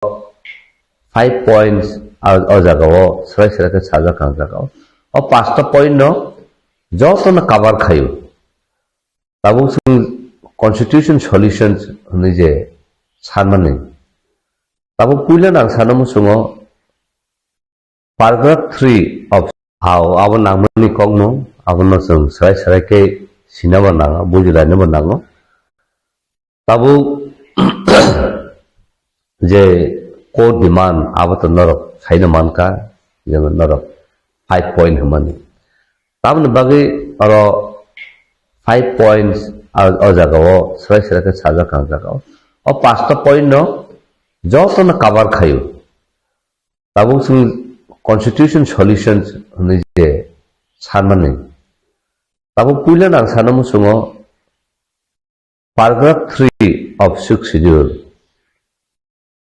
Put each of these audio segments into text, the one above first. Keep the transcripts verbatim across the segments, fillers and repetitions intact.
five points o, o jaga o srai srai khe sajak ang jaga o. O pasta point no joto no cover khaio. Tabuk chwng constitution solutions hwnwi je sanmani. Tabuk puila nang sana muchungo paragraph three of how abo nangmani kokno abono chwng srai srai khe sinabo nango, bujilainabo nango. Tabuk je core demand abo to norok saino mankha, jemon norok five point hwnmani. Tamoni bagwi oro five points o, o jaga o srai srai khe sajak ang jaga o. O pasta point no joto no cover khaio. Tabuk chwng constitution solutions hwnwi je sanmani. Tabuk puila nang sana muchungo paragraph three of sixth schedule.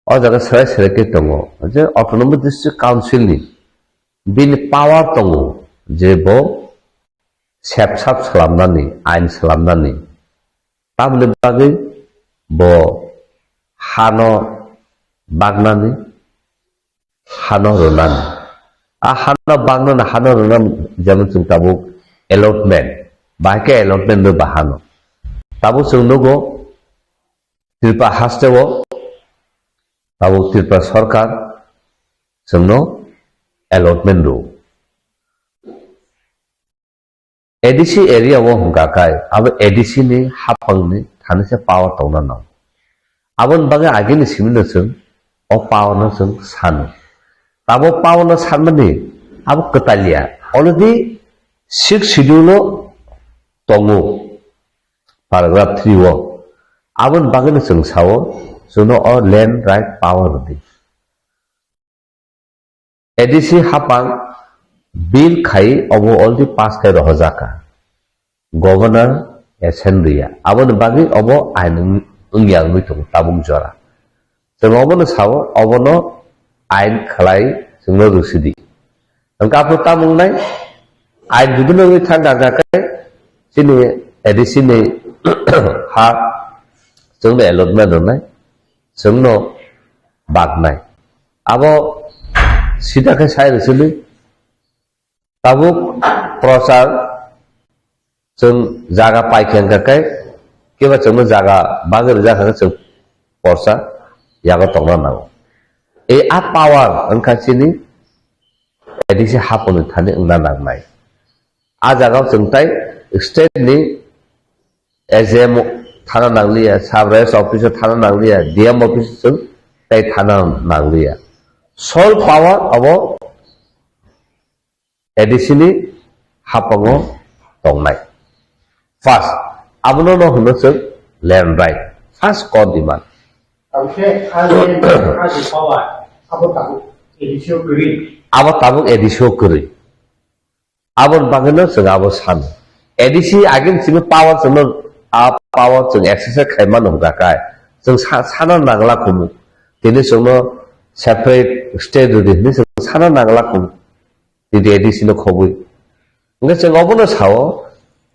O jaga srai srai khe tongo je autonomous district council ni bini power tongo je bo sepsap slamnani, ain slamnani. Tamoni bagwi bo hano bagnani, hano rwnani. A hano bagnani, hano rwnani, jemon chwng tabuk allotment, bahai khe allotment rw ba hano. Tabuk chwng nugo Tripura haste o tabuk Tripura sarkar chwngno allotment rw. A D C area o hwnkha khe abo A D C ni haphangni thani se power tongna nango. Aboni bagwi agini simi no chwng o power no chwng sano. Abo power no sanmani abo kwtalya. Already sixth schedule o tongo, paragraph three o. Aboni bagwi no chwng sao, chwngno o land right power rwdi. A D C hapang bill khai obo already pass khai rohorjak kha. Governor assent rwya. Aboni bagwi obo ain wng-, wngya wngwi tongo tabuk jora. Chwng obono sao, obono ain khlai chwngno rwsidi. Hwnkhe aphuru tamo wngnai? Ain judino wngwi thangkha khe chini A D C ni ha chwngno allotment rwnai, chwngno bagnai. Abo sida khe sai rwsidi. Tabuk prochar chwng jaga paikha hwnkha khe, keba chwngno jaga bagwi rwjak hwnkha khe chwng porsa yago tongna nango. E a power wngkha chini A D C haponi thani wngna nangnai. A jagao chwng tai state ni S D M thana nangliya, sub registrar office o thana nangliya, D M office o chwng tai thana nangliya. Sole power abo A D C ni hapango tongnai. First, abono no hwno chwng land right. First core demand. Abo khe a land, a je power, abo tabuk A D C o kwrwi. Abo tabuk A D C o kwrwi. Aboni bagwino chwng abo sano. A D C agini simi power chwngno, a power chwng exercise khaimano hwnkha khe chwng sa-, sana nangla khumu. Tini chwngno separate state rwdi hwnwi chwng sana nangla khumu. Tini A D C no khobwi. Hwnkhe chwng obono sao,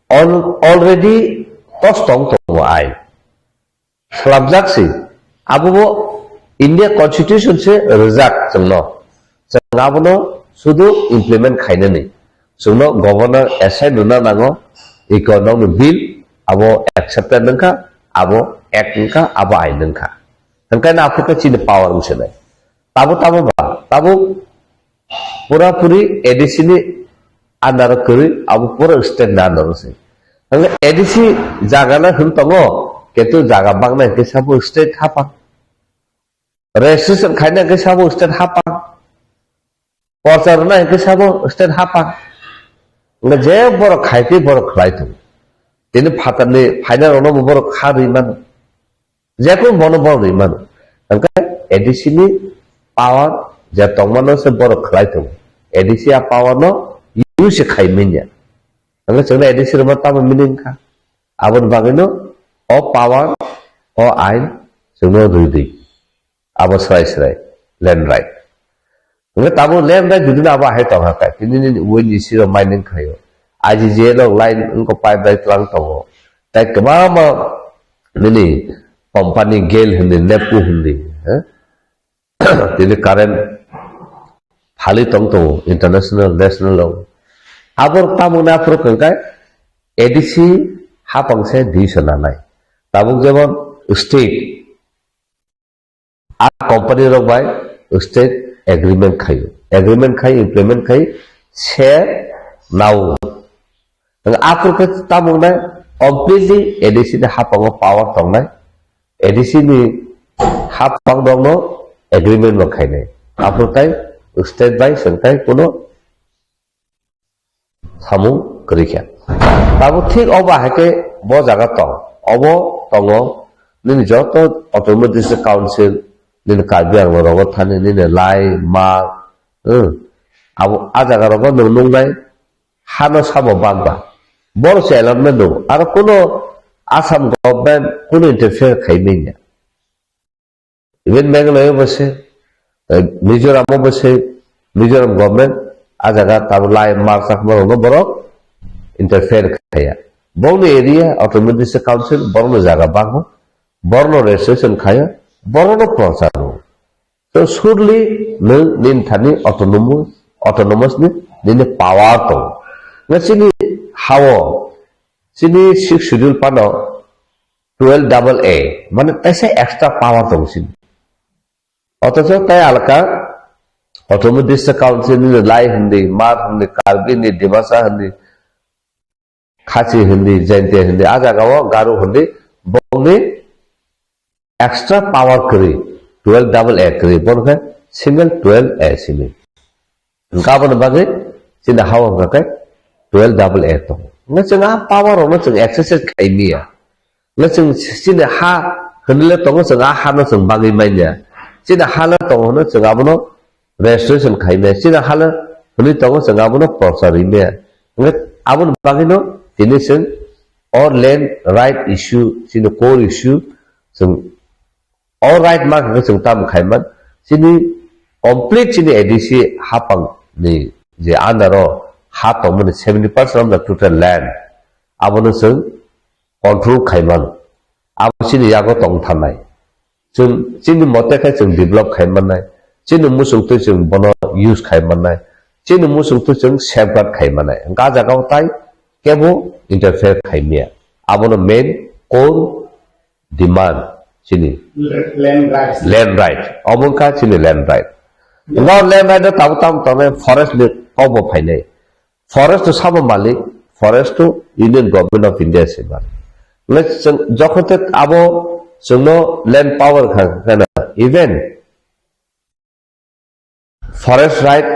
al-, already tos tong tongo ain. Swlamjak se. Abo bo India Constitution se rwjak chwngno. Chwng abono sudu implement khainani. Chwngno governor assign rwna nango, economic bill abo accepted wngkha, abo act wngkha, abo ain wngkha. Hwnkhe na aphuru khe chini power wngse nai. Tabo tabo ba, tabo pura puri A D C ni under o kwrwi, abo pura state ni under o se. Hwnkhe A D C jaga no hwn tongo, kintu jaga bangna hwnkhe sabo state hapang. Registration khaina hwnkhe sabo state hapang. Porcha rwna hwnkhe sabo state hapang. Hwnkhe je borok khai twi borok khlai tongo. Tini phatarni phaina rokno bo borok kha rwi mano. Jekun bono bono rwi mano. Hwnkhe A D C ni power je tongmano se borok khlai tongo. A D C a power no use khai manya. Hwnkhe chwngno A D C rwma tamo meaning kha. Aboni bagwino o power, o ain chwngno rwdi. Abo srai srai, land right. Hwnkhe tabuk land right judino abo hai tongkha khe, tini nini wngwi nisi rok mining khaio. I G G L rok line wngkha pipe line twlang tongo. Tai kwbangma nini company gel hindi, nepco hindi, ha? tini current phali tong tongo international, national o. Abor tamung na aphuru kangkai A D C hapang se duiso nanai. Tabuk jemon state a company rok bai state agreement khaio, agreement khai implement khai se nao. Aphuru khe tamung nai completely A D C ni hapango power tongnai, A D C ni hapang rokno agreement bo khainai. Aphuru tai state bai sengtai kuno samung kwrwi kha. Tabuk thik obo hai khe bo jaga tong, obo tongo nini joto autonomous district council, nini Karbi Anglong rogo thani nini lai ma, hmm, abo a jaga rogo nwng nungnai hano sabo bagba. Boro se allotment nungo. Aro kuno Assam government kuno interfere khai manya. Even Meghalaya bo se, eh, Mizoram bo se, Mizoram government a jaga tabo lai mar chakma rokno borok interfere khaya. Bongni area autonomous district council borokno jaga bango, borokno registration khaya, borokno prochar rwo. To surely nwng nini thani autonomous, autonomous ni nini power tongo. Nga chini hao, chini sixth schedule pano twelve double A, mane taisa extra power tong sini. Othocho tai alka autonomous district council ni lai hindi, mar hindi, Karbi hindi, Dimasa hindi, Khasi hindi, Jaintia hindi, a jaga o Garo hindi, bongni extra power kwrwi, twelve double A kwrwi, bono khe single twelve A simi. Hwnkha aboni bagwi chini hao hwnkha khe twelve double A tongo. Hwnkhe chwng a power rokno chwng exercise khai manya. Hwnkhe chwng chini ha hwnwi le tongo, chwng a hano chwng bagwi manya. Chini ha le tongo hwno chwng abono registration khai manya. Chini ha le hwnwi tongo, chwng abono prochar rwi manya. Hwnkhe aboni bagwino tini chwng o land right issue, chini core issue chwng o right ma khe chwng tamo khaiman, chini complete chini A D C hapang ni je under o ha tongmani seventy percent of the total land abono chwng control khaiman, abo chini yago tong thanai. Chwng chini mote khe chwng develop khai mannai, chini muchungtwi chwng bono use khai mannai, chini muchungtwi chwng safeguard khai mannai. Hwnkhe a jagao tai kebo interfere khai maya. Abono main core demand chini. Land rights. Land right. Omo wngkha chini land right. Ngo land right no tabo tamo tongnai forest ni kokbo phainai. Forest to sabo malik, forest to Union Government of India se malik. Le chwng jokhon te abo chwngno land power kha kana even forest right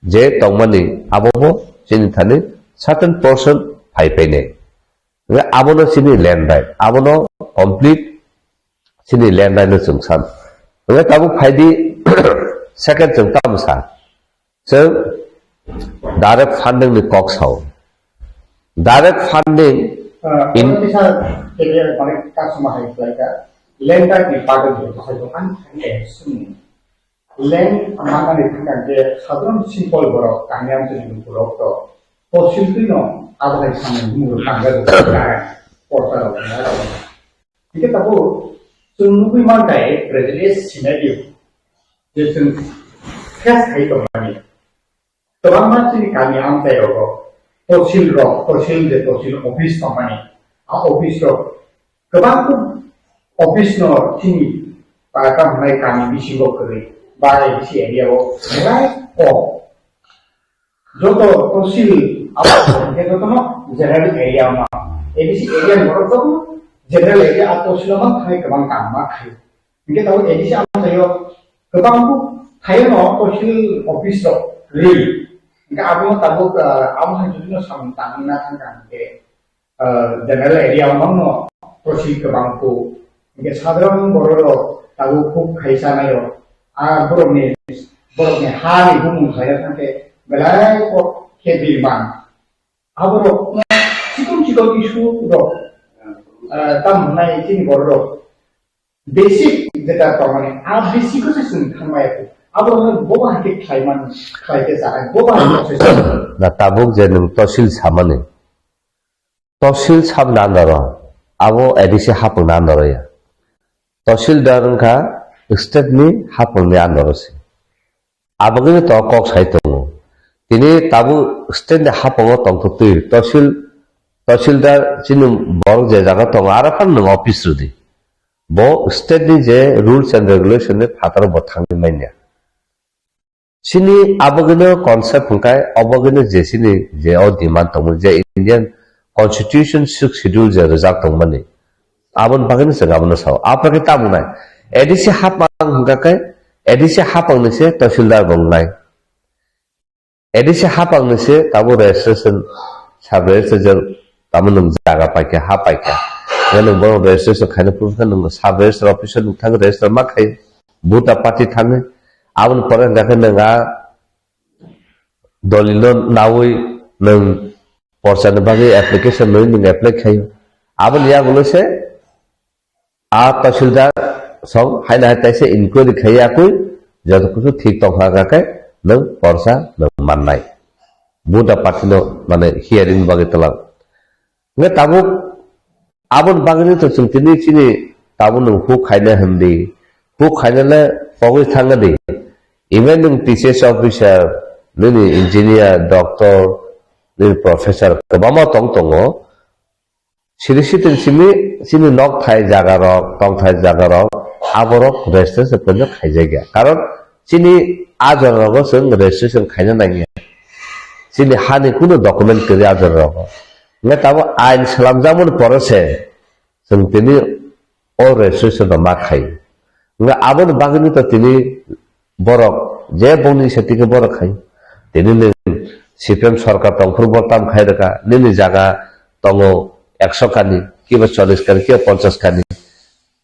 je tongmani abobo chini thani certain portion phai phainai. Hwnkhe abono chini land right, abono complete chini land right no chwng san. Hwnkhe tabuk phaidi second chwng tamo sa. Chwng direct funding ni kok sao. Direct funding Ah, in- Kisa K P R mane customer hai khlai ka, land right ni bagwi bo thai bo ani thani sum. Land manani thangkang je sadharon simple borok, kami amchani borok to, tosil twi no abo hai samung bumung tangga rok, porta rok, na rok. Hingke tabo chwng nugwi mankai present scenario je chwng face khai tongmani. Kwbangma chini kami amchai rogo tosil rok, tosil je tosil office tongmani, a office rok kwbang office no chini para tamo hwnai kami bisingo kwrwi ba A D C area o belai kok. Joto tosil abo hwnkhe jotono general area ma. A D C area ni borok joto general area a tosil o ma thai kwbang kam ma khai. Hingke tabuk A D C amchaio kwbang buk thaio no tosil office rok ri. Hingke abo tabuk, ah, abo hai jodi no samung tangna thangkha hingke, ah, general area o mangno tosil kwbang kuk. Hingke sadharon borok rok tabuk kuk khaisa naio. Ah, borokni, borokni ha ni bumung khaina thangkhe belai kok khe birman. Aborok chikon chikon issue rok, ah, tam hwnai chini borok rok. Basic jeta tongmani, a basic ko se chwng thangmaya kho. Abo hwnwi bo bahai khe khlaiman, khlai khe cha, bo bahai khe se. Na tabuk je nwng tosil samani. Tosil sab na noro, abo A D C hapung na noro ya. Tosil dar wngkha State ni hapang ni under o se. Abagini to kok sai tongo. Tini tabuk state ni hapango tongtwtwi tosil, tosildar chini borok je jaga tongo, aro phano nwng office rwdi. Bo state ni je rules and regulation ni phataro bo thangwi manya. Chini abagino concept hwnkhe, obagino je chini je o demand tongmani, je Indian Constitution Sixth Schedule je rwjak tongmani, aboni bagwino chwng abono sao. Aphra khe tamo nai? A D C hapang hwnkha khe, A D C hapang ni se tosildar bo wngnai. A D C hapang ni se tamo registration, sub registration, tamo nwng jaga paikha, ha paikha. Hwnkhe nwng bono registration khaina phuru khe nwng sub register office o nwng thang register ma khai, voter party thangwi. Aboni pore hwnkha khe nwng a dolino nawi nwng porsani bagwi application nwi nwng apply khaio. Aboni yagulo se a tahsildar song haino hai kaisa inquiry khaiya kwi joto kichu thik tongkha hwnkha khe nwng porsa nwng mannai. Buddha party no mane hearing bagwi twlang. Hwnkhe tabuk aboni bagwino to chwng tini chini tabuk nwng huk khaina hwndi, huk khainale pogwi thangna di. Even nwng T C S officer, nini engineer, doctor, nini professor kwbangma tong tongo. Siri sitin simi chini nok thai jaga rok, tong thai jaga rok, aborok registration ponjak khaijak ya. Karon chini a jora rogo chwng registration khaina nangya. Chini hani kunu document kwrwi a jora rogo. Hwnkhe tamo ain slamjakmani pore se chwng tini o registration rok ma khai. Hwnkhe aboni bagwino to tini borok je bongni se tike borok khai. Tini nwng C P M sorkar tongphuru bo tam khai rwkha. Nini jaga tongo ekso kani, kiba chollish kani, kiba ponchash kani.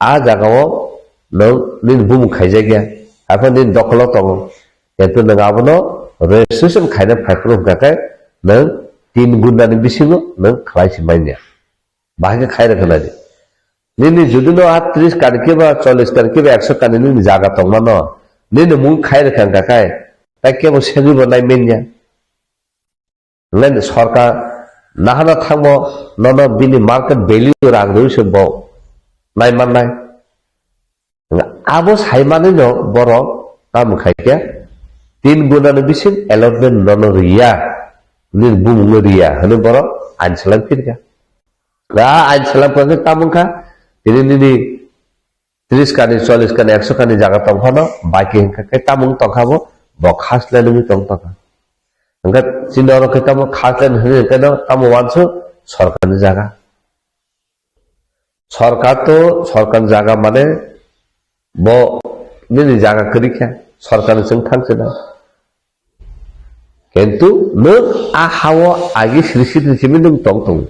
A jagao nwng nini bumung khaijak ya. Haikhe nini dokholo tongo. Kintu nwng abono registration khaina phaiphuru hwnkha khe nwng tin gundani bisingo nwng khlai se manya. Bahai khe khai rwkha nai di. Nini judino a tris kani kiba, chollish kani kiba, ekso kani nini jaga tongmano, nini mung khai rwkha hwnkha khe, tai kebo segwi bo nai manya. Hwnkhe sorkar nahana thangbo nono bini market value rang rwi se bo nai mannai. Abo saimanino borok tamo khai khe tin gunani bising allotment nono riya, nini bumungno riya hwnwi borok ain salang phirkha. A ain salang phirkha tamo wngkha, tini nini tris kani, chollish kani, ekso kani jaga tongphano, baki hwnkha khe tamo wng tongkha bo, bo khasle nungwi tong tongkha. Hwnkhe chini oro khe tamo khasle hwnwi hwnkhe no tamo uansu sorkarni jaga. Sorkar to, sorkar jaga mane bo nini jaga kwrwi kha, sorkar ni chwng thang se na. Kintu nwng a hao agi sri sri simi nwng tong tongo.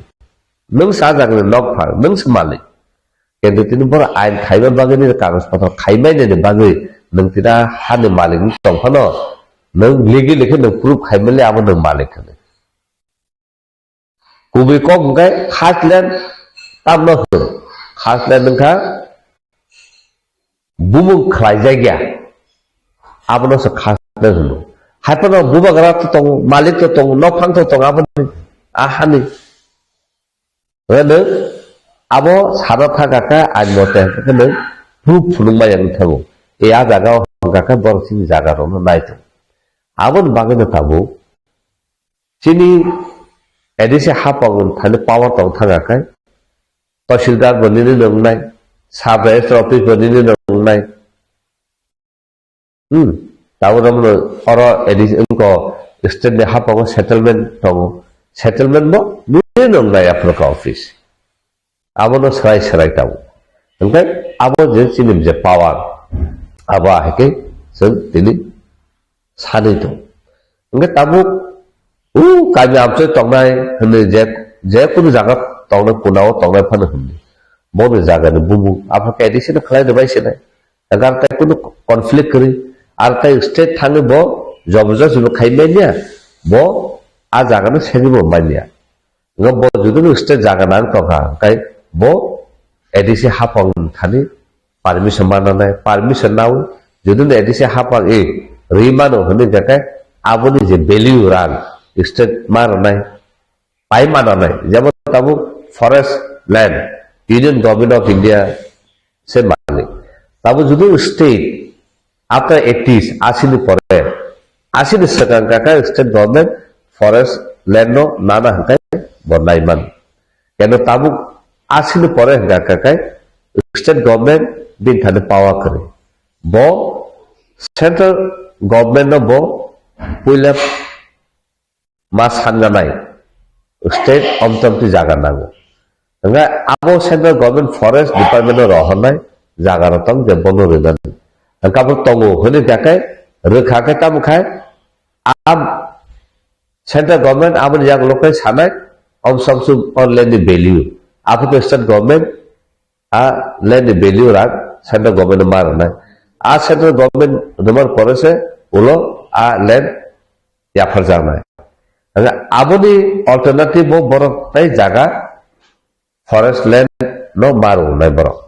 Nwng sa jaga ni nok phar, nwng se malik. Kintu tini boro ain khaiba bagwi nini kagoj pothor khaimai nini bagwi nwng tini a hani malik wng tong phano nwng ligi likhe nwng proof khaimali abo nwng malik hwnwi. Kubui kok hwnkhe khaslen tamno hwn. Khaslen wngkha bumung khlaijak ya. Abono se khaslen hwno. Haiphano bubagra to tongo, malik to tongo, nokphang to tongo aboni a hani. Hwno abo sana thangkha khe ain mote hwnkhe nwng proof phunukma yang thango. E a jaga o hwnkha khe borok chini jaga rokno nai tongo. Aboni bagwino tabuk chini A D C hapang thani power tong thangkha khe, tahsildar bo nini nwngnai, sub register office bo nini nwngnai. Hmm. Tabuk oro A D C wngkha state ni hapango settlement tongo. Settlement bo nini nwngnai aphuru kha office. Abono swrai swrai tabuk. Hwnkhe abo je chini je power, abo ahai khe chwng tini sanwi tong. Hwnkhe tabuk o kami amchoi tongnai hwnwi je, je kunu jaga tongnai, kunao tongnai phano hwnwi. Boni jagani bumung, aphano A D C no khlai rwbai sinai. Hwnkhe ar tai kunu conflict kwrwi, ar tai state thangwi bo jobojosti bo khai manya, bo a jagano segwi bo manya. Hwnkhe bo judino state jaga nang tongkha, hwnkhe bo A D C hapang thani permission mananai, permission nawi, judino A D C hapang e rwi mano hwnwi hwnkhe aboni je value rang state ma rwnai, pai mananai, jemon tabuk forest land, Union Government of India se malik. Tabo jodi state after eighties, asi ni pore, asi ni swkang kaka state government forest land no nana hwnkhe bo naiman. Keno tabuk asi ni pore hwnkha kaka state government bini thani power kwrwi. Bo central government no bo puila ma sanjanai state omchomti jaga nango. Hwnkhe abo central government forest department no rohornai jaga rok tong je bono rwnani. Hwnkhe abo tongo hwnwi khe rwkha khe tamo khai a central government aboni yagulo khai sanai omsomsum o land ni value. Abo khe state government a land ni value rak central government no ma rwnai. A central government rwmar pore se ulo a land yapharjaknai. Hwnkhe aboni alternative bo borok tei jaga forest land no ma rwnai borok.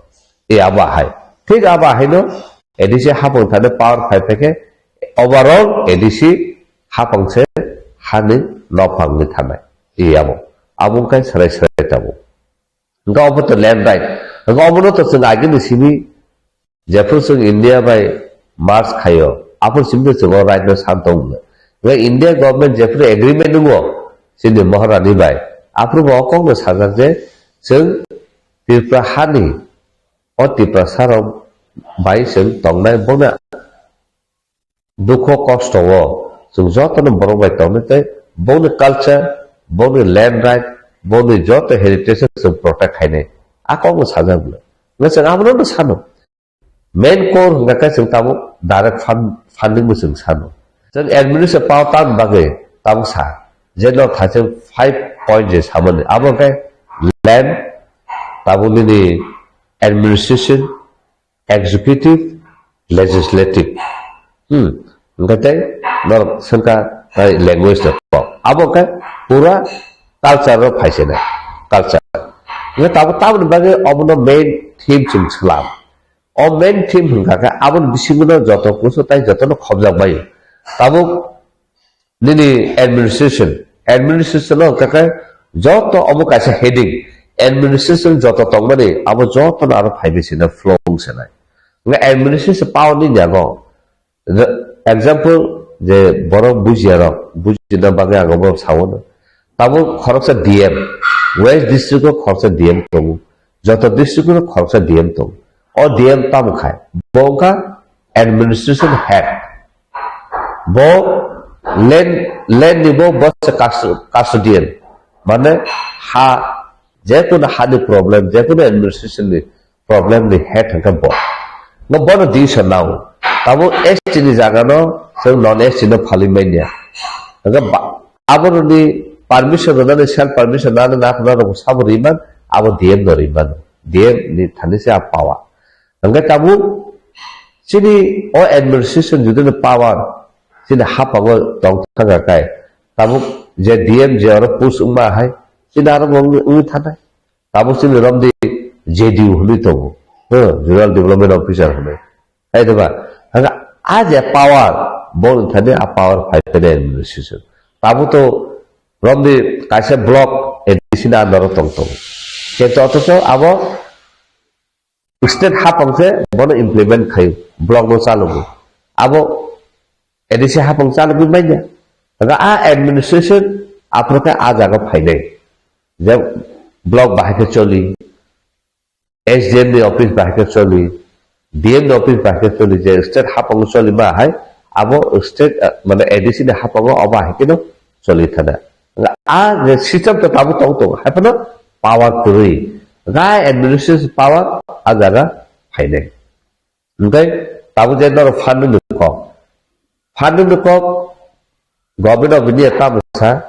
E abo hai. Thik abo hai no A D C hapang thani power phai phai khe overall A D C hapang se hani nokphang ni thanai. E abo. Abo wngkha serai serai tabuk. Hwnkhe obo to land right. Hwnkhe obono to chwng agini simi jephru chwng India bai merge khaio, aphuru simi to chwng o right no san tong mwnai. Hwnkhe India government jephru agreement wngo chini Maharani bai, aphuru bo o kokno sajak je chwng Tripura hani o Tiprasa rok bai chwng tongnai bono dukho kosto o chwng jotono borok bai tongwi tei bongni culture, bongni land right, bongni joto heritage no chwng protect khainai. A kokno sajak bwle. Hwnkhe chwng abono no sano. Main core hwnkha khe chwng tabuk direct fund, funding bo chwng sano. Chwng administration power tamni bagwi tabuk sa. Je no thaise five point je samani. Abo hwnkhe land, tabuk nini administration, executive, legislative. Hmm. Hwnkhe tei norok swngkha tei language le kok. Abo khe pura culture ro phaisene. Culture. Hwnkhe tabuk tamoni bagwi obono main theme chwng swlam. O main theme hwnkha khe aboni bisingo no joto kusu tai jotono khobjak bai. Tabuk nini administration, administration no hwnkha khe joto omo kaisa heading, administration joto tongmani abo joto no aro phaibai sina flow wng sanai. Nga administration power ni yago. Re-, example je borok bujiya rok, bujina bagwi ang obo sawo no. Tabuk khoroksa D M, West district o khoroksa D M tongo, joto district o khoroksa D M tongo. O D M tamo khai, bo wngkha administration head. Bo land, land ni bo, bo se custodian. Mane ha, jekunu hani problem, jekunu administration ni problem ni head hwnkhe bo. Bo bono decision nao. Tabuk S T ni jaga no chwng non S T no phalwi manya. Hwnkhe ba-, aboroni permission rwnani, self permission nani na, na rok sabo riman, abo D M no riman. D M ni thani se a power. Hwnkhe tabuk chini o administration jodi no power chini hapango tong thangkha kai, tabuk je D M je oro post wngma hai chini aro wng, wngwi thanai. Tabuk chini romdi J D O hwnwi tongo, huh, Zonal Development Officer hwnwi. Hai diba? Hwnkhe a je power, bo wngthani a power phai phai administration. Tabuk to romdi kaisa block A D C ni under o tong tongo. Kintu othocho abo state hapang se bono implement khai, block no chalogo. Abo A D C hapang chalogwi manya. Hwnkhe a administration aphuru khe a jaga phainai. Je block bahai khe choli, S D M ni office bahai khe choli, D M ni office bahai khe choli, je state hapang choli ma hai, abo state, eh, mane A D C ni hapango obo hai khe no choli thana. A je system to tabuk tong tong, hai phano power kwrwi. Gai administration power a jaga phainai. Hwnkhe tabuk je norok funding ni kok. Funding ni kok Government of India tamo sa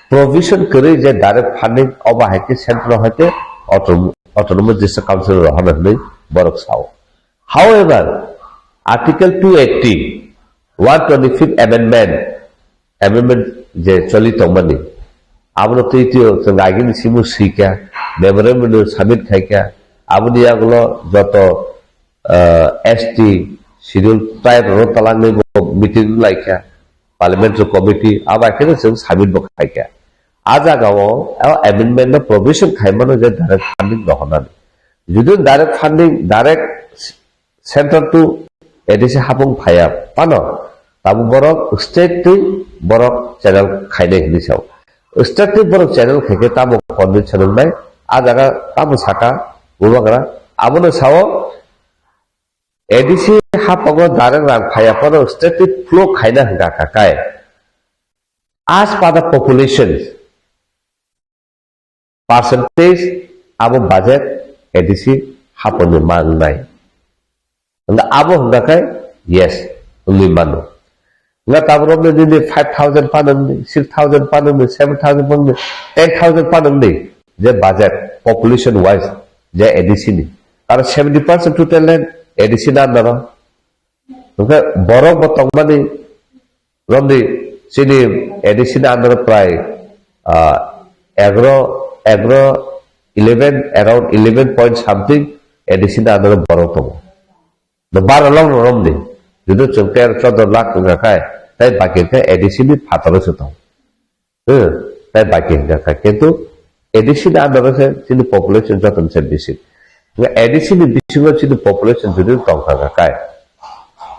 provision kwrwi je direct funding obo hai khe central hai khe auto-, autonomous district council rok hwnwi borok sao. However, Article two eighty, one twenty-fifth amendment, amendment je choli tongmani, abono twi twi chwng agini simo swikha, memorandum no submit khaikha, aboni yagulo joto, ah, S T schedule tribe rok talangni bo meeting laikha, parliamentary committee, abo hai kheno chwng submit bo khaikha. A jagao, o amendment no provision khaimano je direct funding rohornani. Jodi direct funding, direct center to A D C hapung phaya pano, tabuk borok state twi borok channel khainai hinwi sao. State twi borok channel khaikhe tamo condition wngnai, a jaga tamo saka, bubagra, abono sao, A D C hapungo direct rang phaya pano state twi flow khaina hwnkha kha kai. As per the population, percentage abo budget A D C hapungni ma wngnai. Hwnkha abo hwnkha khe yes, wngwi mano. Hwnkha tabuk romni nini five thousand pano wngdi, six thousand pano wngdi, seven thousand pano wngdi, ten thousand pano wngdi, je budget population wise je A D C ni. Karon seventy percent total land A D C ni under o. Hwnkhe borok bo tongmani romni chini A D C ni under o prai, ah, egaro, egaro, eleven, around eleven point something A D C ni under o borok tongo. No baro long no romni. Judu chwng tero choddo lakh wngkha khai, tai baki khe A D C ni phataro se tong. Hmm, tai baki wngkha khai. Kintu A D C ni under o se chini population joto ni se bisi. Nga A D C ni bisingo chini population judu tongkha kha khai.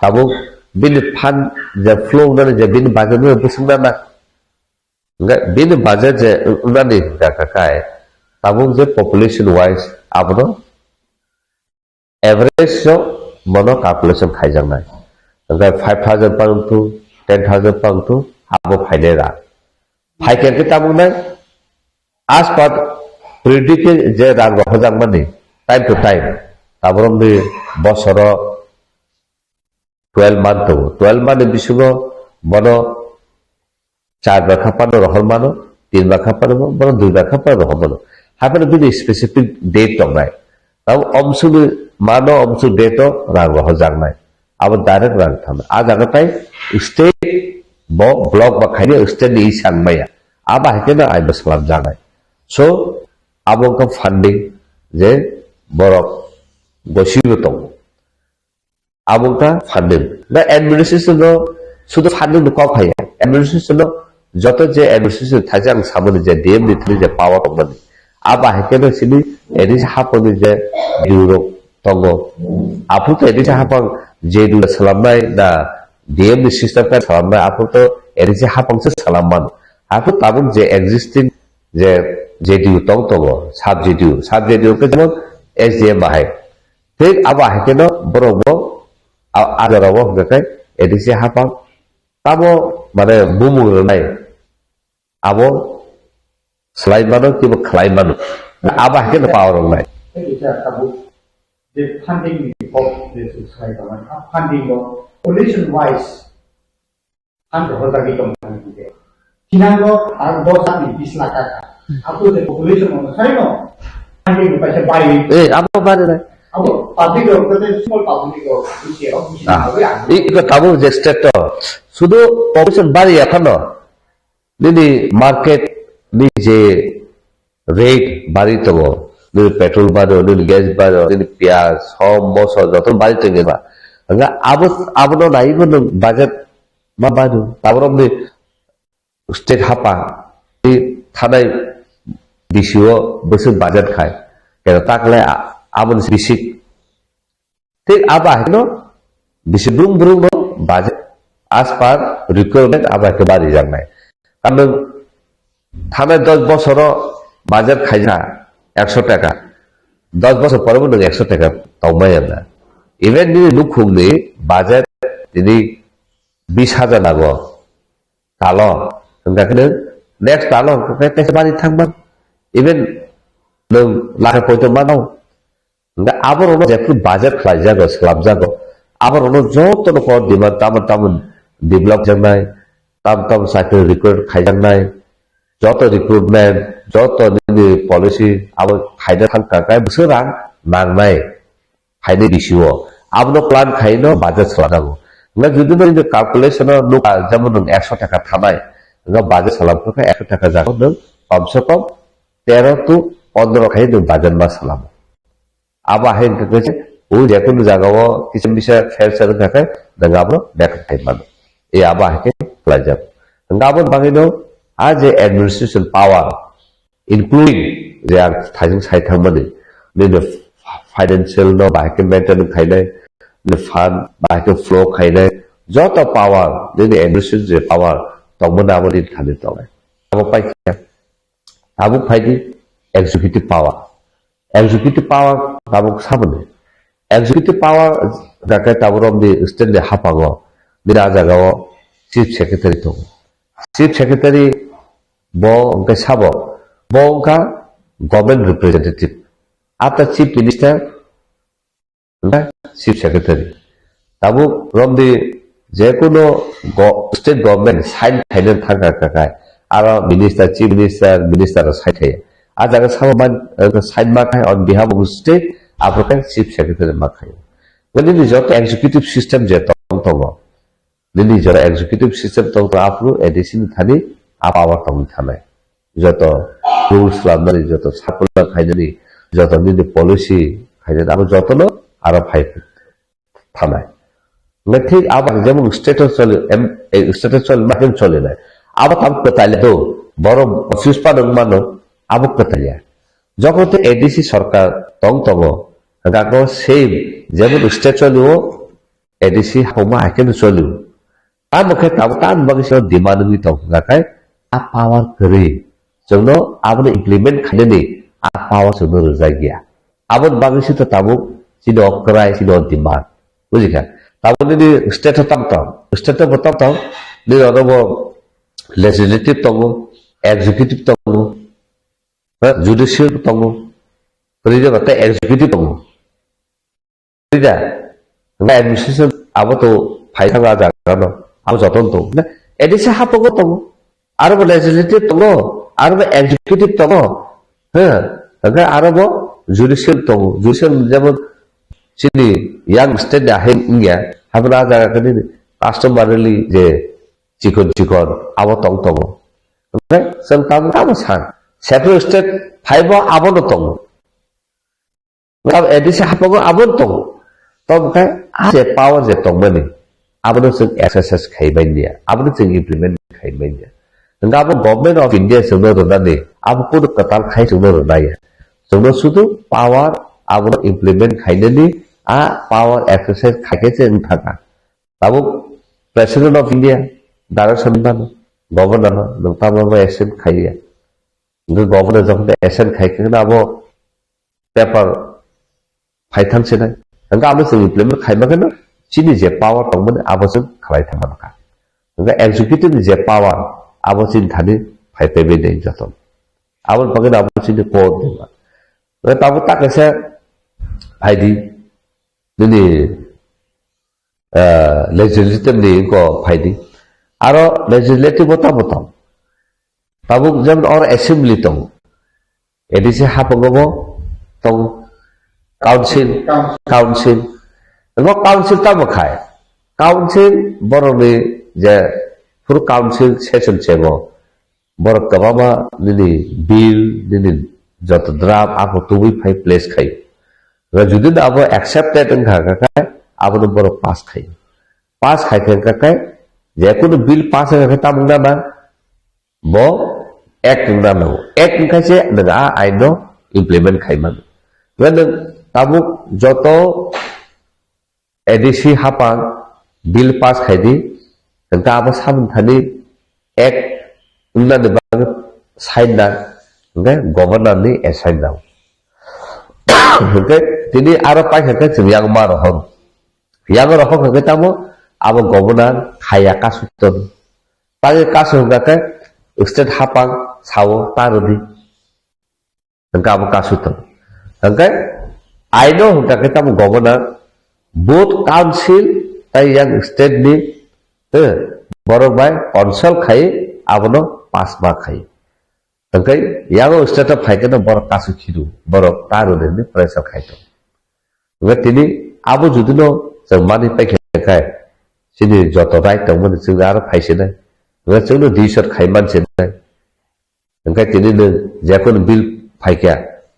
Tabuk bini fund je flow wngnani je bini budget no bwswk nana. Nga bini budget je wngnani wngkha kha khai. Tabuk je population wise abono average o bono calculation khaijaknai. Hwnkhe five thousand pang tu, ten thousand pang tu, abo phainai ra. Phaikhe khe tabuknai, as per predicted je rang rohorjakmani, time to time, taborokni bosoro twelve month tongo. Twelve month ni bisingo bono char bakha phano rohor mano, tin bakha phano mano, bono dui bakha phano rohor mano. Haphano bini specific date tongnai. Tamo omsukni mano omsuk date o rang rohorjaknai. Abo direct rang thangnai. A jaga tai state bo block ba khaini state ni isang maya. Abo hai kheno aino salamjaknai. So, abo wngkha funding je borok gosibo tongo. Abo wngkha funding. Na administration no sudu funding no kok hai. Administration no joto je administration thaisa ang samani je D M ni thani je power tongmani. Abo hai kheno sini A D C haponi je D O rok tongo. Aphuru to A D C hapang J D U salamnai na D M ni system khe salamnai, aphuru to A D C hapang se salamman. Aphuru tabuk je existing je J D U tong tongo, sub J D U, sub J D U khe jemon S D M bahai. Thik abo hai kheno borok bo a-, a jora o hwnkha khe A D C hapang tamo mane bumung rwnai abo slai mano kibo khlai mano. Abo hai kheno power wngnai. Tei kisa tabuk je funding ni kok je se slai tongmani, a funding o population wise Ang rohorjagwi tongmani hwnkhe. Thinango ang dos lakh ni bis lakh kha. Aphuru je population ono sai no. Ang ni paisa bari. Eh, abo bari nai. Abo public rok, tei small public rok, buji rok, buji Ah, rok, ang. I, iko tabuk je state to. Sudu population bari ya phano. Nini market ni je rate bari tongo. Nini petrol bari, nini gas bari, nini piyaj, som, moso, joto bari tongo ba. Nga abo, abono naibo nwng budget ma badu, taborok ni state hapa, tei thanai D C o bwswk budget khai, keno takle a-, aboni bisik. Tei abo haino bisi brung brung no budget as per requirement abo hai khe bari jaknai. Karon thanai dos bosoro budget khaija ekso taka, dos bosor pore bo nwng ekso taka tongmai ya na. Even nini nukhung ni budget tini bis hajar nago. Talo, hwnkha khe nwng next talo hwnkha khe teisa bari thangman. Even nwng lakha poito mano. Hwnkha aborokno jephru budget khlaijago, swlamjago, aborokno jotono kok demand tamon tamon develop jaknai, tamon tamon chakri recruit khaijaknai, joto recruitment, joto nini policy abo khaina thangkha khe bwswk rang nangnai. Phaini bisio abono plan khaino budget swlamjago. Nga jodi no nini calculation o nukha, jemon nwng ekso taka thanai, nga budget swlamkha khe ekso taka jaga nwng komse kom tero to pondro khai nwng budget ma swlamo. Abo hai wngkha khe o jekunu jaga o kisa misa fair sale wngkha khe nwng abono bek khai mano. E abo hai khe khlaijak. Nga aboni bagwino a je administration power, including je ang thaijwng sai thangmani, nini financial no bahai khe maintain khainai, nini fund, bahai khe flow khainai, joto power, nini administrative power tongmani abo nini thani tongnai. Abo paikha, tabuk phaidi executive power. Executive power tabuk saboni. Executive power hwnkha khe tabuk romni state ni haphango, nini a jagao chief secretary tongo. Chief secretary bo hwnkhe sabo, bo wngkha government representative. After chief minister, hwnkhe chief secretary. Tabuk romni jekunu go-, state government sign khaina thangkha kha khai, aro minister, chief minister, minister rok sign khaiya. A jaga sabo man, eh, sign ma khai on behalf of state, aphuru khe chief secretary ma khai. Nini joto executive system je tong tongo, nini jora executive system tong tong aphuru A D C ni thani a power tongwi thanai. Joto rules lamnani, joto circular khainani, joto nini policy khainani, abo jotono aro phai thanai. Ngai thik abo jemon state o choli, em, eh, state o choli, ma khe choli nai. Abo tam kwtaile do, borok office pa nang mano, abo kwtalia. Jokhon te A D C sarkar tong tongo, hwnkha khe same jemon state choli o, A D C hokma hai khe no choli. Tamo khe tabuk tamni bagwi se demand wngwi tong kha khe a power kwrwi. Chwngno abono implement khainani a power chwngno rwjak ya. Aboni bagwi se to tabuk chini o kwrai, chini o demand. Bujikha? Tabuk nini state o tam tong, state o bo tam tong, nini oro bo legislative tongo, executive tongo, ha, judicial tongo, kwrwi jeba tei executive tongo. Tida, nga administration abo to phai thang a jaga no, abo joton to. Na, A D C haphango tongo, aro bo legislative tongo, aro bo executive tongo, ha, hwnkhe aro bo judicial tongo. Judicial jemon chini yang state ni ahai wngya, haphano a jaga khe nini customarily je chikon chikon abo tong tongo. Hwnkhe chwng tamo tamo san, separate state phaibo abono tongo. Tamo A D C haphango abono tongo. Tamo khe a je power je tongmani, abono chwng exercise khai manya, abono chwng implement khai manya. Hwnkhe abo Government of India chwngno rwnani, abo kunu kwtal khai chwngno rwnaya. Chwngno sudu power abono implement khainani, a power exercise khai khe chwng thangkha. Tabuk President of India direction mano, Governor no, nwng tamo bo assent khaiya. Hwnkhe Governor jokhon assent khai khe abo paper phai thang se nai. Hwnkhe abo chwng implement khai ma khe no, chini je power tongmani abo chwng khlai thang ma kha. Hwnkhe executive ni je power abo chini thani phai paibai nai joto. Aboni bagwi no abo chini court dima. Hwnkhe tabuk ta kaisa phaidi nini, ah, legislative ni ko phaidi. Aro legislative o tamo tong. Tabuk jemon or assembly tong. A D C haphango bo tong council, council. Abo council tamo khai? Council borokni je phuru council session chego. Borok kwbangma nini bill, nini joto draft abo tubui phai place khai. Jodi no abo accepted wngkha khe abono borok pass khai. Pass khai khe wngkha khe, je kunu bill pass wngkha khe tamo wngna nang, bo act wngna nango. Act wngkha se nwng a ain no implement khai mano. Nwng tabuk joto A D C haphang bill pass khai di, hwnkhe abo samung thani act wngnani bagwi sign nang, hwnkhe governor ni assign nang. Hwnkhe tini aro paikha khe chwng yang ma rohor. Yang rohor hwnkhe tamo abo governor khaya kasu ton. Tangwi kasu hwnkha khe state haphang sao ta rwdi. Hwnkhe abo kasu tong. Hwnkhe aino hwnkha khe tamo governor, both council tei yang state ni, eh, borok bai consult khai abono pass ma khai. Hwnkhe yang state o phai khe no borok kasu khiru, borok ta rwdi hinwi pressure khai tong. Hwnkhe tini abo jodi no chwng manwi paikha khe chini joto right tongmani chwng aro phai se nai. Hwnkhe chwngno decision khai man se nai. Hwnkhe tini nwng jekunu bill phaikha,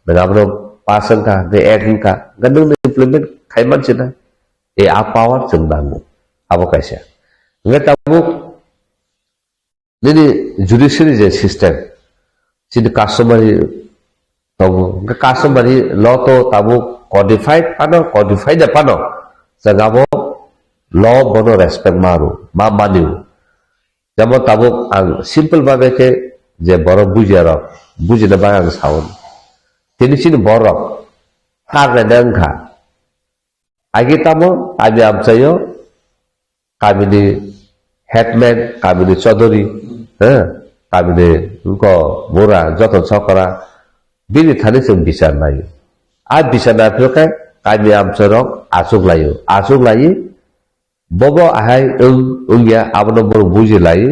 nwng abono pass wngkha, hwnkhe act wngkha, hwnkhe nwng implement khai man se nai. E a power chwng nango. Abo kaisa. Hwnkhe tabuk nini judiciary je system, chini customary tongo. Hwnkhe customary law to tabuk codified phano, codified phano, Chwng abo law bono respect ma rw, ma mani o. Jemon tabuk ang simple babe khe je borok bujiya rok, bujina bagwi ang sao. Tini chini borok kak rwna wngkha. Agi tamo kami amchaio, kamini headman, kamini chodori, eh, kamini wngko bura, joto chokra, bini thani chwng bichar naio. A bichar naiphuru khe kami amchairok achuk laio, achuk laiwi bobo ahai wng, wngya, abono borok buji lai.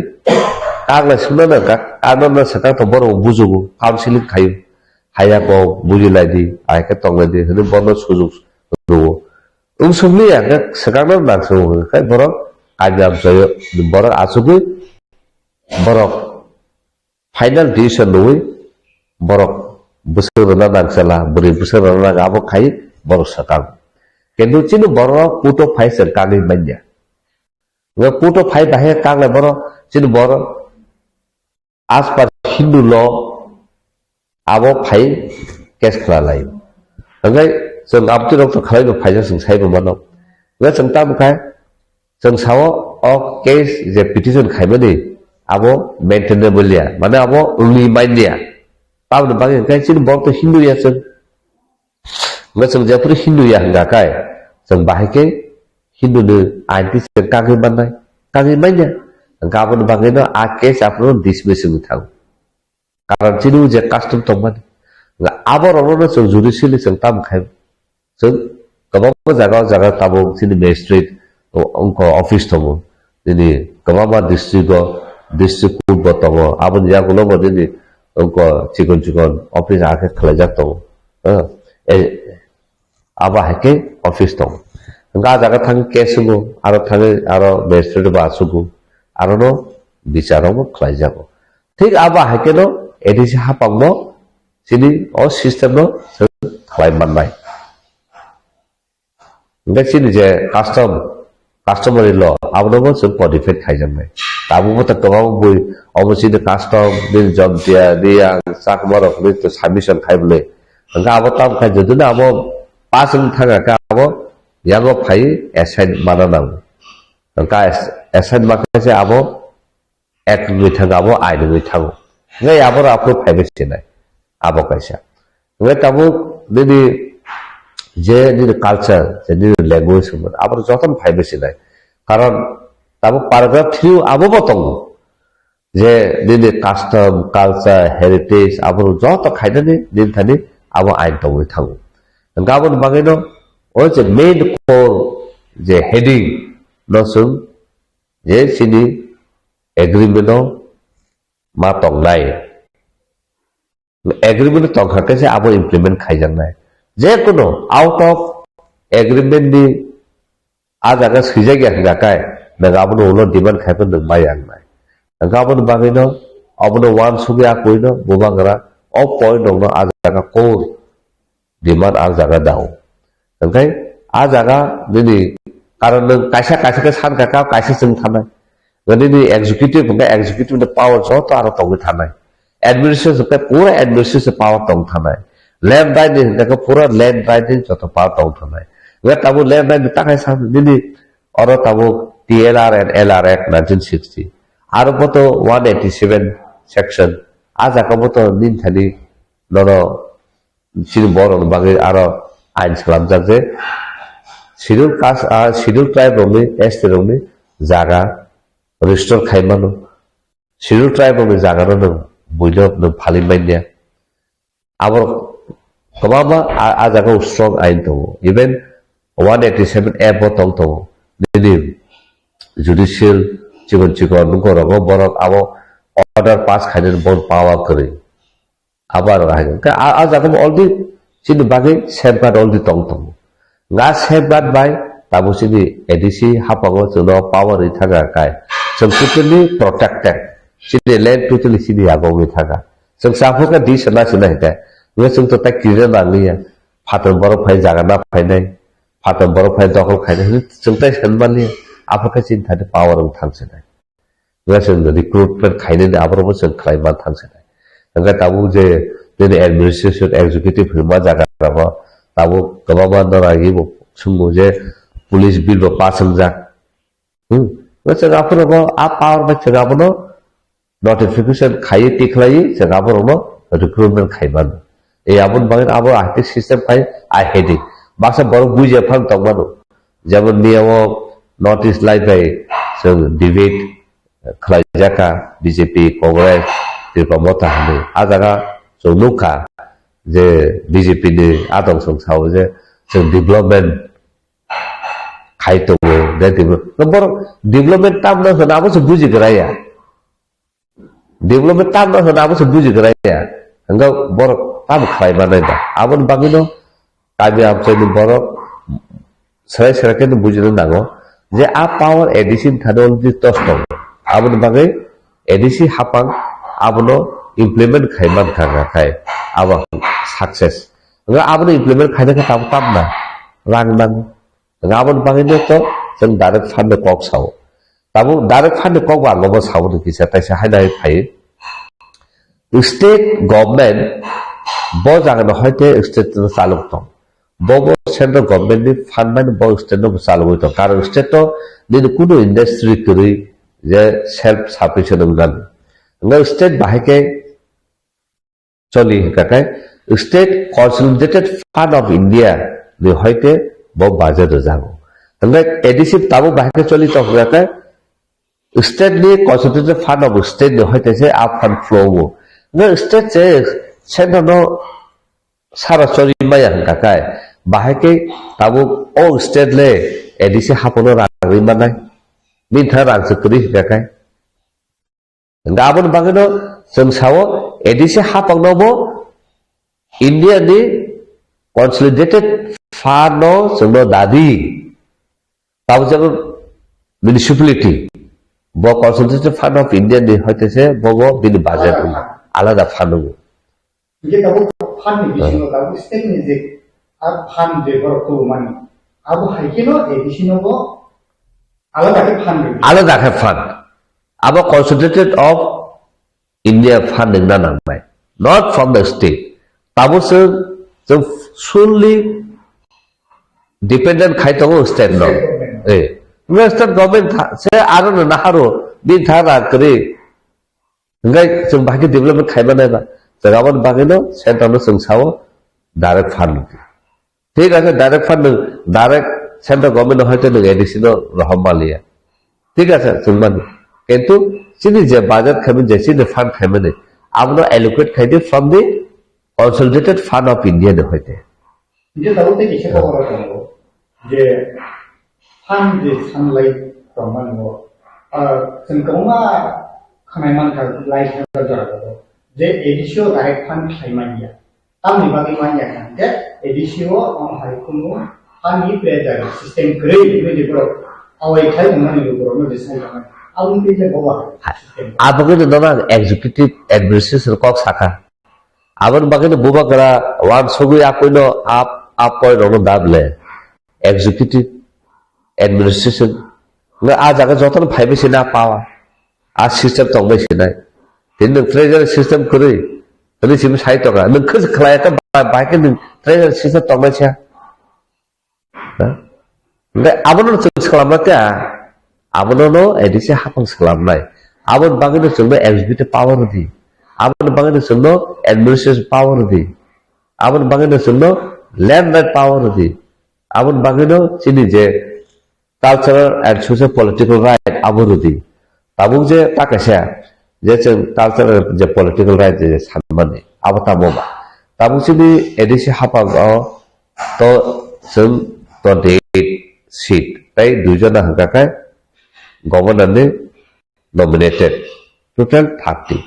Kak lai swngnano, kak, kakno swkang to borok bujugo, counseling khaio. Haya kok buji lai di, ahai khe tong lai di, hwnwi bono sujuk rwo. Wng sukliya khe swkangno nang swngo hwnwi khe borok kami amchaio, borok achugwi borok final decision rwwi borok bwswk rwna nang chala, bwrwi bwswk rwna nang abo khai borok swkang. Kintu chini borok court o phai chwng kagwi manya. Nga court o phai bahai kang lai borok chini borok as per Hindu law abo phai case khwla lai. Hwnkhai chwng aboni rok to khwlai bo phaijak chwng sai bo mano. Nga chwng tamo khai Chwng sao, o case je petition khaimani abo maintainable ya, mane abo wngwi manya. Tamoni bagwi hwnkhe chini borok to Hindu ya chwng. Hwnkhe chwng jephuru Hindu ya hwnkha khai, chwng bahai khe Hindu ni ain twi chwng kagwi mannai, kagwi manya. Hwnkhe aboni bagwino a case aphuru dismiss wngwi thango. Karon chini je custom tongmani. Nga abo rokno chwng judicially chwng tam khai. Chwng kwbangma jaga, o jaga tabuk chini magistrate o, wngkha office tongo. Nini kwbangma district o, district court bo tongo. Aboni yagulo bo nini wngkha chikon chikon office akhe khwlaijak tongo. Ha? E, Abo hai khe office tongo. Hwnkhe ah jaga thangwi case sugo, aro thangwi aro magistrate ba sugo, arono bichar rokbo khlaijago. Thik abo hai kheno A D C haphangno chini o system no chwng khlai mannai. Hwnkhe chini je custom, customary law, abonobo chwng codified khaijaknai. Tabukbo ta kwbangma bui, obo chini custom, nini Jomtia, Riyang, Chakma rok hinwi to submission khai bwlwi. Hwnkhe abo tamo khai jodi no abo pass wng thang kha abo yango phai assign mana nango. Hwnkhe as-, assign ma khe se abo act wngwi thango, abo ain wngwi thango. Hwnkhe abo rok aphuru phaibai sinai. Abo kaisa. Hwnkhe tabuk nini je nini culture, je nini language hwnba, abo rok jotono phaibai sinai. Karon tabuk paragraph three o abo bo tongo. Je nini custom, culture, heritage, abo rok joto khainani nini thani abo ain tongwi thango. Hwnkhe aboni bagwino o je main core je heading no chwng je chini agreement o ma tongnai. Agreement tongkha khe se abo implement khaijaknai. Je kono out of agreement ni ah jaga swijak ya hwnkha khe, nwng abono ulo demand khai phano nwng ma yang nai. Hwnkhe aboni bagwino, abono uansukya kwino, bubagra o point rokno ah jaga core demand ah jaga dao. Hwnkhe ah jaga nini, karon nwng kaisa kaisa khe san kha, kaisa chwng thanai. Nini executive hwnkhe executive ni power joto aro tongwi thanai. Administration hwnkhe pura administration power tong thanai. Land right ni hwnkhe pura land right ni joto power tong thanai. Hwnkhe tabuk land right ni takhai sa nini oro tabuk T L R and L R Act nineteen sixty. Aro bo to one eighty-seven section. Ah jaga bo to nini thani nono chini borok ni bagwi aro ain swnamjak je schedule caste, ah, schedule tribe rokni, S T rokni jaga restore khai mano. Schedule tribe rokni jaga no nwng buino nwng phalwi manya. Abo kwbangma a, a jaga o strong ain tongo. Even one eighty-seven A bo tong tongo. Nini judicial chikon chikon nokho rogo borok abo order pass khainani bon power kwrwi. Abo aro hai khe a, a jaga bo already chini bagwi safeguard already tong tongo. Nga safeguard bai tabuk chini A D C haphango chwngno power rwi thangkha kai. Chwng totally protected. Chini land totally chini yago wngwi thangkha. Chwng saphurkha di sana sina hwnkhe. Nga chwng to tai kirina nangliya. Phatar borok phai jaga na phainai. Phatar borok phai dokhol khainai hwnwi chwng tai sanmani. Aphurkha chini thani power wng thangsinai. Hwnkhe chwng recruitment khainani aborokbo chwng khlai man thang sinai. Hwnkhe tabuk je nini administration executive hinma jaga rokno tabuk kwbangma noragwi bo swngmung je police bill bo pass wngjak. Hmm. Chwng aphuru bo a power bai chwng abono notification khaiwi tikhlaiwi chwng aborokno recruitment khaimano. Ei aboni bagwi abo ahitwi system khai I hate it. Baksa borok bujiya phan tongmano. Jemon miyao North East lai bai chwng debate khlaijaka B J P, Congress, Tripura Motha hinwi. A jaga chwng nukha je B J P ni adong chwng sao je chwng development khai tongo, de develop-, no borok development tamno hwna abo se buji gra ya. Development tamno hwna abo se buji gra ya. Hwnkhe borok tamo khlai manai da. Aboni bagwino kami amchaini borok serai serai khe bujina nango je a power A D C ni thani already tos tongo. Aboni bagwi A D C hapang abono implement khai mankha, khai abo success. Hwnkhe abono implement khaina khe tamo tamna rang nango. Hwnkhe aboni bagwino to chwng direct fund ni kok sao. Tabuk direct fund ni kok bo ang obo sao ni kisa taisa haino hai phai. State government bo jaga no hoite state no chalok tong. Bo bo central government ni fund bai bo state no bo chalogwi tong. Karon state to nini kunu industry kwrwi je self sufficient wng nani. Hwnkhe state bahai khe choli hwnkha khe State Consolidated Fund of India ni hoite bo budget rwjago. Hwnkhe A D C tabuk bahai khe choli tong hwnkha khe state ni Consolidated Fund of State ni hoite se a fund flow o. Hwnkhe state se central no sara choli maya hwnkha khe bahai khe tabuk o state le A D C hapano rang rwi manai. Bini thang rang se kwrwi hwnkha khe. Hwnkhe aboni bagwino chwng sao A D C hapangno bo India ni Consolidated Fund no chwngno dadi. Tabuk jemon municipality bo Consolidated Fund of India ni hoite se bobo bini budget wng alada fund wngo. Hingke tabuk fund ni bisingo tabuk state ni je a fund je borok tubumani abo hai khe no A D C no bo alada khe fund rwdi. Alada khe fund. Abo Consolidated of India fund wngna nangnai, not from the state. Tabuk chwng, chwng solely dependent khai tongo state no. State government. Eh. State government tha-, se aro no naharo, bini thang rang kwrwi. Hingke chwng bahai khe development khaima nai ba. Chwng aboni bagwino central no chwng sao direct fund. Thik ase, direct fund nwng, direct central government no hoite nwng A D C no rohom maliya. Thik ase, chwng mani. Kintu chini je budget khaimani, je chini fund khaimani, abono allocate khaidi from the Consolidated Fund of India ni hoite. Hingke tabuk tei kisa kokoro tongo je fund je sanlai tongmani bo, ah, chwng kwbangma khwnai mankha lai thangkha jora jora je A D C o direct fund khlai manya. Tamni bagwi manya hwnkhe A D C o omo hai khunu fund ni pressure system kwrwi hinwi je borok awai khai tongnani borokno je sai tongnai. Aboni tei je bobo hai system. Aboni no nang executive administration kok sakha. Aboni bagwino bubagra wansugwi akwino a, a point rokno dable. Executive administration. Nga a jaga jotono phaibai sinai a power. A system tongbai sinai. Tini nwng treasury system kwrwi. Tini simi sai tonga. Nwng khwsa khlai ta ba-, bahai khe nwng treasury system tongnai siya. Ha? Hingke abono chwng swlamna khe, abono no A D C hapang swlamnai. Aboni bagwino chwngno executive power rwdi. Aboni bagwino chwngno administration power rwdi. Aboni bagwino chwngno land right power rwdi. Aboni bagwino chini je cultural and socio-political right abo rwdi. Tabuk je ta kaisa je chwng cultural je political right je sanmani, abo tamo ba. Tabuk chini A D C hapang o to chwng twenty eight seat, tei dui jona hwnkha khe governor ni nominated, total thirty.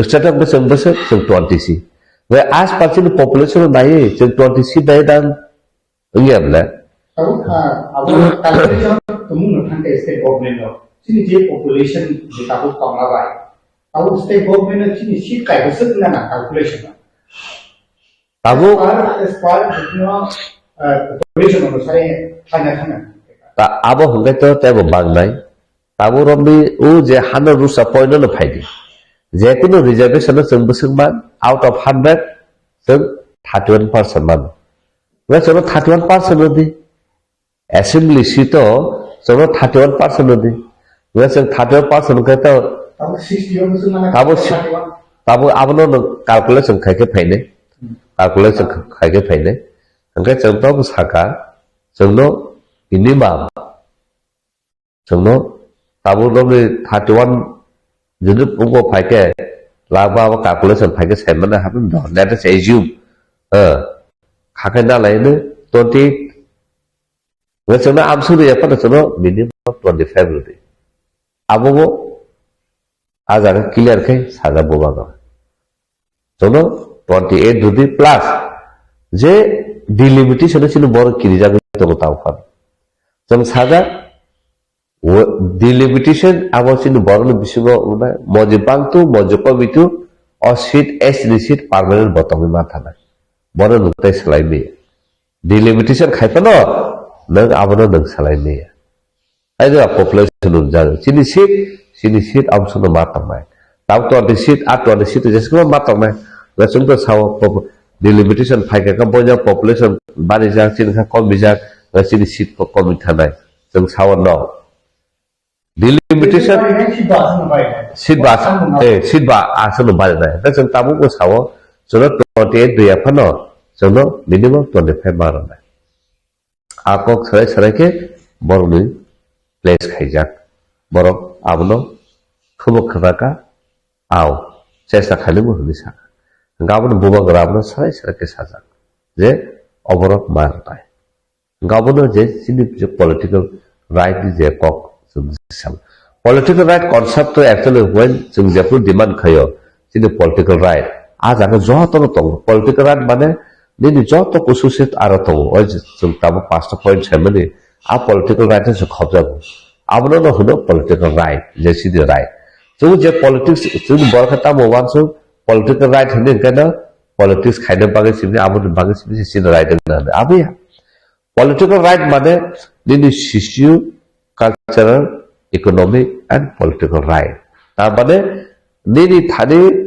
State of chwng bwswk chwng twenty seat. Bai as per chini population naiwi chwng twenty seat nai dan wngya bwle. Tabuk, ah, abo calculation tumung no thangkhe state government no. Chini je population je tabuk tongma bai. Abo state government no chini seat kaisa swk wngna nang calculation no. Tabuk as per, as per, no, ah, population no sare thangna thangna. Ta abo hwnkhe to tebo bangnai. Tabuk romni o je hano rusa point no phaidi. Je kunu reservation no chwng bwswk man, out of hundred, chwng thirty one percent man. Wngkha chwngno thirty one percent rwdi. Assembly seat o chwngno thirty one percent rwdi. Hwnkhe chwng thirty one percent hwnkhe to Tabuk sixty o bwswk mana tabuk si-, thirty one. Tabuk abono nwng calculation khai khe phainai. Hmm. Calculation khai khe phainai. Hwnkhe chwng to bwsaka, chwngno minimum, chwngno tabuk nokni thirty one jodi pungo phaikhe, laba abo calculation phaikhe saimano happen do. Let us assume, eh, khakai nalaino twenty eight. Nge chwngno amsuk rwya phano chwngno minimum twenty five rwdi. Abobo a jaga clear khai sajak bubagra. Chwngno twenty eight rwdi plus je delimitation no chini borok kirijagwi tongo tamo phano. Chwng sajak, delimitation abo chini borokni bisingo wngnai, moji bangtu, moji komitu, o seat, S T ni seat permanent bo tongwi ma thangna. Bono nwng tei swlai maya. Delimitation khai phano nwng abono nwng swlai maya. Ai da population unjak. Chini seat, chini seat amsono ma tongnai. Tam twenty seat, a twenty seat jesukno ma tongnai. Ngasung to sao pop-, delimitation phaikha kha boina population bani jak, chini kha komi jak, chini seat po komi thanai. Chwng sao no. Delimitation seat ba, eh, seat ba aswkno bari nai. Hwnkhe chwng tabukbo sao, chwngno twenty eight rwya phano, chwngno minimum twenty five ma rwnai. A kok sarai sarai khe borokni place khaijak. Borok abono khwbo khwnaka, ao chesta khainaibo hwnwi sa. Hwnkhe abono bubagra abono sarai sarai khe sajak je oborok ma rwnai. Hwnkhe abono je chini je political right ni je kok chwng sa. Political right concept to actually when chwng jephru demand khaio, chini political right. A jaga jotono tongo. Political right mane nini joto kusu se aro tongo. Oi je chwng tabuk pasta point saimani, a political right se khobjago. Abono no hwno political right, je chini right. Chwng je politics, chwng borok khe tamo wansuk political right hwnwi hwnkhe no politics khaina bagwi simi, aboni bagwi simi se chini right wngna hwnwi. Abo ya. Political right mane nini socio cultural, economic and political right. Tar mane nini thani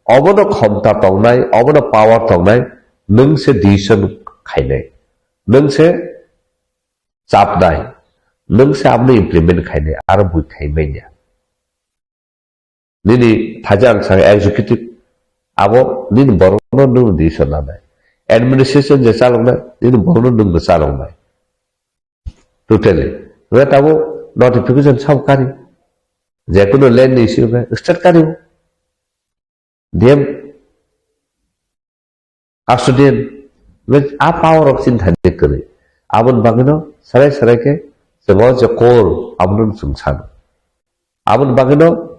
obono khomta tongnai, obono power tongnai, nwng se decision khainai, nwng se chapnai, nwng se abono implement khainai, aro bui khai manya. Nini thaja ang saka executive, abo nini borokno nwng decision lanai. Administration je chaloknai, nini borokno nwng bo chaloknai. Totally. Hwnkhe tabuk notification sab kari. Jekunu land ni issue khe state kari. D M custodian, a power rok chini thani kwrwi. Aboni bagwino sarai sarai khe chwng o je core abono chwng sano. Aboni bagwino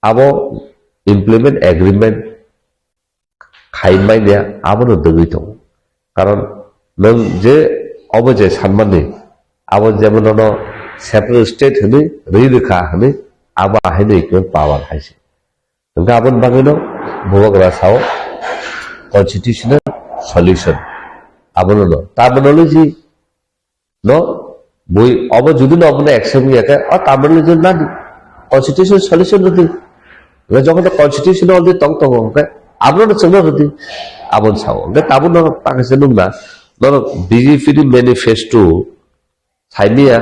abo implement agreement khai manya abono dwgwi tongo. Karon nwng je obo je sanmani abo jemon nono separate state hwnwi rwi rwkha hwnwi abo ahaino equal power hai se. Hwnkhe aboni bagwino bubagra sao constitutional solution. Abono no terminology no bui obo judi no obono accept ya khe o terminology nani constitutional solution rwdi. Hwnkhe jokhon constitution already tong tongo hwnkhe abono no chwngno rwdi. Aboni sao hwnkhe tabuk no takhaise nukna norok B J P ni manifesto Saimia.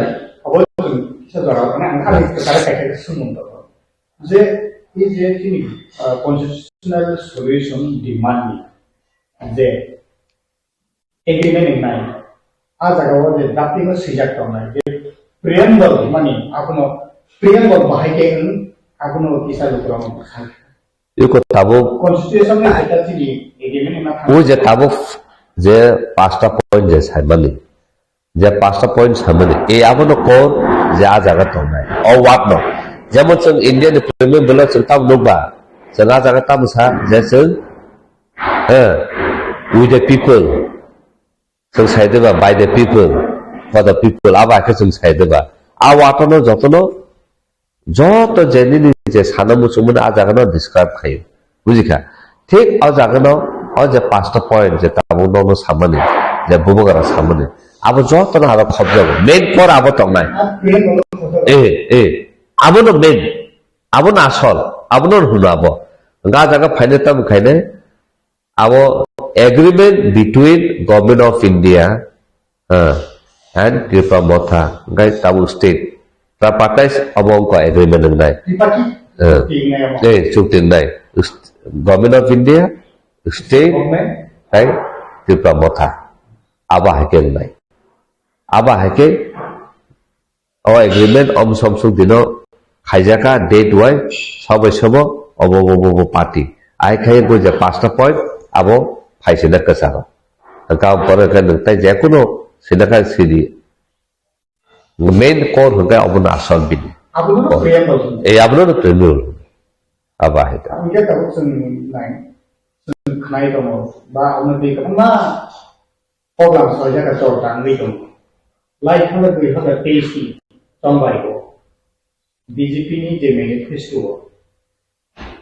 Abo chwng kisa jora rok nang, ang kisa kaisa kaisa swngo to. Je, e je chini, ah, constitutional solution demand ni je agreement ni nai, a jaga o je drafting o swijak tongnai je preamble mani abono preamble bahai khe wng abono kisa lukurok sai. Iko tabuk constitution ni jeta chini agreement ni ma thang. O je tabuk je pasta point je saimani. Je pasta point samani, e abono core je a jaga tongnai. O word no. Jemon chwng India ni preamble o chwng tamo nukba, chwng a jaga tamo sa, je chwng, eh, with the people. Chwng sai deba, by the people, for the people. Abo hai khe chwng sai deba. A word no jotono Joto je nini je sana muchungmani a jaga no describe khaio. Bujikha? Thik o jaga no o je pasta point je tabuk nono samani, je bubagra samani. Abo joto no aro khobjago. Main core abo tongnai. Eh, eh. Abo no main. Abo no asol. Abo no hwno abo. Ga jaga phainai tamo khainai. Abo agreement between Government of India, ah, and Tipra Motha, hwnkhe tabuk state. Tripartite abo wngkha agreement wngnai. Tripartite Eh. Wngnai amo. Eh, chukti wngnai. Government of India, state, Government. Tei Tipra Motha. Abo hai khe wngnai. Abo hai khe o agreement om som suk dino khaijaka date wai sobo sobo obo bo bo bo party. Ai khai bo je pasta point abo phaisina kwcharo. Hwnkhe abo pore khe nwng tei je kuno sina kha sidi. Main core hwnkhe obono asol bini. Abono no preamble. Eh, abono no preamble. Abo hai ta. Ang khe tabuk chwng nai, chwng khnai tongo. Ba abono twi kwbangma program soijak kha chol tangwi tongo. Lai thangkhe dui hazar teis ni chongbai o B J P ni je manifesto o.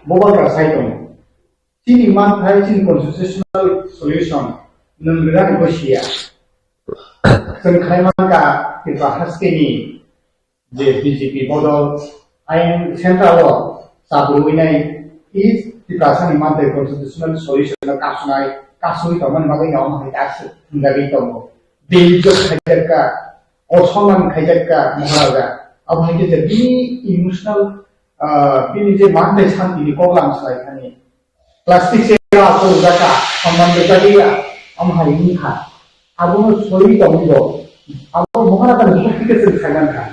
Bubagra sai tongo. Chini manthai, chini constitutional solution nwng rwna ni bo siya. Chwng khai mankha Tripura haste ni je B J P bodol ain central o chabrui nai is Tiprasa ni manthai constitutional solution no kasunai, kasui tongmani bagwi no hai kasu thwngjagwi tongo. Bejot khaijakka, osoman khaijakka Maharaja. Abo hai khe je bini emotional, ah, bini je manthai santi ni koklam salai thani. Plastic chair o aswk rwjak kha, saman rwjak ya, omo hai wngkha. Abono sori tongwi bo. Abo Maharaja ni bwkhak khe chwng khaimani kha.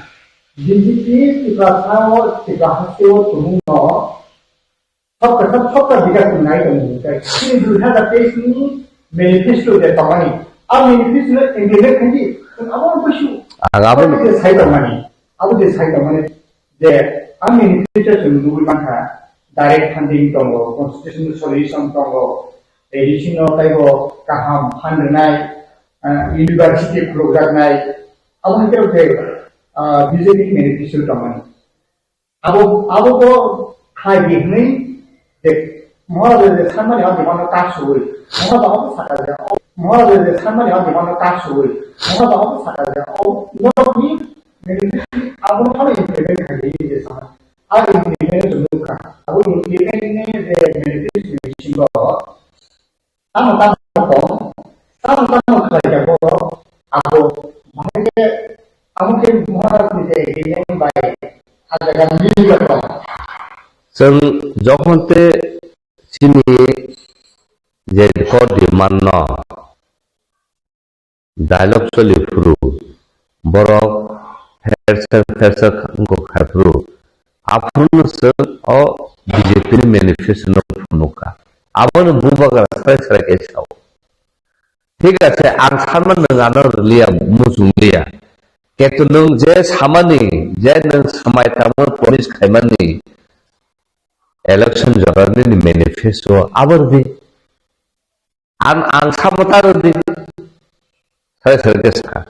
B J P Tiprasa o, Tipra haste o tumung no sopta sop, sopta bikas wngnai tongo. Chini dui hazar teis ni manifesto je tongmani, a manifesto no implement khaidi, chwng abo busu. Ang abo je sai tongmani, abo je sai tongmani. Je ang manifesto chwng nugwi mankha, direct funding tongo, constitutional solution tongo, A D C no taibo kaham fund rwnai, ah, university khulukjaknai, abo hai khe, ah, B J P ni manifesto tongmani. Abo, abo bo khai di hwnwi je Moharaja je sanmani o jemano ta suwi, Moharaja abo saka je, o Moharaja je sanmani o jemano ta suwi, Moharaja abo saka je, o norokni abo no implement khai di je sama. A implement no nukha. Abo implement ni je manifesto ni bisingo tamo tamo tong, tamo tamo khlai jago, abo bahai khe, amo khe Maharaj ni je agreement bai a jaga mili jago. Chwng jokhon te chini je kok demand no dialogue choli phuru, borok phersa phersa wngkha phuru, aphuru no chwng o B J P ni manifesto no phunukha. Abono bubagra srai srai khe sao. Thik ase, ang sanma nwng ano rwliya, muchungliya. Kintu nwng je samani, je nwng samai tamo promise khaimani, election jorani ni manifesto abo rwdi. Ang, ang samo ta rwdi. Sare sare khe sa.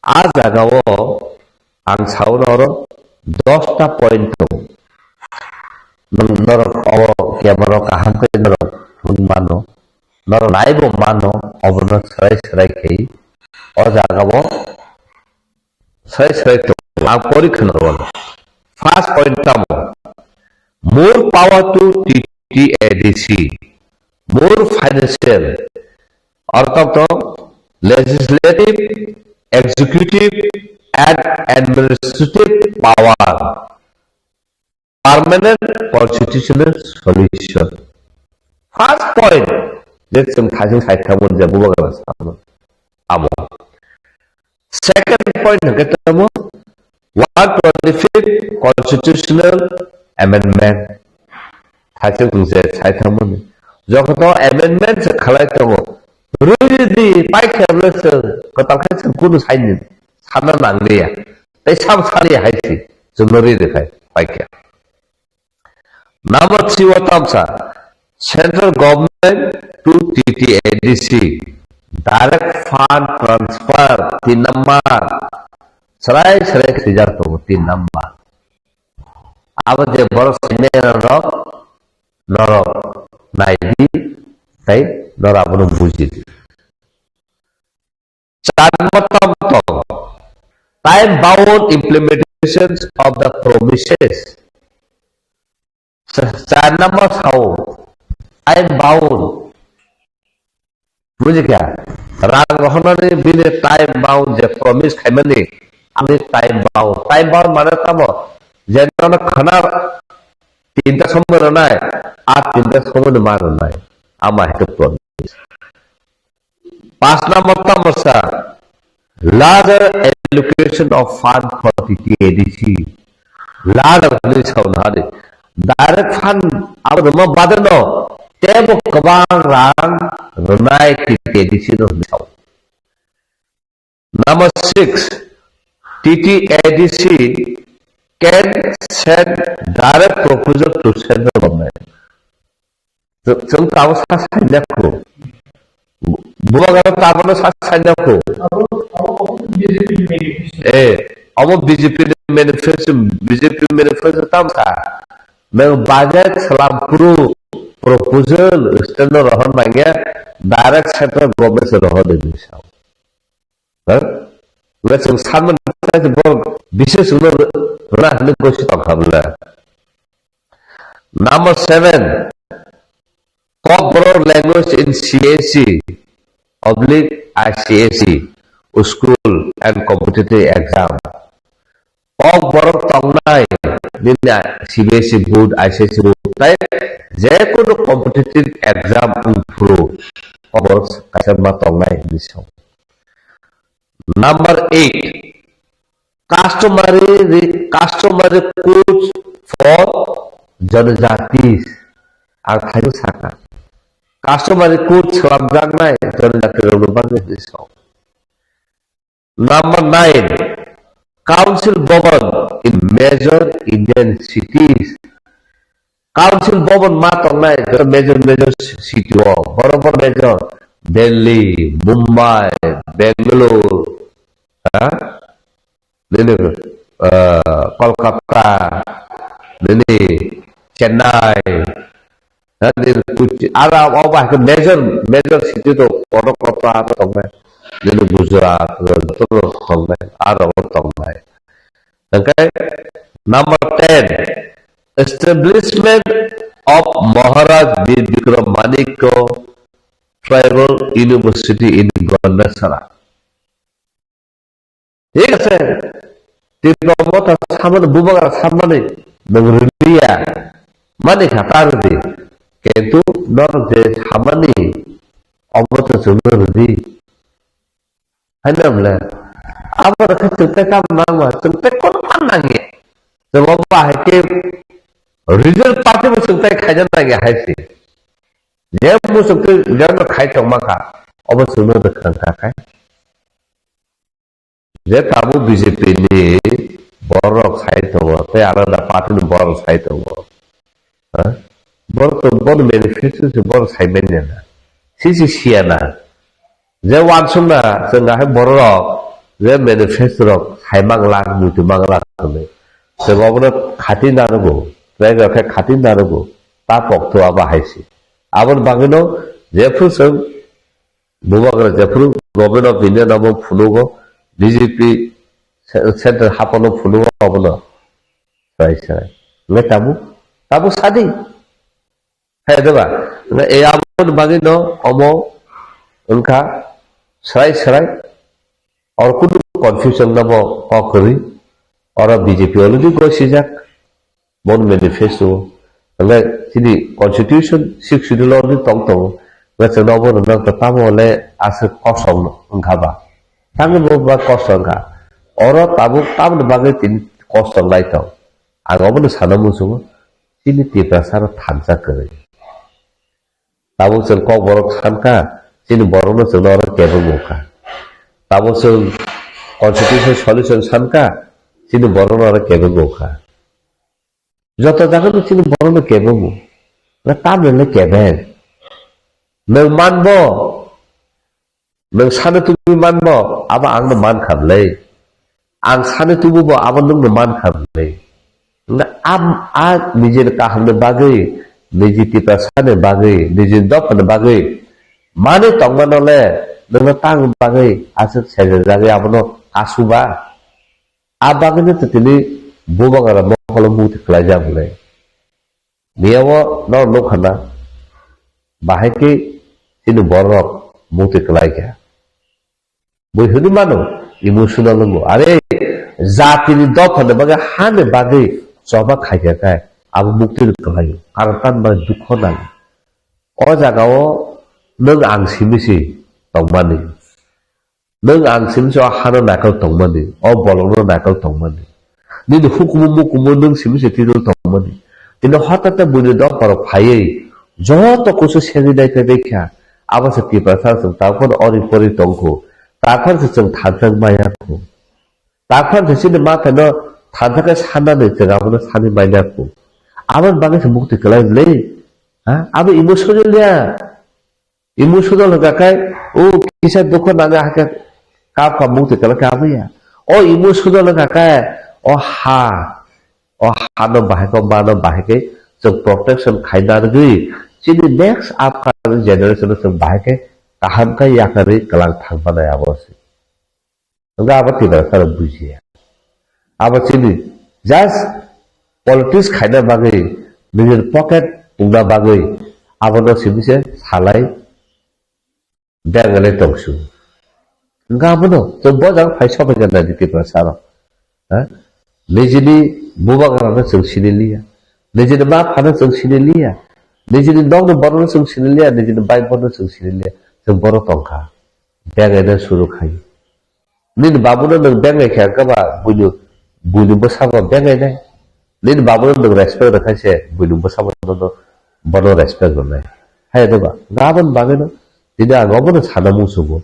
A jaga o ang sao norok dosta point tongo. Norok o camera o kaham khe norok phunuk mano. Norok naibo mano, obono srai srai khe o jaga o srai srai tongo. Ang pori kheno rwno. First point tamo? More power to T T A D C. More financial, orthoto legislative, executive and administrative power. Permanent constitutional solution. First point, je chwng thaising sai thangmani je bubagra samo amo. Second point hwnkhe tamo one twenty-fifth constitutional amendment. Thaising chwng je sai thangmani. Jokhon to amendment se khalai tongo. Rwidi paikha rwse kwtal khe chwng kunu saini sana nangliya. Tei sam sani hai si chwngno ri rwkhai paikha. Number three o tamsa, central government to T T A D C, direct fund transfer, tin number, srai srai swijak tongo, tin number. Abo je borok saimanya rok, norok naidi, tei norok abono bujidi. Char number tamo tong, time bound implementations of the promises. Sa-, char number sao, time bound. Bujikha? Rang rohornani bini time bound je promise khaimani, ani time bound. Time bound mane tamo? Je nono khana tinta somoi rwnai, a tinta somoi no ma rwnai. Ama hai khe promise. Pas number tamo sa, larger allocation of fund for T T A D C. Larger hwnwi sauna hari. Direct fund abo rwma bade no tebo kwbang rang rwnai T T A D C no hwnwi sao. Number six, T T A D C can send direct proposal to central government. Chwng, chwng tamo sa sainai kho. Bubagra tamo sa sainai kho. Abo, abo, abo B J P ni manifesto. Eh, abo B J P ni manifesto, B J P manifesto tamo sa. Nwng budget salam phuru proposal state no rohor manya, direct central government se rohor de bisa. Ha? Wala chwng sanmani tei borok bises wngno rwna hwnwi gosi tongkha bwle. Number seven, Kokborok language in C S C oblique I C S C school and competitive exam. Kokborok tongnai nini C B S E board, I C S E board tei jekunu competitive exam wngphuru Kokborok kaisa ma tongnai hwnwi sao. Number eight, customary re-, customary codes for janajatis. Ang khaino sakha. Customary code slamjaknai janajati rokni bagwi hwnwi sao. Number nine, Council Bhavan in major Indian cities. Council Bhavan ma tongnai joto major major city o, boro boro major, Delhi, Mumbai, Bangalore, ha? Nini, eh, Kolkata, nini Chennai, ha, nini Kochi, aro abo hai khe major, major city to kono koto aro tongnai, nini Gujarat, joto tongnai, aro tongnai. Okay, number ten, establishment of Maharaj Bir Bikram Manikya Tribal University in Gandachara. Thik ase, Tipra Motha samani, Bubagra samani, nwng rwliya, mani kha ta rwdi. Kintu norok je samani, obo to chwngno rwdi. Haino bwle, abo rwkhe chwng tei tamo nangma, chwng tei kono ma nangya. Chwng obo hai khe regional party bo chwng tei khaina nangya hai se. Je muchung twi jeno khai tongma kha, obo chwngno rwkha wngkha khai. Je tabuk B J P ni borok sai tongo, tei alada party ni borok sai tongo. Ha? Borok to bono manifesto se borok sai manya na. Sisi siya na. Je wansukna chwng ahai borok je manifesto rok sai mang lak, muitu mang lak hwnwi. Chwng obono khati nanugo, tei rok khe khati nanugo, ta pokto abo hai se. Aboni bagwino jephru chwng Bubagra jephru Government of India no bo phunugo, B J P ce-, central hapono phunugo obono. Sai sai. Nge tabu, tabu sadi. Hai de ba? Nge e aboni bagwino omo wngkha srai srai. Or kunu confusion no bo kok kwrwi. Oro B J P already gosijak. Bon manifesto. Hingke chini constitution six schedule already tong tongo. Hingke chwngno obo rwna tamo le aswk kosong wngkha ba. Tangwi bo ba kosong wngkha. Oro tabuk tamoni bagwi tini kosong lai tong. Ang obono sana muchungo. Chini Tiprasa rok thansa kwrwi. Tabuk chwng kokborok sankha, chini borokno chwngno oro kebengmukha. Tabuk chwng constitution solution sankha, chini borokno oro kebengmukha. Joto jagano chini borokno kebengo. Na tamrele kebeng. Nwng manbo, nwng sani tubui manbo, abo angno mankha bwle. Ang sani tububo abo nwngno mankha bwle. Hwnkhe am-, a nijini kahamni bagwi, niji Tiprasani bagwi, nijini dophani bagwi manwi tongmano le nwngno tangni bagwi aswk sejajagwi abono asuba. A bagwino to tini bubagra mokolo mukti khlaijak bwle. Miyao norok nukha na, bahai khe chini borok mukti kwlai kha. Bui hwnwi mano, emotional wngo. Are, jatini dophani bagwi, hani bagwi choba khaikha khe, abo mukti rw kwlaio. Karon tamni bagwi dukho nango. O jagao nwng ang simi se tongmani. Nwng ang simi se o hano naikol tongmani, o bolongno naikol tongmani. Nini hukumu mukumu nwng simi se titol tongmani. Tini hotate buini dopharok phaiwi joto kusu segwi naiphai baikha. Abo se Tiprasa chwng takhorno ori pori tongkhu. Takhor se chwng thansa maya khu. Takhor se chini mathaino thansa khe sanani chwng abono sani maya khu. Aboni bagwi se mukti kwlai le. Ha? Abo emotional ya. Emotional hwnkha khe, o kisa dukho nangya hakhe kap kap mukti kwlai khe abo ya. O emotional hwnkha khe, o ha, o hano bahai khe, o mano bahai khe, chwng protection khaina rwgwi, chini next upcoming generation no chwng bahai khe kaham khe yakarwi kwlang thang manai abo se. Hwnkhe abo Tiprasa rok bujiya. Abo chini just politics khaina bagwi, nijini pocket pungna bagwi, abono simi se salai, beng le tongsu. Hwnkhe abono, chwng bo jaga phai sobai khe nai di Tiprasa rok. Ha? Nijini bubagra no chwng sini liya. Nijini ma pha no chwng sini liya. Nijini nokni borok no chwng sini liya. Nijini bai borok no chwng sini liya. Chwng borok tongkha. Beng le suru khai. Nini babuno nwng bengai khe hwnkhe ba buini, buini bwsabo bengai nai. Nini babuno nwng respect rwkha se buini bwsabo nono, bono respect rwnai. Hai de ba, gabon bagwino tini ang obono sana muchungo.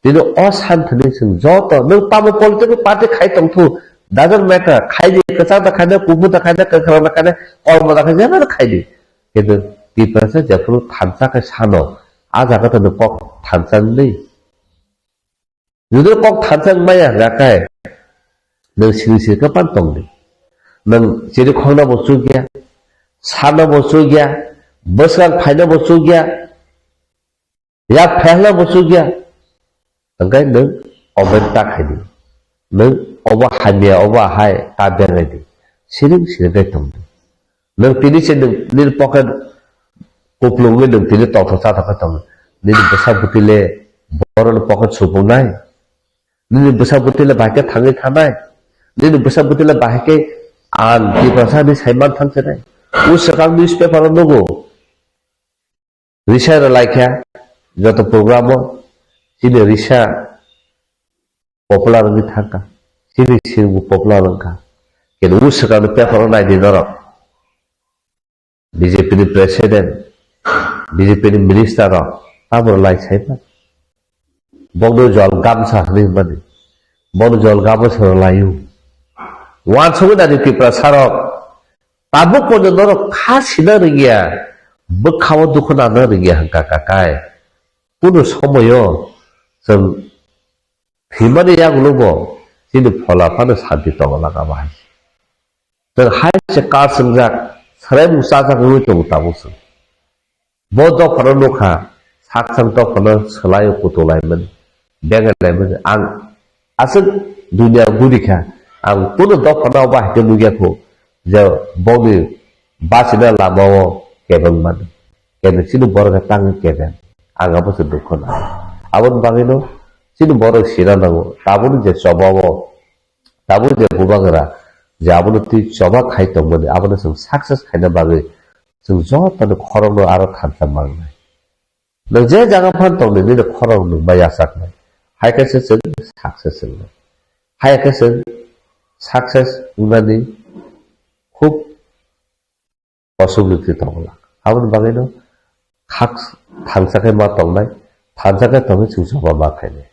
Tini o santhini chwng joto nwng tamo political party khai tongthu, doesn't matter, khai di, kwchak da khai na, kuphur da khai na, kwkhwrang da khai na, kormo da khai na, jemano khai di. Kintu Tiprasa jephuru thansa khai sano, a jaga to nwng kok thansa nini. Jodi kok thansa wngmaya hwnkha khe, nwng siri siri khe pan tongdi. Nwng chiri khokna bo chukya, sana bo chukya, bwswk phaina bo chukya, yak phaina bo chukya. Hwnkhe nwng oben ta khaidi. Nwng obo hamya, obo ahai ta bengaidi. Siring siring khe tongdi. Nwng tini se nwng nini pocket kuplungwi nwng tini tongthok chathok khe tongo. Nini bwsa bwtwi le borokni pocket supungnai. Nini bwsa bwtwi le bahai khe thangwi thanai. Nini bwsa bwtwi le bahai khe ang Tiprasa hinwi sai man thang se nai. O swkang newspaper o nugo. Risa rwlai kha joto program o chini risa popular wngwi thangkha. Chini sirbo popular wngkha. Khe o swkang paper o naidi norok. B J P ni president, B J P ni minister rok tamo rwlai saiman. Bono jol gamsa hinwi hwnmani. Bono jol gamsa rwlaio. Wansugwi nadi Tiprasa rok. Tabuk pono norok kha sina rwngya, bwkha o dukhu nana rwngya hwnkha kakai. Kunu somoyo chwng thwimani yagulo bo chini phola phano santi tongo laka bahai. Chwng hai se kar swngjak, swraimung chajak wngwi tongo tabuk chwng. Bo dophano nukha, sak sak dophano swlai kutulaimani, bengailaimani. Ang aswk dunia gurikha, ang kunu dophano bahai khe nukya kho, je bongni bachina lamao kebeng mano. Kene chini borok khe tangwi kebeng. Ang abo se dukho nango. Aboni bagwino chini borok sina nango. Tabukni je chobao, tabukni je bubagra, je abono twi choba khai tongmani, abono chwng success khaina bagwi chwng jotoni khorokno aro thansa mangnai. Nwng je jaga phan tongdi, nini khorok nwng ma yachaknai. Hai khe se chwng success wngnai. Hai khe chwng success wngnani khub possibility tongo. Aboni bagwino khak thansa khe ma tongnai, thansa khe tongwi chwng choba ma khainai.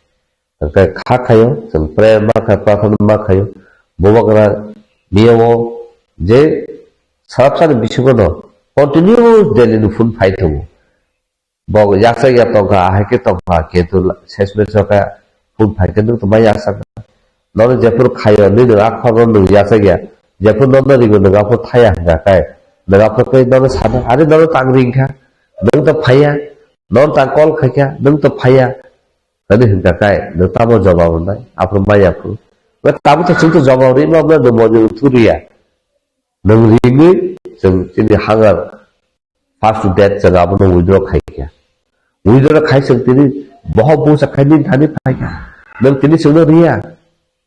Hwnkhe kha khaio, chwng prayer ma khai, prarthana ma khaio. Bubagra miyo je sarapsani bisingono continuous daily ni phone phai tongo. Bo yaksa ya tongkha, ahai khe tongkha, kintu la-, ses mes o khe phone phai khe nwng tongma yaksa kha. Nono jephuru khaio, nini akhorno nwng yaksa ya. Jephuru nono ringo nwng aphuru thaya hwnkha khe, nwng aphuru khe nono sana, "Are nono tang ring kha, nwng to phaiya, nono tang call khai kha, nwng to phaiya." Nani hwnkha khe, nwng tamo jawab rwnai, aphuru maya phuru. Tabuk to chwng to jawab rwima, nwng moni rw thuriya. Nwng ringwi chwng chini hangar first date chwng abono withdraw khai kha. Withdraw khai chwng tini bohok busa khai nini thani phai kha. Nwng tini chwngno riya.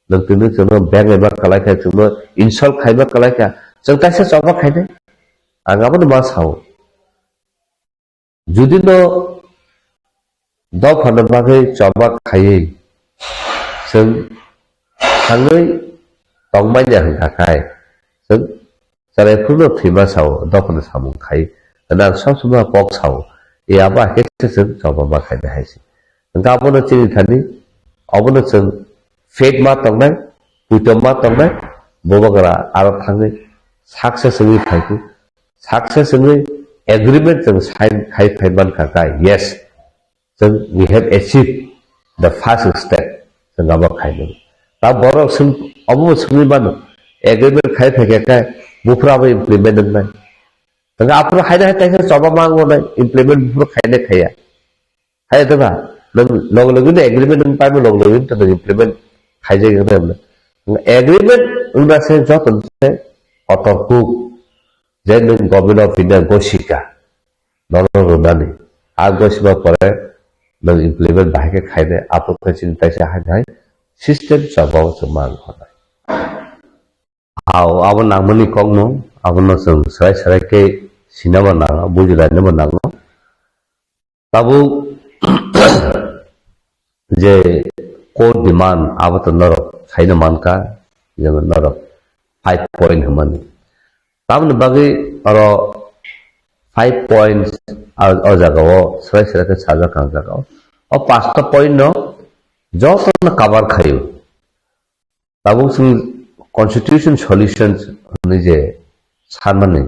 Nwng tini chwngno beng eba kwlai kha, chwngno insult khaiba kwlai kha. Chwng kaisa choba khainai. Ang abono ma sao. Judino dophano bagwi choba khaiwi chwng thangwi tongmanya hwnkha khai, chwng chwrai phurno thwima sao, dophano samung khai hwnwi ang sob somoi kok sao. E abo hai khe se chwng choba ma khainai hai se. Hwnkhe abono chini thani, obono chwng faith ma tongnai, puitom ma tongnai, bubagra aro thangwi success wngwi phaikhe, success wngwi agreement chwng sign khai phai mankha kha, yes, chwng we have achieved the first step, chwng abo khainai. Ta borok swng, obo swngwi mano, agreement khai phaikha kha, buphuru abo implement wngnai. Hwnkhe aphuru haino hai kaisa choba ma wngnai, implement buphuru khainai khaiya. Hai da ba, nwng log logino agreement nwng paimo, log logino to nwng implement khaijak wngna hwnle. Agreement wngna se joto se kotor kuk, je nwng Government of India gosika, nono rwnani. A gosiba pore nwng implement bahai khe khainai, aphuru khe chini taisa hai hai system chobao chwng ma wngkha. Ao, abo nangmani kokno, abono chwng swrai swrai khe sinabo nango, bujilainabo nango. Tabuk je core demand, abo to norok saino mankha, jemon norok five point hwnmani. Tamoni bagwi oro five points o, o jagao swrai swrai khe sajak ang jagao. O pasta point no jotono cover khaio. Tabuk chwng constitution solutions hwnwi je sanmani.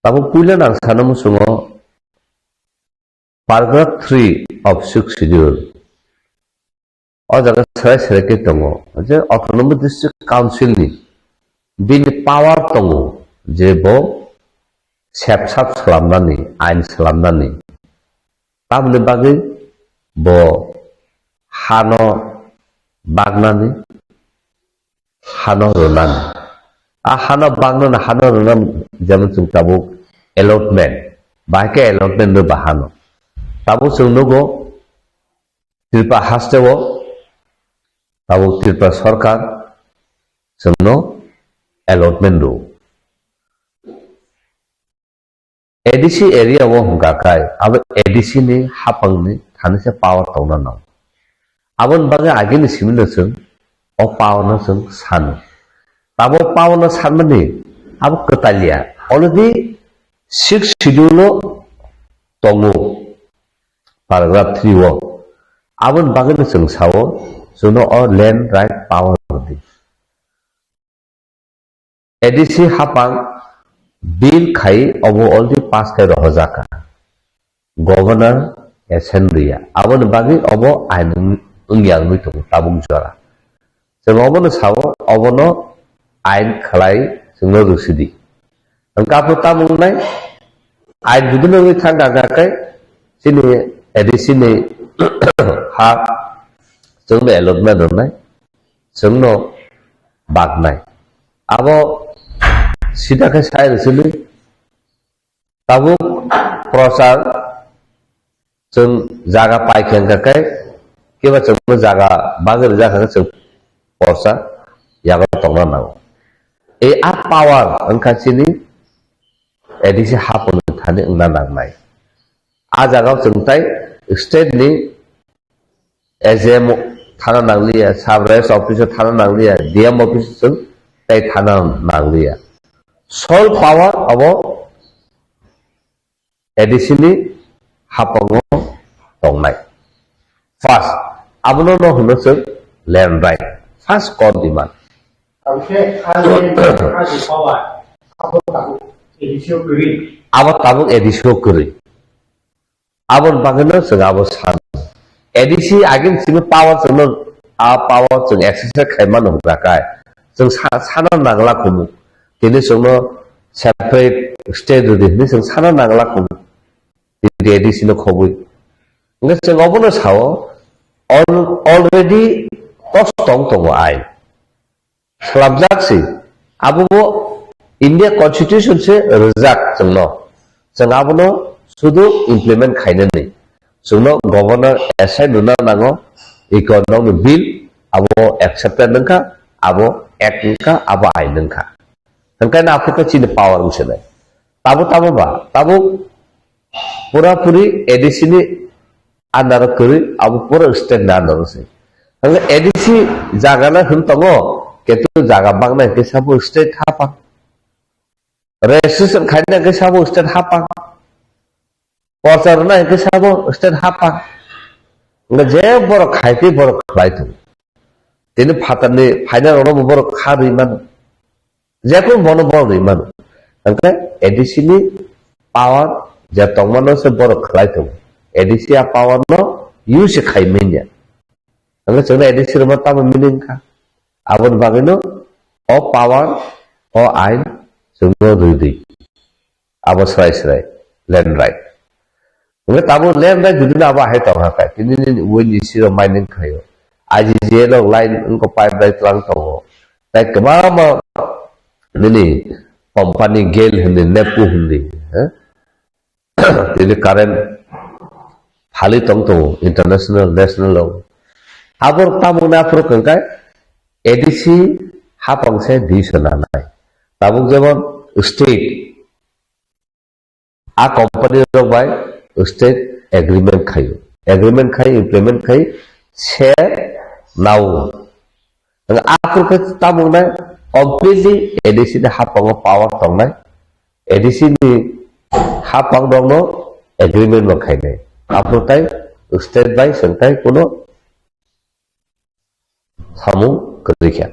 Tabuk puila nang sana muchungo paragraph three of sixth schedule. O jaga serai serai khe tongo je autonomous district council ni bini power tongo je bo sepsap slamnani, ain slamnani. Tamoni bagwi bo hano bagnani, hano rwnani. A hano bagnani, hano rwnani, jemon chwng tabuk allotment, bahai khe allotment rw ba hano. Tabuk chwng nugo Tripura hasteo tabuk Tripura Sarkar chwngno allotment rw. A D C area o hwnkha khai, abo A D C ni haphangni thani se power tongna nango. Aboni bagwi agini simi no chwng o power no chwng sano. Abo power no sanmani abo kwtal ya. Already sixth schedule o tongo, paragraph three o. Aboni bagwi no chwng sao, chwngno o land right power rwdi. A D C haphang bill khai obo already pass khai rohorjak kha. Governor assent rwya. Aboni bagwi obo ain wng-, wngya wngwi tongo tabuk jora. Chwng obono sao, obono ain khlai chwngno rwsidi. Hwnkhe aphuru tamo wngnai? Ain judino wngwi thangkha hwnkha khe chini A D C ni ha chwngno allotment rwnai. Chwngno baknai. Abo sida khe sai rw sini tabuk prochar chwng jaga pai khe wngkha khe kiba chwngno jaga bagwi rijak kha khe chwng prochar yago tongna nango. Ei a power wngkha chini A D C haphangni thani wngna nangnai. A jagao chwng tai state ni S D M thana nangliya, sub registrar office thana nangliya, D M office chwng tai thana nangliya. Sole power abo A D C ni haphango tongnai. First, abono no hwno chwng land right. First core demand. Abse, abse, power. Abo tabuk A D C o kwrwi. Abo tabuk A D C o kwrwi. Aboni bagwino chwng abo sano. A D C agini simi power chwngno, a power chwng exercise khaimano hwnka khe. Chwng sa-, sana nangla kumu. Tini chwngno separate state rwdi hwnwi chwng sana nangla kumu. Tini A D C no khobwi. Hwnkhe chwng obono sao, al-, already kos tong tongo ain. Slamjak se. Abo bo India Constitution se rwjak chwngno. Chwng abono sudu implement khainani. Chwngno governor assign rwna nango, Iko nokni bill abo accepted wngkha, abo act wngkha, abo ain wngkha. Hwnkhe na aphuru khe chini power wngse nai. Tabuk tamo ba, tabuk pura puri A D C ni under o kwrwi, abo pura state ni under o se. Hwnkhe A D C jaga na hwn tongo, kintu jaga bangna hwnkhe sabo state hapang. Registration khaina hwnkhe sabo state hapang. Porcha rwna hwnkhe sabo state hapang. Hwnkhe je borok khai tei borok khlai tongo. Tini phatarni phaina rokno bo borok kha rwi mano. Jekunu bono borok rwi mano. Hwnkhe A D C ni power je tongmano se borok khlai tongo. A D C a power no use khai manya. Hwnkhe chwngno A D C rwma tamo meaning kha? Aboni bagwino o power, o ain chwngno rwdi. Abo srai srai, land right. Hwnkhe tabuk land right judino abo hai tongkha khe, tini nini uaini siro mining khaio. I G G L o line wngkha pipe line twlang tongo. Tai kwbangma nini company gel hindi, nepu hindi, eh? Tini current phali tong tongo international, national o. Abor tamung na aphuru kangkai A D C hapang se duiso nanai. Tabuk jemon state, a company rok bai state agreement khaio. Agreement khai implement khai se nao. Ang aphuru khe tamung nai completely A D C ni hapango power tongnai. A D C ni hapang rokno agreement bo khainai. Aphuru tai state bai sengtai kuno samung kwrwi kha.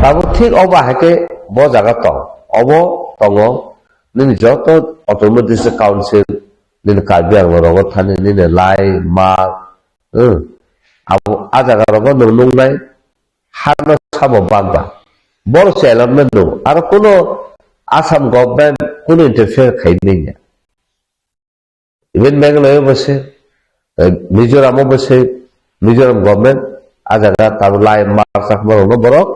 Tabuk thik obo hai khe bo jaga tong. Obo tongo nini joto autonomous district council, nini Karbi Anglong rogo thani, nini Lai, Mar, hmm, abo a jaga rogo nwng nungnai hano sabo bagba. Boro se allotment nungo. Aro kuno Assam government kuno interfere khai nangya. Even Meghalaya bo se, eh, Mizoram bo se, Mizoram government a jaga tabo lai mar chakma rokno borok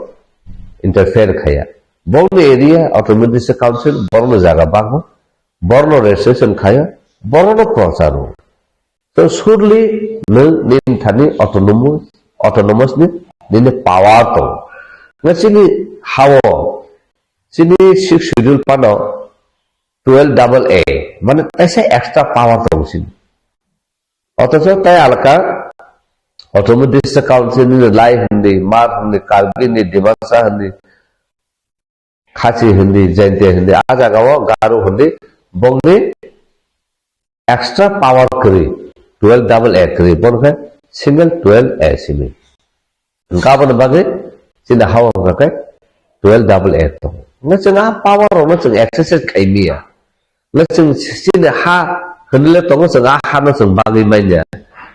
interfere khaya. Borokni area, autonomous district council, borokno jaga bagma, borokno registration khaya, borokno prochar rwo. To surely nwng nini thani autonomous, autonomous ni nini power tongo. Nga chini hao, chini sixth schedule pano twelve double A, mane kaisa extra power tongo chini. Othocho tai alka autonomous district council ni lai hindi, mar hindi, Karbi hindi, Dimasa hindi, Khasi hindi, Jaintia hindi, a jaga o Garo hindi, bongni extra power kwrwi, twelve double A kwrwi, bono khe single twelve A simi. Hwnkhe aboni bagwi chini ha o hwnkha khe twelve double A tongo. Hwnkhe chwng a power rokno chwng exercise khai manya. Hwnkhe chwng chini ha hwnwi le tongo, chwng a hano chwng bagwi manya.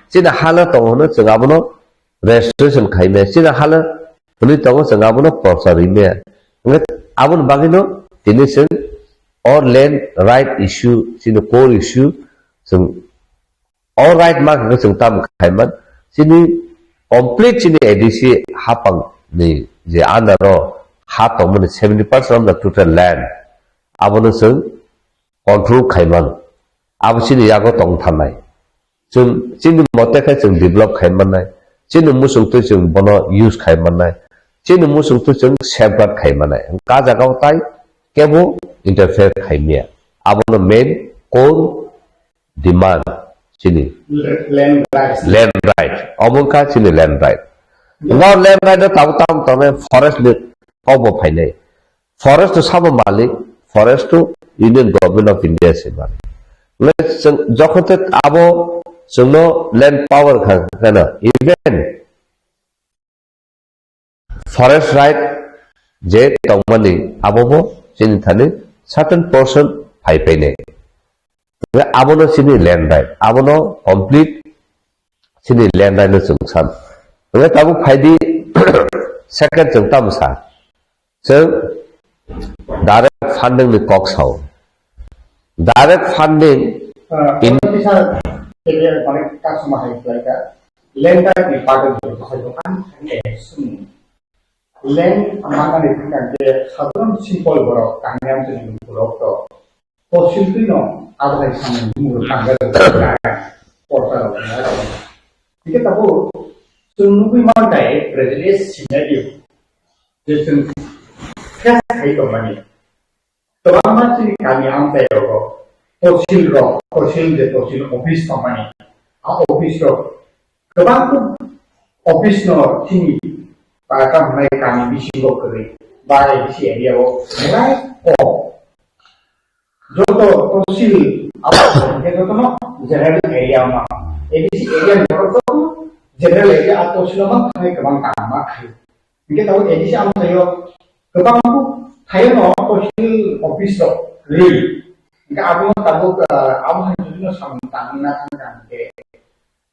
Chini ha le tongo hwno chwng abono registration khai manya. Chini ha le hwnwi tongo, chwng abono prochar rwi manya. Hwnkhe aboni bagwino tini chwng o land right issue, chini core issue chwng o right ma khe chwng tamo khaiman, chini complete chini A D C hapang ni je under o ha tongmani seventy percent of the total land, abono chwng control khaiman, abo chini yago tong thanai. Chwng chini mote khe chwng develop khai mannai, chini muchungtwi chwng bono use khai mannai, chini muchungtwi chwng safeguard khai mannai. Ka jagao tai kebo interfere khai maya. Abono main core demand chini. Land rights. Land right. Omo wngkha chini land right. Hwnkhe o land right no tabuk tamo tongnai forest ni kokbo phainai. Forest to sabo malik, forest to Union Government of India se malik. Hwnkhe chwng jokhon te abo chwngno land power kha kheno, even forest right je tongmani abobo chini thani certain portion phai painai. Hwnkhe abono chini land right, abono complete chini land right no chwng san. Hwnkhe tabuk phaidi second chwng tamo sa. Chwng direct funding ni kok sao. Direct funding Ah, in- Professor, kebia mane customer hai khlai ka. Land right ni bagwi joto hai dokan thani sum. Land manani thangkang je sadharan simple borok, kangni amchani borok to. Tosil twi no adai samung mung tangga porta rok na. Hingke tabuk Chwng nugwi manthai present scenario je chwng face khai tongmani. Kwbangma chini kami amchai rogo tosil rok, tosil je tosil office tongmani. A office rok kwbang office no chini ta kam hwnai kami bisingo kwrwi ba A D C area o belai kok. Joto tosil abo hwnkhe jotono general area ma. A D C area ni borok joto general area a tosil o ma thangwi kwbang kam ma khai. Hwnkhe tabuk A D C amchaio kwbang kuk thaio no tosil office rok ri. Hwnkhe abo tabuk, ah, abo hai no samung tangna thang kha hwnkhe,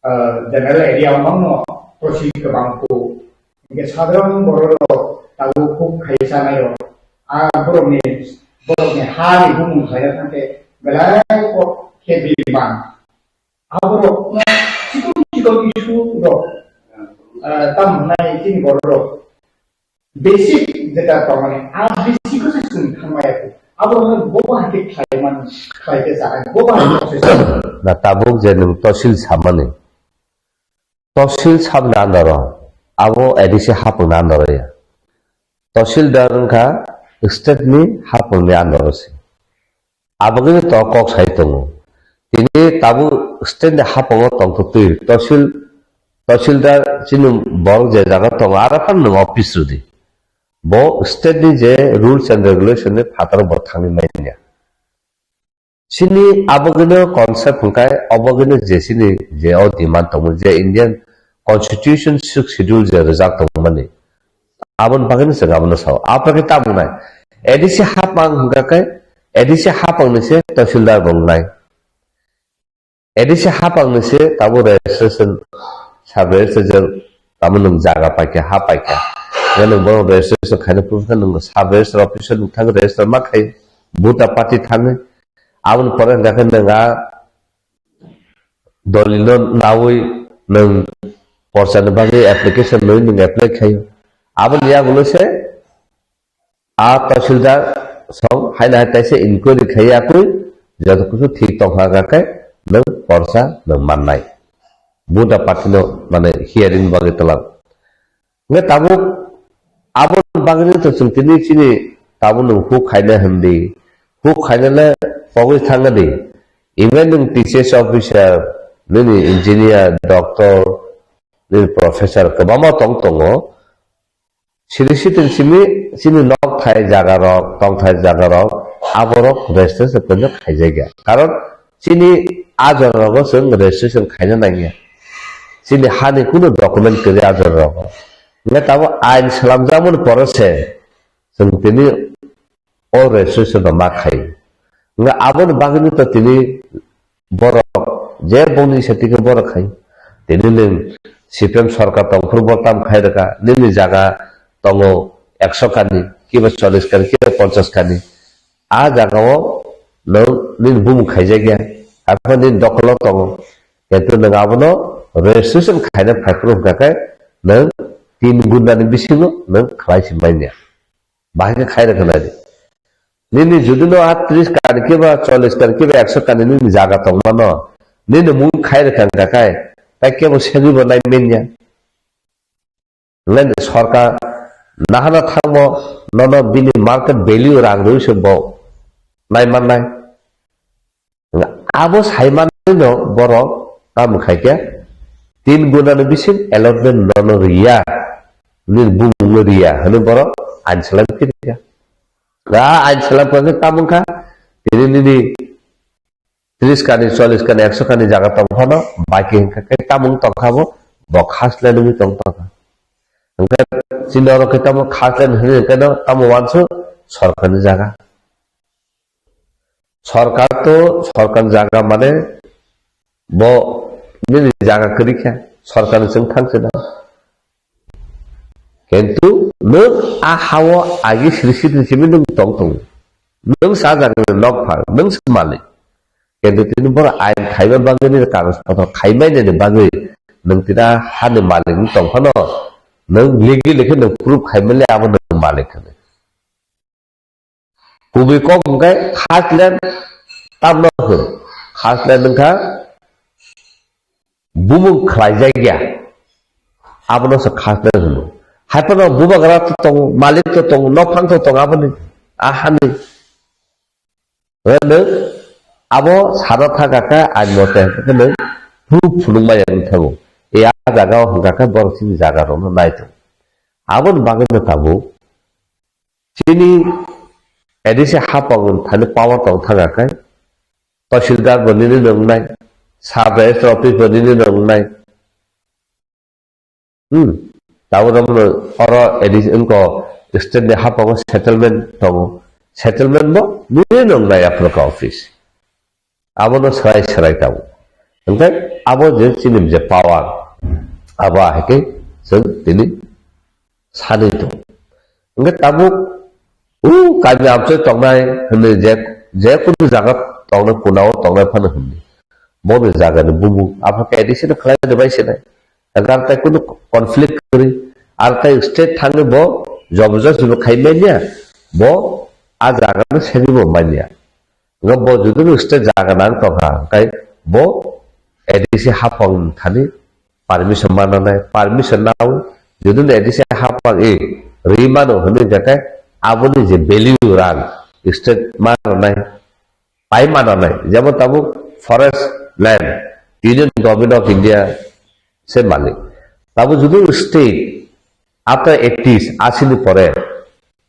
ah, general area o mangno tosil kwbang kuk. Hwnkhe sadharon borok rok tabuk kuk khai sanaio. A borokni, borokni ha ni bumung khlaina thangkhe belai kok khe bimang. Aborok chikon chikon issue rok, ah, tam hwnai chini borok rok basic jeta tongmani, a basic ko se chwng thangmaya kho. Aborok no bo bahai khe khlai man, khlai khe chana, bo bahai khe process. Na tabuk je nwng tosil samani, tosil sabni andaro, abo A D C hapungni andaro ya. Tosil da wngkha state ni hapungni andaro se. Aboni to kok sai tongo. Tini tabuk state ni hapungo tongtwtwi tosil, tosilda chini borok je jaga tongo, aro phano nwng office rwdi. Bo state ni je rules and regulation ni phataro bo thangwi manya. Chini abogino concept hwnkhe, abogino je chini je o demand tongmani, je Indian Constitution Sixth Schedule je rijak tongmani, aboni bagwino chwng abono sao. Aphra khe tamo wngnai? A D C hapang hwnkha khe, A D C hapangni se tahsildar bo wngnai. A D C hapangni se tabuk registration, sub registration, tamo nwng jaga paikha, ha paikha. Hwnkhe nwng bono registration khaina phuru khe nwng sub registrar office o nwng thangwi register ma khai, voter party thangwi. Aboni pore hwnkha khe nwng a dolino nawi nwng porsani bagwi application nwi nwng apply khaio. Aboni yagulo se a tahsildar song haino hai kaisa inquiry khai yakwi joto kisu thik tongkha hwnkha khe nwng porsa nwng mannai. Buddha party no mane hearing bagwi twlang. Hwnkhe tabuk aboni bagwi to chwng tini chini tabuk nwng huk khaina hwndi, huk khainale pogwi thangdi. Even nwng T C S officer, nini engineer, doctor, nini professor kwbangma tong tongo. Siri sitin simi chini nok thai jaga rok, tong thai jaga rok, aborok registration khaijak ya. Karon chini a jora rogo chwng registration khaina nangya. Chini hani kunu document kwrwi a jora rogo. Hwnkhe tabuk ain slamjakmani pore se chwng tini o registration no ma khai. Hwnkhe aboni bagwino to tini borok je bongni sati khe borok khai. Tini nwng C P M sorkar tongphuru bo tam khai rwkha. Nini jaga tongo ekso kani, kiba chollish kani, kiba ponchash kani. A jagao nwng nini bumung khaijakya. Haphano nini dokolo tongo. Kintu nwng abono registration khaina phaiphuru hwnkha khe nwng tin gundani bisingo nwng khlai si manya. Bahai khe khai rwkha nai di. Nini jodi no a tris kani kiba chollish kani kiba ekso kani nini jaga tongmano, nini mung khai rwkha wngkha khe, tai kebo segwi bo nai manya. Nini sorkar nahana thangmo nono bini market value rang rwi se bo nai mannai. Abo saimanino borok tamo khaikhe tin gunani bising allotment nono riya, nini bumungno riya hwnwi borok ain salam phirikha. Ga ain salam khe tamo wngkha, tini nini tris kani, chollish kani, ekso kani jaga tong phano, baki hwnkha khe tamo wng tongkha bo, bo khasle nungwi tong tongkha. Hwnkhe chini oro khe tamo khasle hwnwi hwnkhe no tamo uansuk sorkarni jaga. Sorkar to, sorkar jaga mane bo nini jaga kwrwi kha, sorkar ni chwng thang se da. Kintu nwng a hao agi sri sri simi nwng tong tong. Nwng sa jaga ni nok phar, nwng se malik. Kintu tini borok ain khaiba bagwi ni kagoj pothor khaimai ni bagwi nwng tini a hani malik wng tong phano nwng ligi ligi nwng proof khaimani abo nwng malik hwnwi. Kubui kok hwnkhe khaslen tamno hwn. Khaslen wngkha bumung khlaijakya. Abono se khasnai hwnwi. Hai phano bubagra to tongo, malik to tongo, nokphang to tongo aboni, a hani. Hwnwi abo sana thangkha khe ain mote hwnkhe nwng phuru phunukmaya wng thango. E a jaga o hwnkha khe borok chini jaga rokno nai tongo. Aboni bagwi no tabuk chini A D C hapang thani power tong thangkha khe, tahsildar bo nini no wngnai, sub register office bo nini no wngnai. Hmm. Tabuk no oro A D C wngko state ni hapango settlement tongo. Settlement bo nini no wngnai aphuru kha office. Abono swrai swrai tabuk. Hwnkhe abo je chini je power, abo hai khe chwng tini sanwi tongo. Hwnkhe tabuk o kami amchoi tongnai hwnwi je, je kunu jaga tongnai, kunao tongnai phano hwnwi. Boni jagani bumung, abo khe A D C no khlai rwbai sinai. Ar tai kunu conflict kwrwi. Ar tai state thangwi bo jobojosti bo khai manya. Bo a jagano segwi bo manya. Nga bo judino state jaga nang tongkha, hwnkhe bo A D C hapang thani permission mananai, permission nao judino A D C hapang e rwi mano hwnwi hwnkhe aboni je value rang state mananai, pai mananai, jemon tabuk forest land, Union Government of India se malik. Tabuk judino state after eighties, asini pore,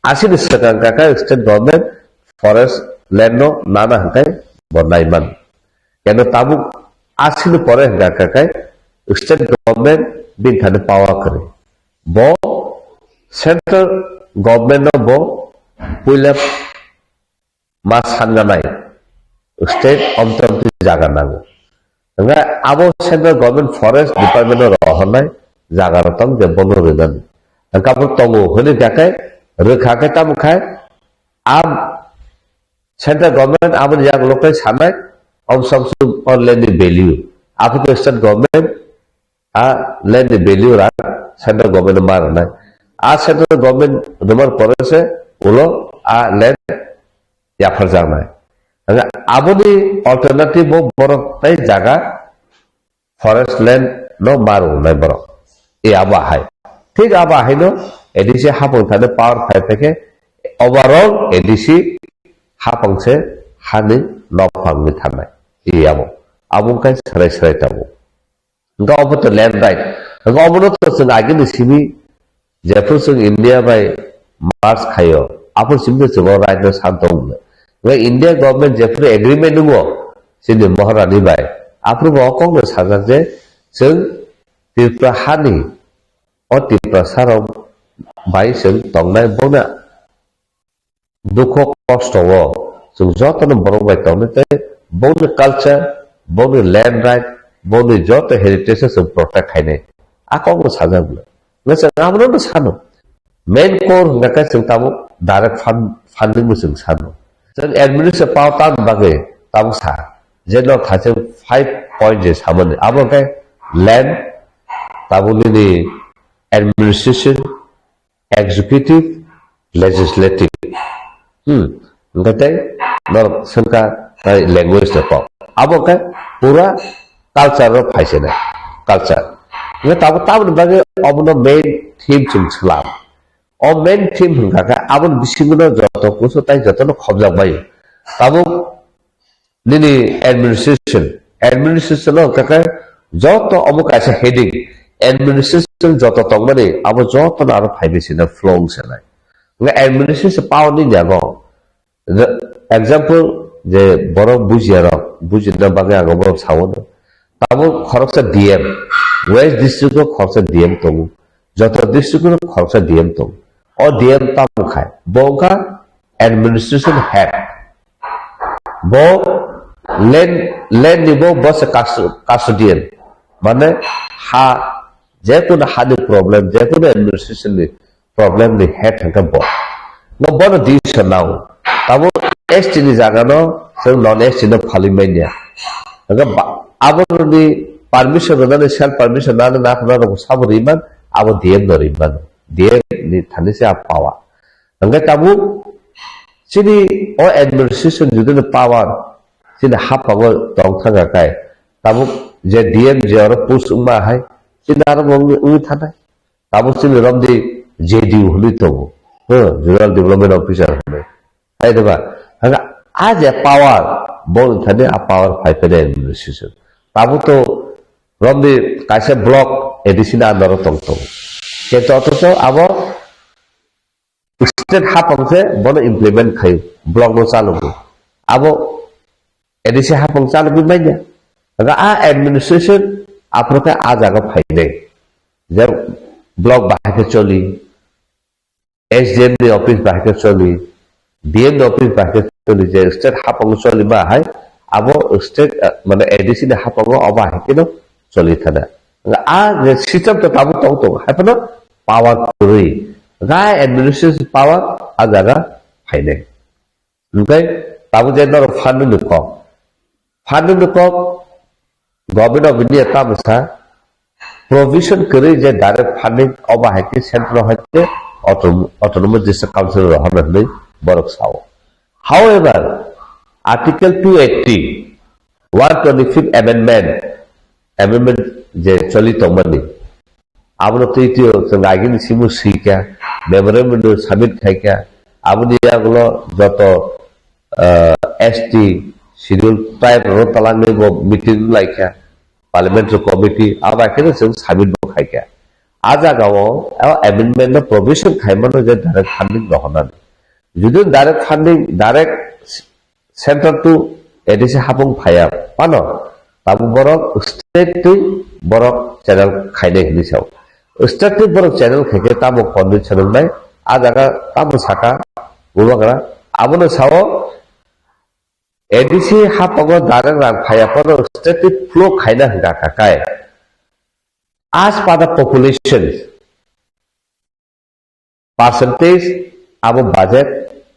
asini swkang kaka state government forest land no nana hwnkhe bo naiman. Keno tabuk asini pore hwnkha kaka state government bini thani power kwrwi. Bo central government no bo puila ma sanganai state omtwi omtwi jaga nango. Hwnkhe abo central government forest department no rohornai jaga rok tong je bono rwnani. Hwnkhe abo tongo hwnwi kha khe rwkha khe tamo khai a central government aboni yagulo khe sanai omsom sum or land ni value. Abo khe state government a land ni value rang central government no ma rwnai. A central government rwmani pore se ulo a land yapharjaknai. Hwnkhe aboni alternative bo borok tei jaga forest land no ma rwnai borok. E abo hai. Thik abo hai no A D C hapang thani power phai phai khe overall A D C hapang se hani nokphang ni thanai. E abo. Abo wngkha swrai swrai tabuk. Hwnkhe obo to land right. Hwnkhe obono to chwng agini simi jephru chwng India bai merge khaio, aphuru simi to chwng o right no san tong mano. Hwnkhe India government jephru agreement wngo chini Maharani bai, aphuru bo o kokno sajak je chwng Tripura hani, o Tiprasa rok bai chwng tongnai bongna dukho kosto o chwng jotono borok bai tongwi tei bongni culture, bongni land right, bongni joto heritage no chwng protect khainai. A kokno sajak bwle. Hwnkhe chwng abono no sano. Main core hwnkha khe chwng tabuk direct fund, funding bo chwng sano. Chwng administration power tamni bagwi tabuk sa. Je nok thaising five point je samani. Abo hwnkhe land, tabuk nini administration, executive, legislative. Hmm. Hwnkhe tei norok swngkha tei language ni kok. Abo khe pura culture rok phai se nai. Culture. Hwnkhe tabuk, tabukni bagwi obono main theme chwng swlam. O main theme hwnkha khe aboni bisingo no joto kusu tei jotono khobjak bai. Tabuk nini administration, administration o hwnkha khe joto omo kaisa heading, administration joto tongmani abo jotono aro phaibai sina flow wng sanai. Hwnkhe administration power ni yago, the example je borok bujiya rok, bujina bagwi ang obo sao no. Tabuk khoroksa D M, West district o khoroksa D M tongo, joto district o khoroksa D M tongo. O D M tamo khai, bo wngkha administration head. Bo land, land ni bo, bo se custodian. Mane ha, je kono ha ni problem, je kono administration ni problem ni head hwnkhe bo. Bo bono decision nao. Tamo S T ni jaga no, chwng non S T no phalwi manya. Hwnkhe ba, abo ni permission rwnani, self permission nani, na, na, na, sabo riman, abo D M no riman. D M ni thani se a power. Hwnkhe tabuk chini o administration judino power chini haphango tong thangkha khe, tabuk je D M je oro post wngma hai, chini aro bo wngwi, wngwi thanai. Tabuk chini romdi J D U hwnwi tongo. Huh, Zonal Development Officer hwnwi. Hai de ba? Hwnka a je power, bo thani a power phai phai de administration. Tabuk to romdi kaisa block A D C ni under o tong tongo. Kintu othocho abo state hapang se bono implement khayo, block no chalogo. Abo A D C hapang chalogwi manya. Hwnka a administration aphuru khe a jaga phainai. Je block bahai khe choli, S D M ni office bahai khe choli, D M ni office bahai khe choli, je state hapang choli ma hai, abo state, eh, mane A D C ni hapango obo hai kheno choli thana. A je system to tabuk tong tong, hai phano power kwrwi. Gai administration power a jaga phainai. Hwnkhe tabuk je norok funding ni kok. Funding ni kok, Government of India tamo sa, provision kwrwi je direct funding obo hai khe central hai khe auto-, Autonomous District Council rohorna hwnwi borok sao. However, Article two eighty, one twenty-fifth Amendment, amendment je choli tongmani, abono twi twi o chwng agini simi swi kha, memorandum no submit khai kha, aboni yagulo joto, ah, S T, Scheduled Tribe rok talangwi bo meeting lai kha, Parliamentary Committee, abo hai kheno chwng submit bo khai kha. A jaga o, o amendment no provision khai mano je direct funding rohornani. Jodi direct funding, direct central to A D C hapung phaiya phano, tabuk borok state twi borok channel khainai hinwi sao. State twi borok channel khaikhe tamo condition wngnai, a jaga tamo saka, bubagra, abono sao A D C hapungo direct rang phaiya phano state twi flow khaina hwnkha kha kai. As per the population, percentage abo budget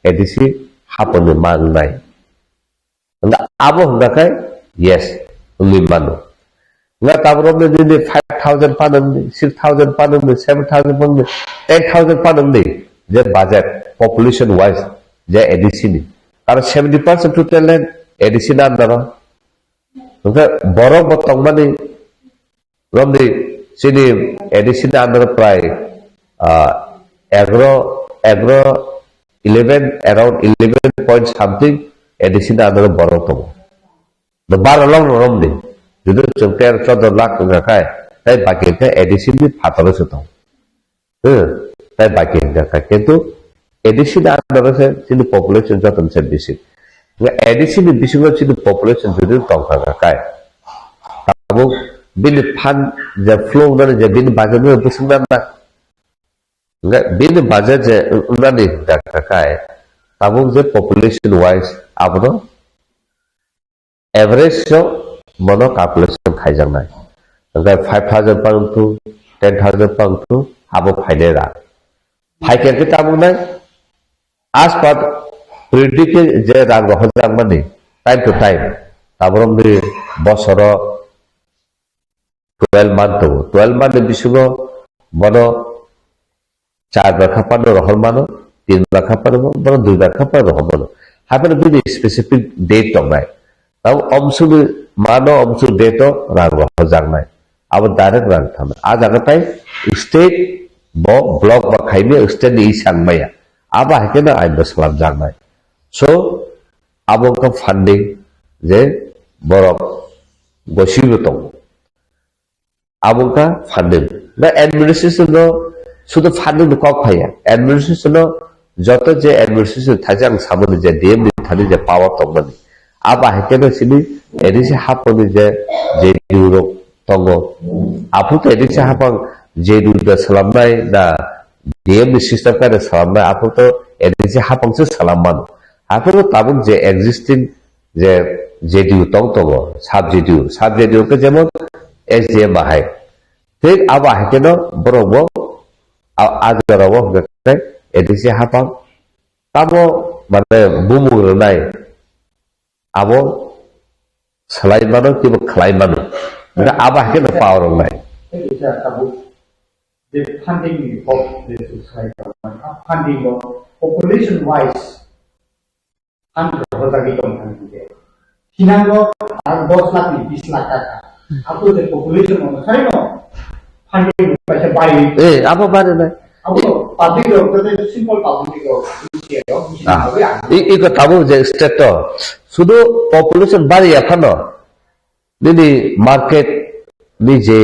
A D C haponi mangnai. Hwnba abo hwnba khe yes, wngwi mano. Hwnba tabuk rok nini five thousand panwngni, six thousand panwngni, seven thousand panwngni, ten thousand panwngni je budget population wise je A D C ni. Karon seventy percent total land A D C ni under o. Hwnkhe borok bo tongmani romdi chini A D C ni under prai, ah, egaro, egaro, eleven, around eleven point something A D C ni under borok tongo. No baro long no romdi. Jodi chwng tero chodo lakh wngkha khai, tai baki khe A D C ni phataro se tongo. Hmm, tai baki hwnkha kha, kintu A D C ni under o se chini population joto ni se bisi. Nga A D C ni bisingo chini population jodi tongkha kha kai. Tabuk bini fund je flow nani je bini budget no bwswk nana. Nga bini budget je nani hwnkha kha kai. Tabuk je population wise abono average o bono calculation khaijaknai. Hwnkhe five thousand pound to ten thousand pound to abo phainai rang. Phaikhe khe tabuknai as per predicted je rang rohorjakmani time to time. Taborokni bosoro twelve month tongo. Twelve month ni bisingo bono char bakha phano rohor mano, tin bakha phano, bono dui bakha phano rohor mano. Haphano bini specific date tongnai. Tamo omsuni mano omsuni date o rang rohor jaknai. Abo direct rang thangnai. A jaga tai state bo block ba khaimya state ni isang maya. Abo haikhe no ain bo salam jaknai. So, abo wngkha funding je borok gosibo tongo. Abo wngkha funding. Na administration no sudu funding ni kok phaiya. Administration no joto je administration thaijak ang samani je D M ni thani je power tongmani. Abo hai khe no sini A D C haponi je J D U rok tongo. Aphuru to A D C hapang J D U da salamnai na D M ni system kai da salamnai, aphuru to A D C hapang se salam mano. Aphuru tabuk je existing je J D U tong tongo, sub J D U, sub J D U khe jemon S D M bahai. Thik abo hai kheno borok bo a, a jora o hwnkhe A D C hapang tamo mane bumung rwnai abo swlai mano kibo khlai mano. Hwnkhe abo hai kheno power wngnai. Thank you, sir. Tabuk je funding ni kok je swlai mano, a funding o population wise Ang rohorjagwi tong thang khe. Thinango ang dos lakh ni bis lakh taka. Apo je population ono sai no. Funding kaisa bai. Eh, abo bari nai. Abo public rok, tei simple public rok, bujiya rok, bujiya Ah, rok, ya. I, iko tabuk je state to. Sudu population bari ya phano. Nini market ni je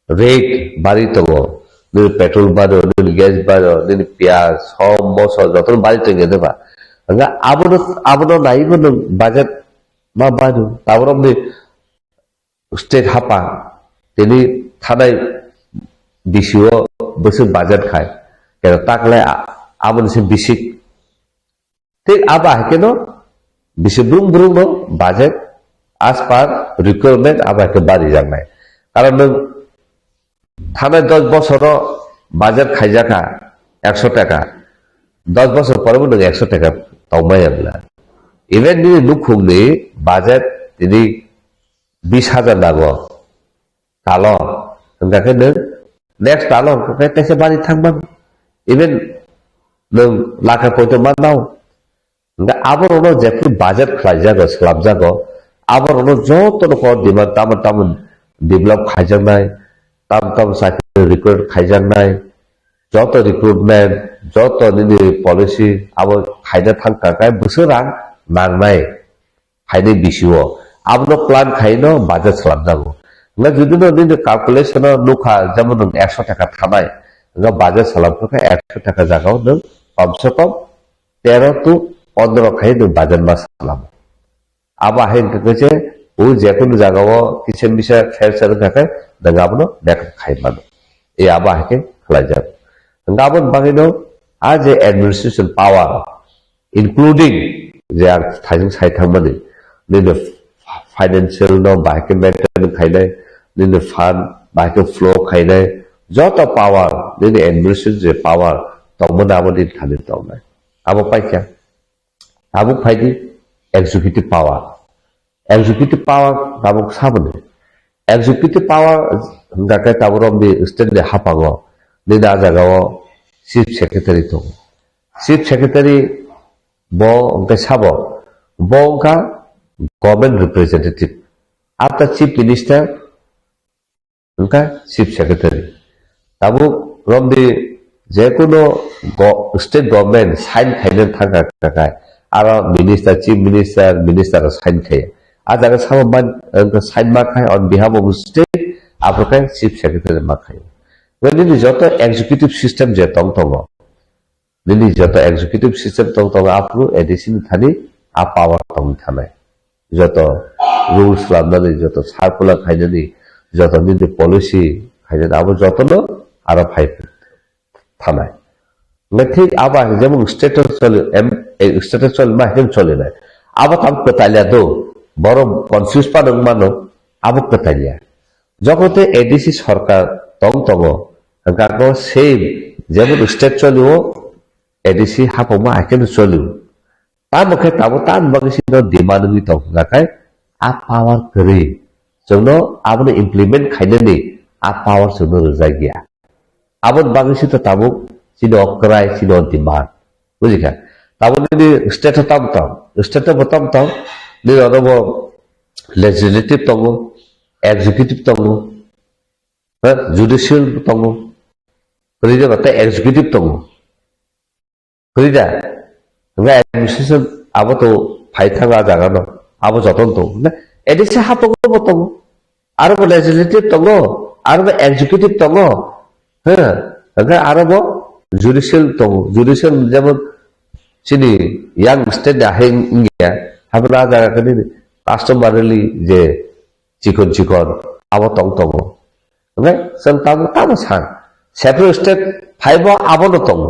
rate bari tongo. Nini petrol bari, nini gas bari, nini piyaj, som, moso, joto bari tongo de ba. Nga abono, abono nai bo nung budget ma bari. Tabuk ni state hapa, tini thanai B C O bwswk budget khai, kero taklai a-, aboni se bisik. Thik abo hai kheno bisi brung brung no budget as per requirement abo hai khe bari jaknai. Karon nwng thanai dos bosoro budget khaijakha ekso taka, dos bosor pore bo nwng ekso taka tongmaya bwla. Even nini nukhungni budget tini bis hajar nango, talo, hwnkha khe nwng next talo hwnkha khe teisa bari thang mano. Even nwng lakha poito mannao. Hwnkha aborokno jephru budget khlaijago, swlamjago, aborokno jotono kok demand tamo tamo develop khaijaknai, tamo tamo chakri recruit khaijaknai, joto recruitment, joto nini policy abo khaina thangkha khe bwswk rang nangnai. Phainai bisio. Abono plan khaino budget slamjago. Hwnkhe judino nini calculation o nukha, jemon nwng ekso taka thanai, hwnkhe budget slamkha khe ekso taka jagao nwng komse kom tero to pondro khai nwng budget ma slamo. Abo hai hwnkhe khe je o jekunu jagao kisa misa kher ser wngkha khe nwng abono bek khai mano. E abo hai khe khlaijago. Hwnkhe aboni bagwino a je administration power, including je ang thaising sai thangmani, nini financial no bahai khe maintain khainai, nini fund bahai khe flow khainai, joto power, nini administration je power tongmani abo nini thani tongnai. Abo paikha. Tabuk phaidi executive power. Executive power tabuk saboni. Executive power hwnkha khe tabuk romdi state ni hapango nini a jagao chief secretary tongo. Chief secretary bo hwnkhe sabo, bo wngkha government representative. After chief minister, wngkha chief secretary. Tabuk romdi jekunu go-, state government sign khaina thangkha kha khai, aro minister, chief minister, minister rok sign khaiya. A jaga sabo man, wngkha sign ma khai on behalf of state, aphuru khai chief secretary ma khai. Nini joto executive system je tong tongo, nini joto executive system tong tongo, aphuru A D C ni thani a power tongwi thanai. Joto rules slamnani, joto circular khainani, joto nini policy khainani, abo jotono aro phai thanai. Hwnkhe thik abo hai jemon state o choli, em, eh, state o choli ma hai khe choli nai. Abo tam kwtalya do, borok confuse phano wng mano, abo kwtalya. Jokhon tei A D C sorkar tong tongo, hwnkha khe same jemon state choli o, A D C hapokma hai kheno choli o. Tamo khe tabuk tamni bagwi chini demand wngwi tong kha khe a power kwrwi. Chwngno abono implement khainani a power chwngno rwjak ya. Aboni bagwi sito tabuk chini o kwrai, chini o demand. Bujikha? Tabuk nini state o tam tong, state o bo tam tong, nini oro bo legislative tongo, executive tongo, ha, judicial tongo, kwrwi de ba tei executive tongo. Kwrwi da? Hwnkhe administration abo to phai thang a jaga no, abo joto no tongo. Hwnkhe A D C haphogo bo tongo, aro bo legislative tongo, aro bo executive tongo, ha, hwnkhe aro bo judicial tongo. Judicial jemon chini yang state ni ahai wngya, haphano a jaga khe nini customarily je chikon chikon abo tong tongo. Hwnkhe chwng tamo tamo san, separate state phaibo abono tongo.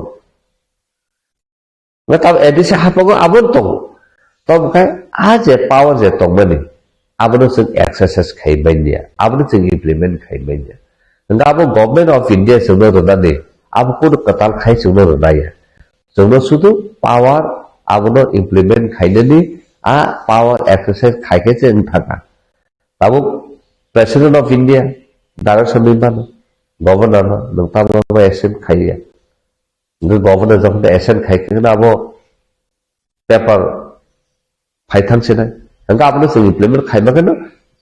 Hwnkhe tamo A D C haphogo abono tongo. Tamo khe a je power je tongmani, abono chwng exercise khai manya, abono chwng implement khai manya. Hwnkhe abo Government of India chwngno rwnani, abo kunu kwtal khai chwngno rwnaya. Chwngno sudu power abono implement khainani, a power exercise khai khe se wng thangkha. Tabuk President of India direction ri mano, Governor no nwng tamo assent khaiya. Hwnkhe Governor jokhon assent khai khe abo paper phai thang sinai. Hwnkhe abono chwng implement khaima kheno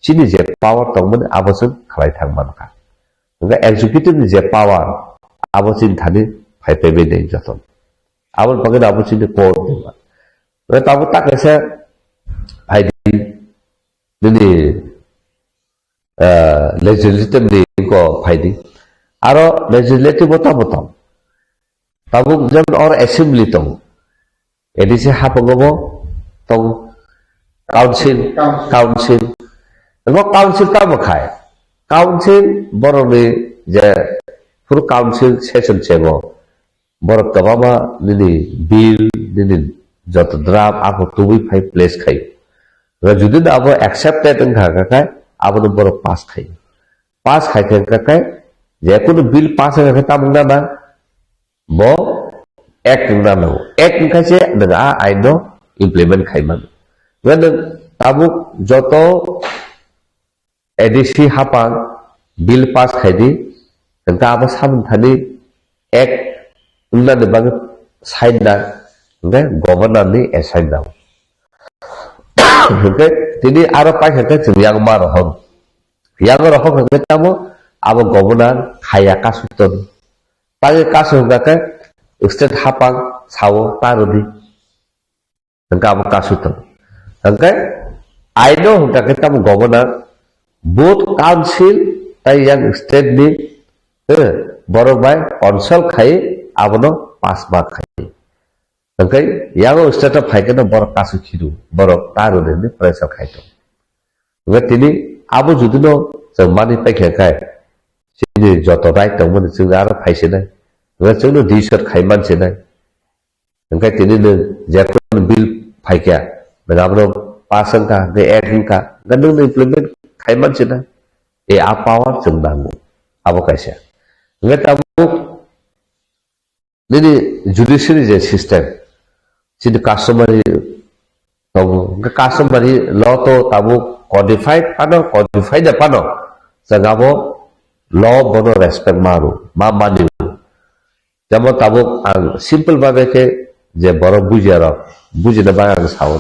chini je power tongmani abo chwng khlai thang mankha. Hwnkhe executive ni je power, abo chini thani phai phai bai nai joto. Abo bagwi abo chini court ni ba. Hwnkhe tabuk ta kaisa phai di, nini, ah, legislative ni ko phai di. Aro legislative o tamo tamo. Tabuk jemon or assembly tongo. A D C hapango bo tongo. Council, council. Abo council tamo khai? Council borokni je full council session chego. Borok kwbangma nini bill, nini joto draft abo tubui phai place khai. Jodi no abo accepted wngkha khe abono borok pass khai. Pass khai khe khe je kunu bill pass wngkha khe tamo wngna nang? Bo act wngna nango. Act wngkha se nwng a ain no implement khai mano. Nwng tabuk joto A D C hapang bill pass khai di, hwnkhe abo samung thani act wngnani bagwi sign na, hwnkhe governor ni assign na. Hwnkhe tini aro paikha khe chwng yang ma rohor. Yang rohor hwnkhe tamo abo governor khaya kasu ton. Tangwi kasu hwnkha khe state hapang sao ta rwdi. Hwnkhe abo kasu tong. Hwnkhe aino hwnkha khe tamo governor, both council tai yang state ni, eh, borok bai consult khai abono pass ma khai. Hwnkhe yang state o phai khe no borok kasu khiru, borok ta rwdi hwnwi pressure khai tong. Hwnkhe tini abo jodi no chwng mani paikha khe chini joto right tongmani chwng aro phai se nai. Hwnkhe chwngno decision khai man se nai. Hwnkhe tini nwng je kunu bill phaikha, nwng abono pass wngkha, hwnkhe act wngkha, hwnkhe nwngno implement khai man se nai. E a power chwng nango, abo kaisa. Hwnkhe tabuk nini judiciary je system, chini customary tongo, hwnkhe customary law to tabuk codified phano, codified phano, chwng abo law bono respect ma rw, ma mani rw. Jemon tabuk ang simple babe khe je borok bujiya rok, bujina bagwi ang sao.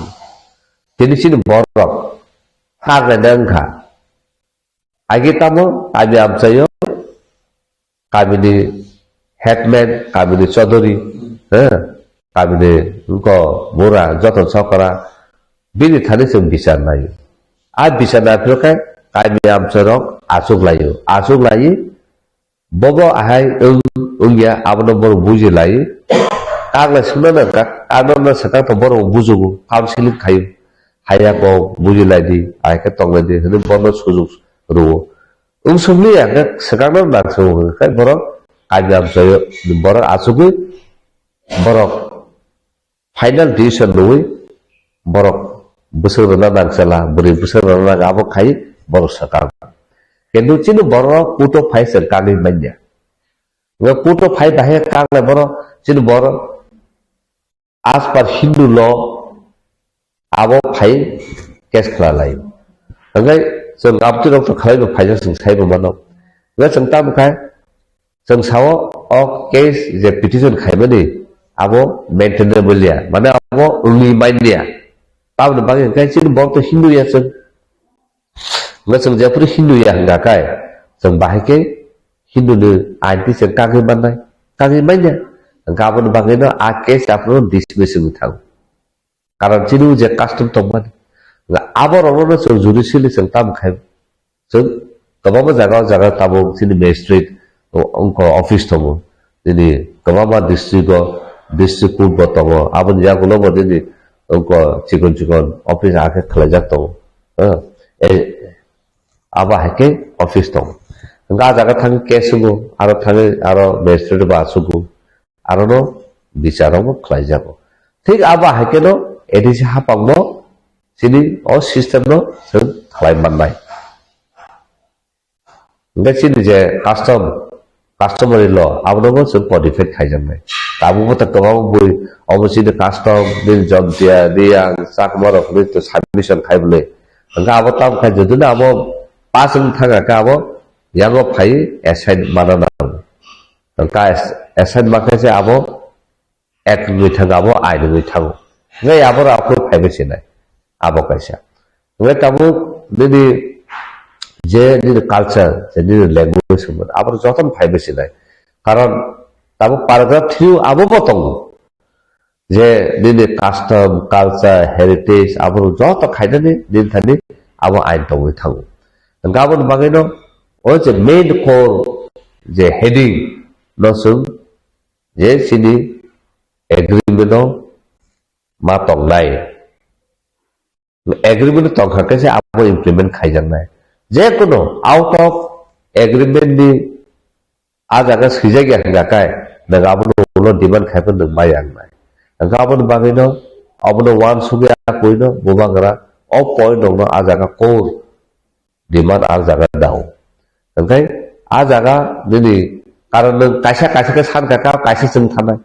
Tini chini borok kak rwna wngkha. Agi tamo kami amchaio, kamini headman, kamini chodori, eh, kamini wngko bura, joto chokra, bini thani chwng bichar naio. A bichar naiphuru khe kami amchairok achuk laio. Achuk laiwi bobo ahai wng, wngya, abono borok buji lai. Kaglai sungna nang kak, ano na sakang to borok bujugo, counseling khaio. Haya kok buji lai di, ahai khe tong lai di, hwnwi bono sujuk rwo. Wng sumli ya khe swkang no nang se wng khe borok kami amchaio borok achugwi borok final decision nwi borok bwswk rwna nang sela, bwrwi bwswk rwna nang abo khai borok swkang. Kintu chini borok court o phai se kagwi manya. Nga court o phai bahai kang le borok chini borok as per Hindu law abo phai case khlai lai. Hwnkhe chwng aboni rok to khlai bo phaijak chwng sai bo mano. Nga chwng tamo khai chwng sao o case je petition khaimani abo maintainable ya, mane abo wngwi manya. Tamoni bagwi hwnkhe chini borok to Hindu ya chwng. Nga chwng jephuru Hindu ya hwnkha khe chwng bahai khe Hindu ni ain twi chwng kagwi mannai, kagwi manya. Hwnkhe aboni bagwi no a case aphuru dismiss wngwi thango. Karon chini je custom tongmani. Nga abo rokno chwng judicially chwng tamo khai. Chwng kwbangma jaga o jaga tabuk chini magistrate o-, wngkha office tongo. Nini kwbangma district o, district court bo tongo. Aboni yagulo bo nini wngkha chikon chikon office akhe khlaijak tongo. Eh, eh, abo hai khe office tongo. Hwnkhe a jaga thangwi case wngo, aro thangwi aro magistrate bo achukgo. Arono bichar rokbo khlaijago. Thik abo hai kheno A D C hapangbo chini o system no chwng khlai mannai. Hwnkhe chini je custom, customary law, abonobo chwng codified khaijaknai. Tabukbo ta kwbangma bui, obo chini custom, nini Jomtia, Riyang, Chakma rok hinwi to submission khai bwlwi. Hwnkhe abo tamo khai jodi no abo pass wng thang khe abo yango phai assign mana nango. Hwnkhe assign ma khe se abo act wngwi thango, abo ain wngwi thango. Hwnkhe abo rok aphuru phaibai se nai. Abo kaisa. Hwnkhe tabuk nini je nini culture, je nini language hwnmani, abo jotono phaibai sinai. Karon tabuk paragraph three o abo bo tongo. Je nini custom, culture, heritage, abo joto khainani nini thani abo ain tongwi thango. Hwnkhe aboni bagwino o je main core je heading no chwng je chini agreement o ma tongnai. Agreement tongkha khe se abo implement khaijaknai. Je kono out of agreement ni a jaga swijak ya hwnga kai, nwng abono ulo demand khai phano nwng maya wngnai. Hwnkhe aboni bagwino abono uansugwi a puino bubagra o point rokno a jaga core demand a jaga dao. Hwnkhe a jaga nini karon nwng kaisa kaisa khe san kha, kaisa chwng thanai.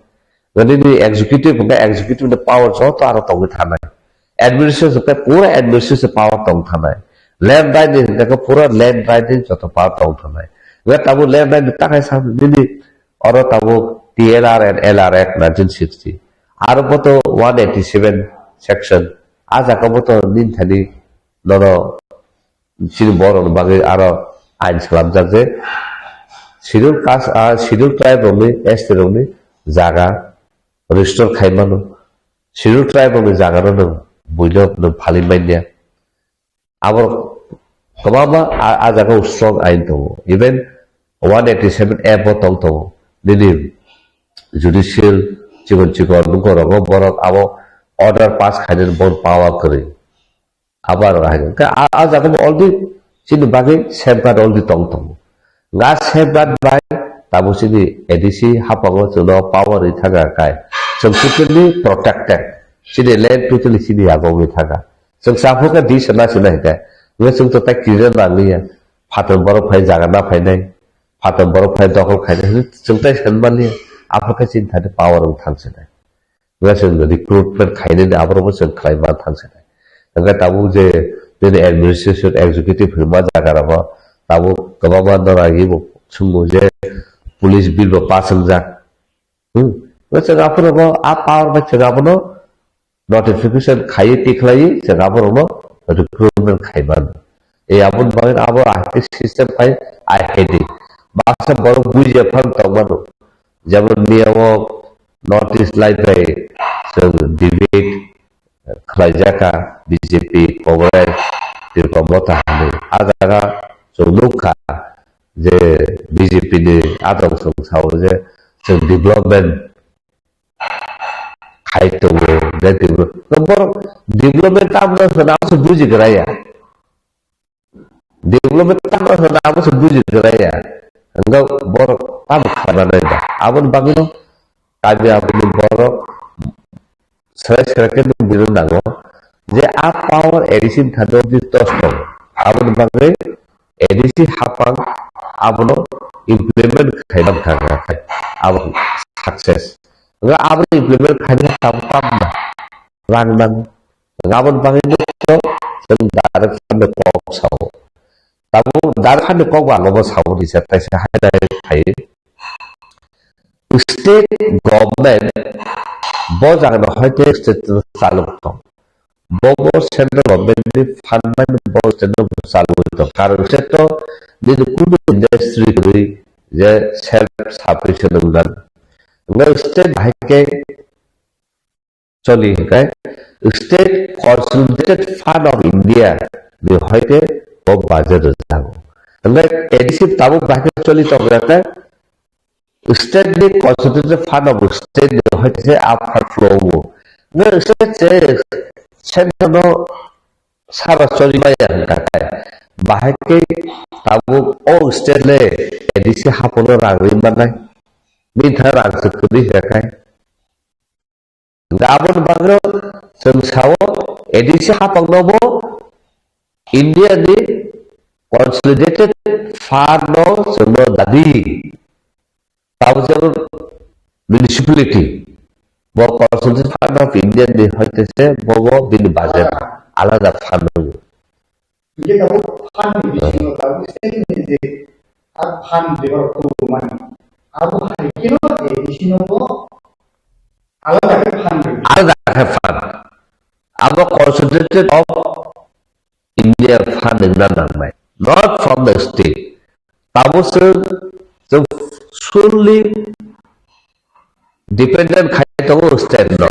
Nini executive hwnkhe executive ni power joto aro tongwi thanai. Administration hwnkhe pura administration power tong thanai. Land right ni hwnkhe pura land right ni joto power tong thanai. Hwnkhe tabuk land right ni takhai sa nini oro tabuk T L R and L R Act nineteen sixty. Aro boto one eighty seven section. A jaga boto nini thani nono chini borokni bagwi aro ain swnamjak je schedule caste, ah, schedule tribe rokni, S T rokni jaga restore khai mano. Schedule tribe rokni jaga no nwng buino nwng phalwi manya. Abo kwbangma a, a jaga o strong ain tongo. Even one eighty seven A bo tong tongo. Nini judicial chikon chikon nokho rogo borok abo order pass khainani bon power kwrwi. Abo aro hai hwnkhe a, a jaga bo already chini bagwi safeguard already tong tongo. Nga safeguard bai tabuk chini A D C haphango chwngno power rwi thangkha kai chwng totally protected. Chini land totally chini yago wngwi thangkha. Chwng saphurkha di sana sina hwnkhe. Nga chwng to tai kirina nangliya. Phatar borok phai jaga na phainai. Phatar borok phai dokhol khainai. Chwng tai sanmani. Aphurkha chini thani power wng thangsinai. Hwnkhe chwng recruitment khainani aborokbo chwng khlai man thangsinai. Hwnkhe tabuk je nini administration executive hwnma jaga rokbo tabuk kwbangma noragwi bo chwngno je police bill bo pass wngjak. Hmm. Hwnkhe chwng aphuru bo a power bai chwng abono notification khaiwi tikhlaiwi chwng aborokno recruitment khai mano. E aboni bagwi abo ahai khe system khai ahai di. Baksa borok bujiya phano tong mano. Jemon miya o North East Live bai chwng debate khlaijak kha B J P, Congress, Tripura Motha hinwi. A jaga chwng nukha je B J P ni adong chwng sao je chwng development khai tongo, je develop-, borok development tamo hwnna se bujigra ya. Development tamo hwnna abo se buji kwlai ya. Hwnkhe borok tamo kharna nai ba. Aboni bagwino kami aboni borok serai serai khe nung bini nango je a power A D C ni thani di tos tongo. Aboni bagwi A D C hapang abono implement khai man kha kha khai abo success. Hwnkhe abono implement khaina tabuk tamo rang nango. Aboni bagwi no chwng direct phan ni kok sao. Tabuk direct phan ni kok bo ang bo sao ni se taisa hai nai khai. State government bo jaga no hai te state no chalok tong. Bo bo central government ni fund bai bo state no chalok tong. Karon state to nini kunu industry kwrwi je self sufficient wngna. Hwnkhe state hai khe choli hwnkhe State Consolidated Fund of India ni hoite bo budget rwjago. Hwnkhe A D C tabuk bahai khe choli tongkha khe state ni Consolidated Fund of State ni hoite se a fund flow o. Hwnkhe state se central no sara choli maya hwnkha khe bahai khe tabuk o state le A D C hapono rang rwi mannai. Bini thang rang se kwrwi hwnkha khe. Hwnkhe aboni bagwino chwng sao A D C hapangno bo India ni Consolidated Fund no chwngno dadi. Tabuk jemon municipality bo Consolidated Fund of India ni hoite se bobo bini budget alada fund wngo. Hingke tabuk phan ni bisingo tabuk state ni je a phan je borok tubumani, abo hai kheno A D C no bo alada khe phan rwdi. Alada khe phan. Abo concentrated of India phan wngna nangnai. not from the state. Tamo chwng, chwng solely dependent khai tongo state no.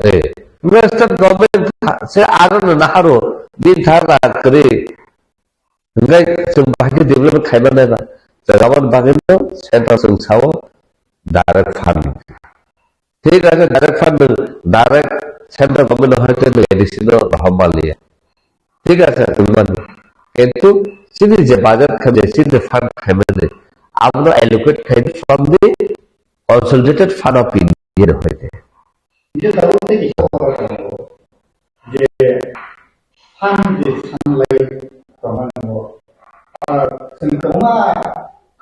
Eh, wngkha state government se aro no naharo, bini thar na kwrwi. Hingke chwng bahai khe development khaima nai ba. Chwng aboni bagwi no central chwng sao direct fund. Thik ase, direct fund nwng direct central government no hai khe nwng A D C no rohor manliya. Thik ase, nwng mano. Kintu chini je budget khaide, chini je fund khaimani, abono allocate khaide from the consolidated fund of India no hai khe. Nijor tabuk tei kisa kotor tongo je, phan je sanlai tongmani bo, ah, chwng kwbangma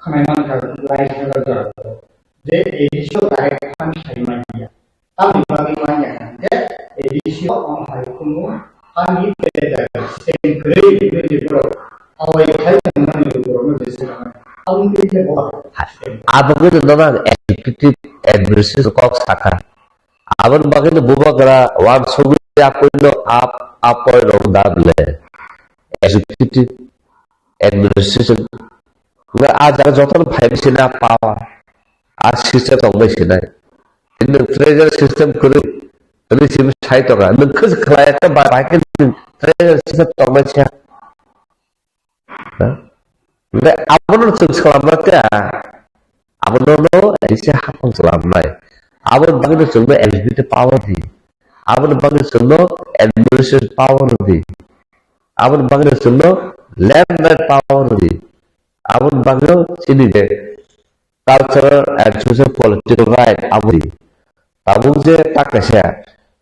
khwnai mankha lai sanjak jorao je A D C o direct phan sai manya. Tamni bagwi manya hwnkhe A D C o omo hai khunu phan ni tei direct system kwrwi hinwi je borok awai khai tongmani borokno je swkang. Tamni tei je bo Abo khe nono ang executive administration kok sakha. Aboni bagwi no bubagra uansugwi apoino ap-, apoirok da bwle executive administration. Nga a jaga jotono phai sinai a power, a system tongbai sinai. Nwng treasury system kwrwi, nwng simi sai tonga. Nwng khis khlai khe ba, ba khe nwng treasury system tongbai siya. Ha? Nde abono chwng swlamna khe, abono no A D C hapang swlamnai. Aboni bagwi no chwngno executive power di. Aboni bagwi no chwngno administration power di. Aboni bagwi no chwngno land right power di. Aboni bagwi no chini je cultural and social political right abo di. Tabuk je ta kaisa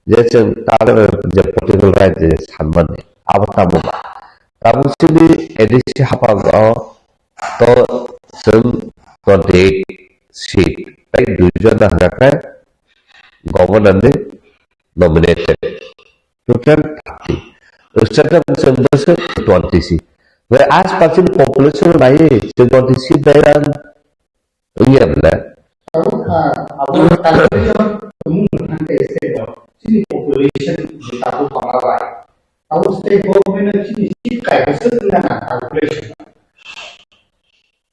je chwng cultural je political right je sanmani abo tabuk ba. Tabuk chini A D C hapang o to chwng twenty eight seat tei dui jona hwnkha khe governor ni nominated. Total thirty. State of chwng bwswk twenty seat. Bai as percent population bai chwng twenty seat bai ang wngya bwle. Abo, ah, abo calculation tongmung mwthang khe state o chini population je tabuk bangla bai. Abo state government no chini seat kaisa wngna na calculation.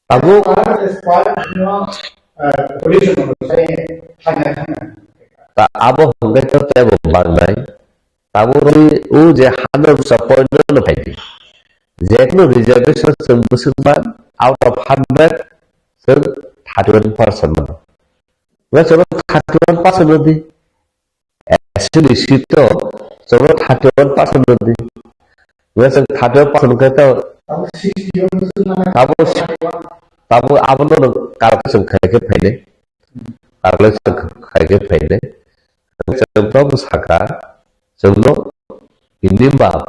Abo As per, as per, no, ah, population no sai thangna thangna. Ta abo hwnkhe to teibo bangnai. Tabuk ni o je hundred point no phaidi. Jekno reservation chwng bwswk man, out of hundred chwng thirty one percent mano. Wngkha chwng thirty one percent no di. S C ni seat to chwng thirty one percent no di. Wngkha chwng thirty one percent khe to abo sixty one percent mano. Abo, abo abono no calculation khai khe phainai. Calculation khai khe phainai. Chwng to bwsaka chwngno minimum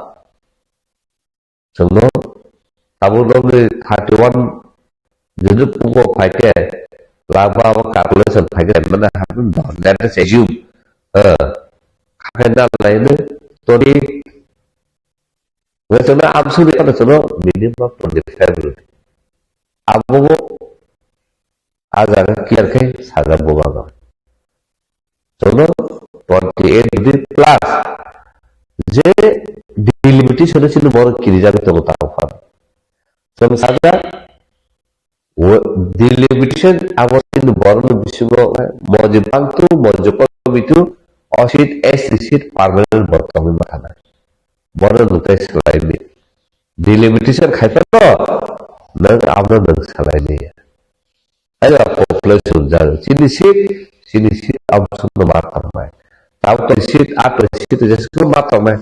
Chwngno tabuk nokni thirty one jodi pugo phaikhe, laba abo calculation phaikhe, mane haphung dor, let us assume, eh, khakhai na laino twenty, hwnkhe chwngno amsugwi phano chwngno minimum twenty five rwdi. Abobo a jaga clear khe sajak bo bago. Jono twenty eight rwdi plus je delimitation no chini borok kirijak tongo tamo phan. Chwng sajak delimitation abo chini borok ni bisingo moji bangtu moji komitu o seat S T seat permanent borok tongwi ma thangna. Bono nwtai swlaimani. Delimitation khai phano nwng abono nwng swlaimani. Ayo population jang chini seat, chini seat abswk no ma tangmai. Tamo tong seat, a tong seat jeswk ma tangmai.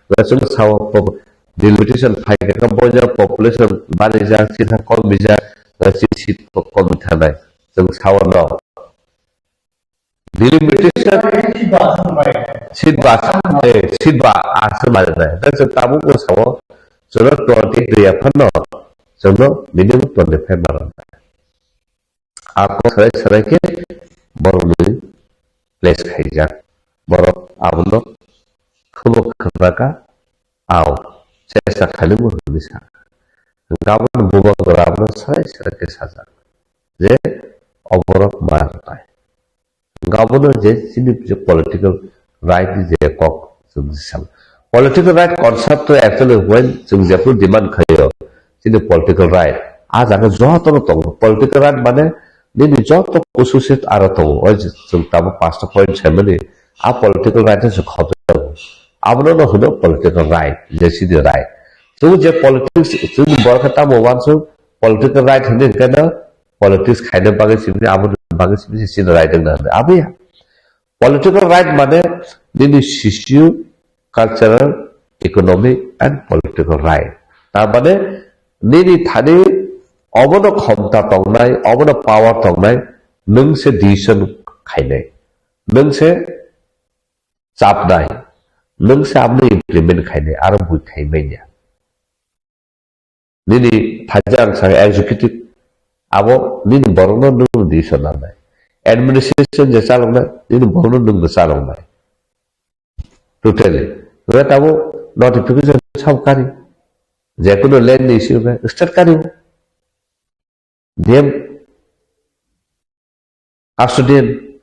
Wngkha chwng sao pop-, delimitation phai khe boino population bani jak, chini kom bijak, chini seat kom thanai. Chwng sao no. Delimitation seat ba, eh, seat ba aswk bai nai. Dan se tabuk no sao, chwng twenty three aphano, chwng minimum twenty five ma rwnai. Ako sarai sarai khe borokni place khaijak. Borok abono khwbo khwnaka, ao chesta khainwi hwnwi sa. Gabon bubagra abono sarai sarai khe sajak je oborok ma rwnai. Gabon je chini je political right ni je kok chwng sal. Political right concept to actually when chwng jephru demand khaio, chini political right. A jaga joto no tongo. Political right mane nini joto kusu se aro tongo. O je chwng tabuk pasta point saimani, a political right no se khobjago. Abono no hwno political right, je chini right. Chwng je politics, chwng borok khe tamo uansuk political right hwnwi hwnkhe no politics khaina bagwi simi, aboni bagwi simi chini right wngna hwnwi. Abo ya. Political right mane nini socio cultural, economic and political right. Tar mane nini thani obono khomta tongnai, obono power tongnai, nwng se decision khainai, nwng se chapnai, nwng se abono implement khainai, aro bui khai manya. Nini thaijak ang saka executive, abo nini borokno nwng decision nangnai. Administration je chaloknai, nini borokno nwng bo chaloknai. Totally. Hwnkhe tabuk notification sab kari. Jekunu land ni issue khe state kari. D M custodian,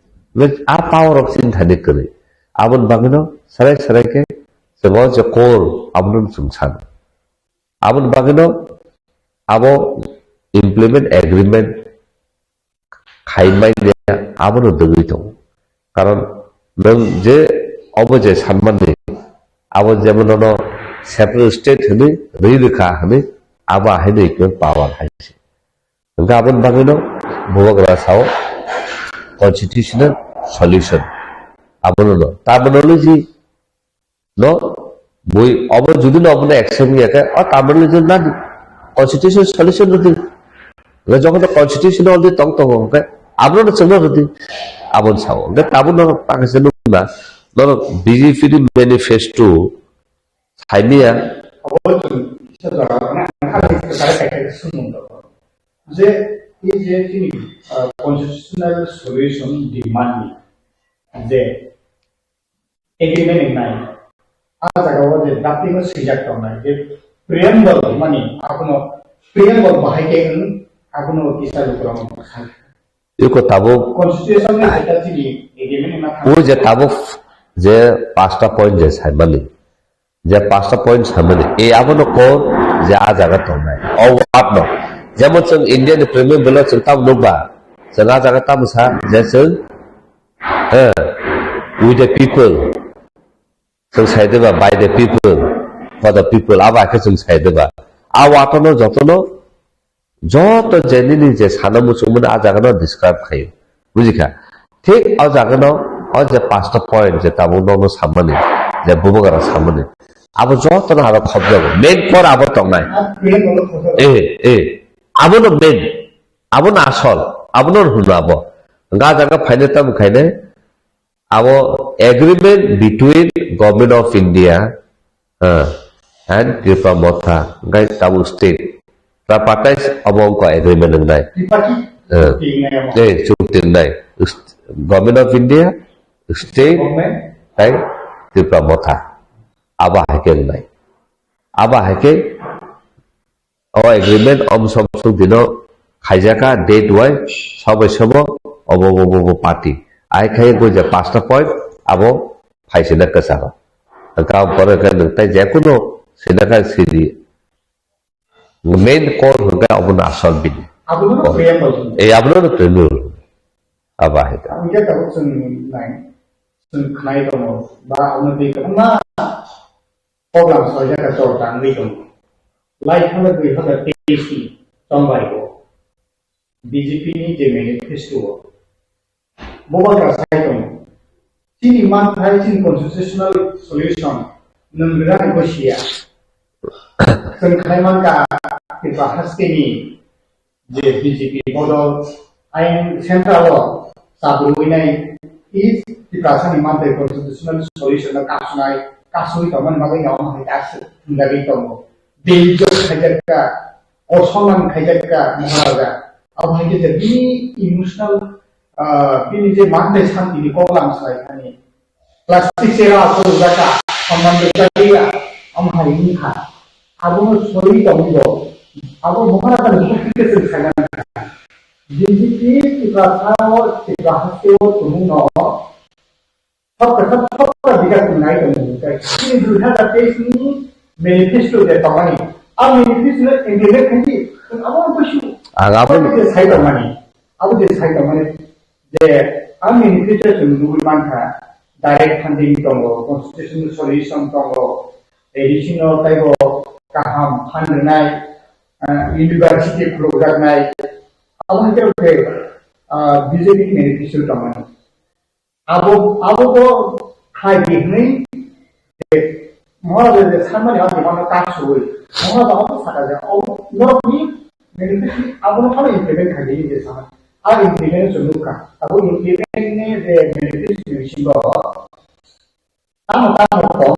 a power rok chini thani kwrwi. Aboni bagwino sarai sarai khe chwng o je core abono chwng sano. Aboni bagwino abo implement agreement khaimanya abono dwgwi tongo. Karon nwng je obo je sanmani abo jemon nono separate state hwnwi rwi rwkha hwnwi abo haino equal power hai se. Hwnkhe aboni bagwino bubagra sao constitutional solution. Abono no terminology no bui obo judi no obono accept ya khe o terminology na constitutional solution rwdi. Hwnkhe jokhon constitution already tong tongo hwnkhe abono no chwngno rwdi. Aboni sao hwnkhe tabuk no pakisa nukna norok B J P ni manifesto saimanya. Abo chwng kisa jora rok na, ang kisa jora kaisa kaisa swngmung rok. Je, e je chini, ah, constitutional solution demand ni je agreement wngnai, a jaga o je drafting o swijak tongnai, je preamble mani abono preamble bahai khe wng, abono kisa lukurok sai. Eko tabuk constitution ni jeta chini agreement wngna thang. O je tabuk je pasta point je saimani, je pasta point samani, e abono core je a jaga tongnai. O word no. Jemon chwng India ni preamble o chwng tamo nukba, chwng a jaga tamo sa, je chwng, eh, with the people. Chwng sai diba, by the people, for the people, abo hai khe chwng sai diba. A word no joto no Joto je nini je sana muchungmani a jaga no describe khaio. Bujikha? Thik o jaga no o je pasta point je tabuk nono samani, je bubagra samani. Abo joto no aro khobjago. Main core abo tongnai. Eh, eh. Abo no main. Abo no asol. Abo no hwno abo. Ga jaga phaina tamo khainai. Abo agreement between Government of India, ah, and Tipra Motha, hwnkhe tabuk state. Tripartite abo wngkha agreement wngnai. Tripartite Ah. Wngnai amo. Eh, chukti wngnai. Government of India, state, Government. Tai Tipra Motha. Abo hai khe wngnai. Abo hai khe O agreement om som suk dino khaijaka date wai sobo sobo obo obo obo party. Ai khai go je pasta point abo phaisina kwcharo. Hwnkha boro khe nwng tai je kuno sina kha sidi. Main core hwnkha obo no asol bini. Abono Oh. preamble. Eh, abono no preamble. Abo hai ta. Ang khe tabuk chwng nai, chwng khnai tongo, ba abono twi kwbangma program soijak kha chorta wngwi tongo. Lai thangjak dui hazar teis ni chongbai o B J P ni je manifesto o, bo bagra sai tongo. Chini manthai chini constitutional solution nwng rwrani bo siya. Chwng khlai mankha Tripura haste ni je B J P bodol ayang central o chabrui nai is Tiprasa ni manthai constitutional solution no kasunai kasui tongmani bagwi no hai kasu thwngjagwi tongo. Dei jok khaijak kha, osoman khaijak kha Maharaja. Abo hai khe je bini emotional, ah, bini je manthai santi ni koklam sai thani. Plastic chair o aswk rwjak kha, saman rwjak ya, omo hai wngkha. Abono sori tongwi bo, abo Maharajani bwkhak khe chwng saimani kha. B J P Tiprasa o, Tipra haste o tumungno, sab ka sab, sab ka bikas wngnai tongo. Chini dui hazar teis ni manifesto je tongmani, Ang manifesto no implement khaidi, ang abo ang busu. Ang abo abo je sai tongmani, abo je sai tongmani, je ang manifesto chwng nugwi mankha, direct funding tongo, constitutional solution tongo, tei bisino taibo kaham phan rwnai, ah, university khulukjaknai, abo hai khe, ah, B J P ni manifesto tongmani. Abo, abo bo khai di hwnwi, eh, Maharaj je sanmani abo mano kar suwi. Maharaj abo saka je, abo norokni manifesto abono phano implement khai di je sama. A implement se nukha. Abo implement ni je manifesto ni bisingo tamo tamo tong,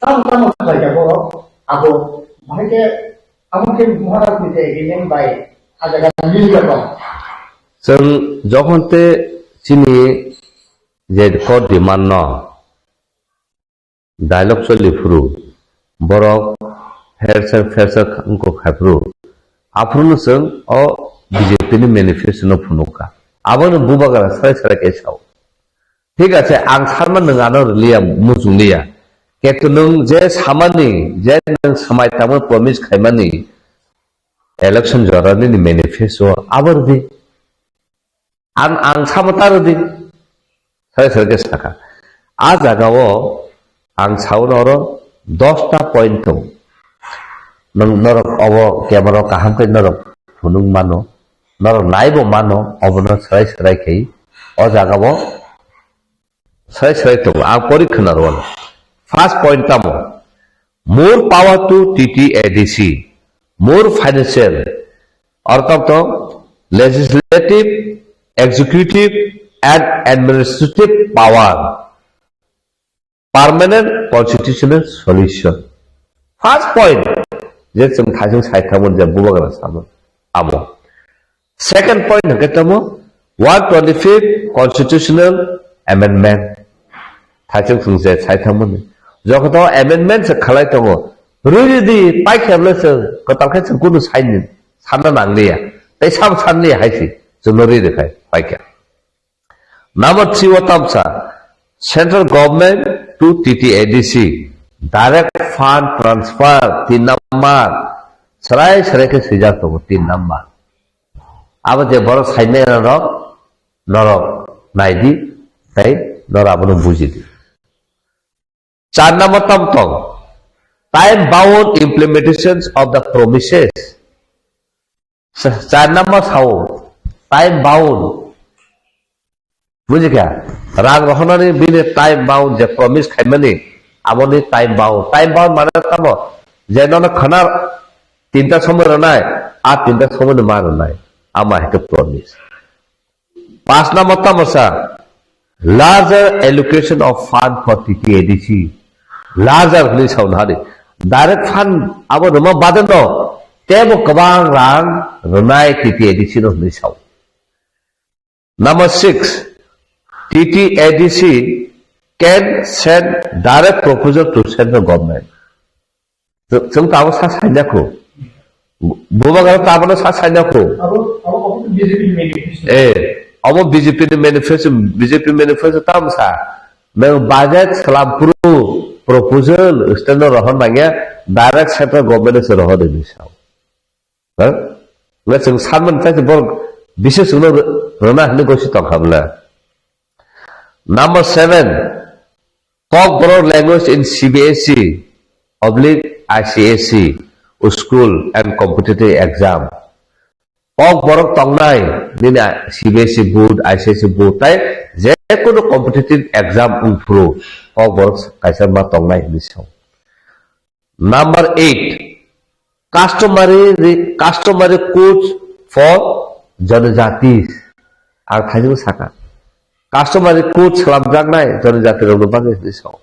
tamo tamo khlai ya borok, abo bahai khe, amo khe Maharaj ni je agreement bai a jaga mil ya tong. Chwng jokhon te chini je core demand no dialogue choli phuru, borok hersa hersa wngkha khai phuru, aphuru no chwng o B J P ni manifesto no phunukha. Abono bubagra srai srai khe sao. Thik ache, ang sanma nwng ano rwliya, muchungliya. Kintu nwng je samani, je nwng samai tangmani promise khaimani, election jora nini manifesto abo rwdi. Ang, ang samo ta rwdi. Sare sare khe sakha. A jagao ang sao oro dosta point tongo. Nwng norok obo camera o kaham khe norok phunuk mano. Norok naibo mano, obono srai srai khe o jagao Srai srai tongo, ang pori khwna rwano. First point tamo, more power to T T A D C, more financial, orthoto legislative, executive and administrative power, permanent constitutional solution. First point, je chwng thaising sai tamo je bubagra samo, amo. Second point hwnkhe tamo one twenty-fifth constitutional amendment. Thaising chwng je sai tamo ni. Jokoto amendment se khalai tongo. Riri di paikhe le se kwtal khe se kunu saini sanna nangliya. Tei sam sanni hai si chwngno riri khai paikhe. Number three o tamsa, central government to T T A D C, direct fund transfer, tin number, srai srai khe swijak tongo, tin number. Abo je borok sainai rok, norok naidi, tei norok abono bujidi. Char number tam tong, time bound implementations of the promises. Sa-, char number sao, time bound. Bujikha? Rang rohonani bini time bound je promise khaimani, aboni time bound. Time bound mane tamo? Je nono khana tinta somoi rwnai, a tinta somoi ni ma rwnai. Ama hete promise. Pas number tamo sa, larger allocation of fund for T T A D C. Larger hwnwi sao nahari. Direct fund abo rwma bade no, tebo kwbang rang rwnai T T A D C no hwnwi sao. Number six, T T A D C can send direct proposal to central government. Chwng, chwng tabuk sa sainakho. Bubagra tabukno sa sainakho. Abo, abo, abo to B J P ni manifesto. Eh, abo B J P ni manifesto, B J P manifesto tam sa. Nang budget salam puru proposal state no rohor nangya, direct central government se rohor ni sao. Ha? Nge chwng sanmani tei borok bising chwngno rw-, rwna hwnwi gosi tongkha bwle. Number seven, Kokborok language in C B S E oblique I C S E school and competitive exam. Kokborok tongnai nini C B S E board, I C S E board, tai je kono competitive exam wngphuru Kokborok kaisa ma tongnai hwnwi sao. Number eight, customary re-, customary codes for janajatis. Ang thaijwk saka. Customary code slamjaknai janajatirokno bagwi hwnwi sao.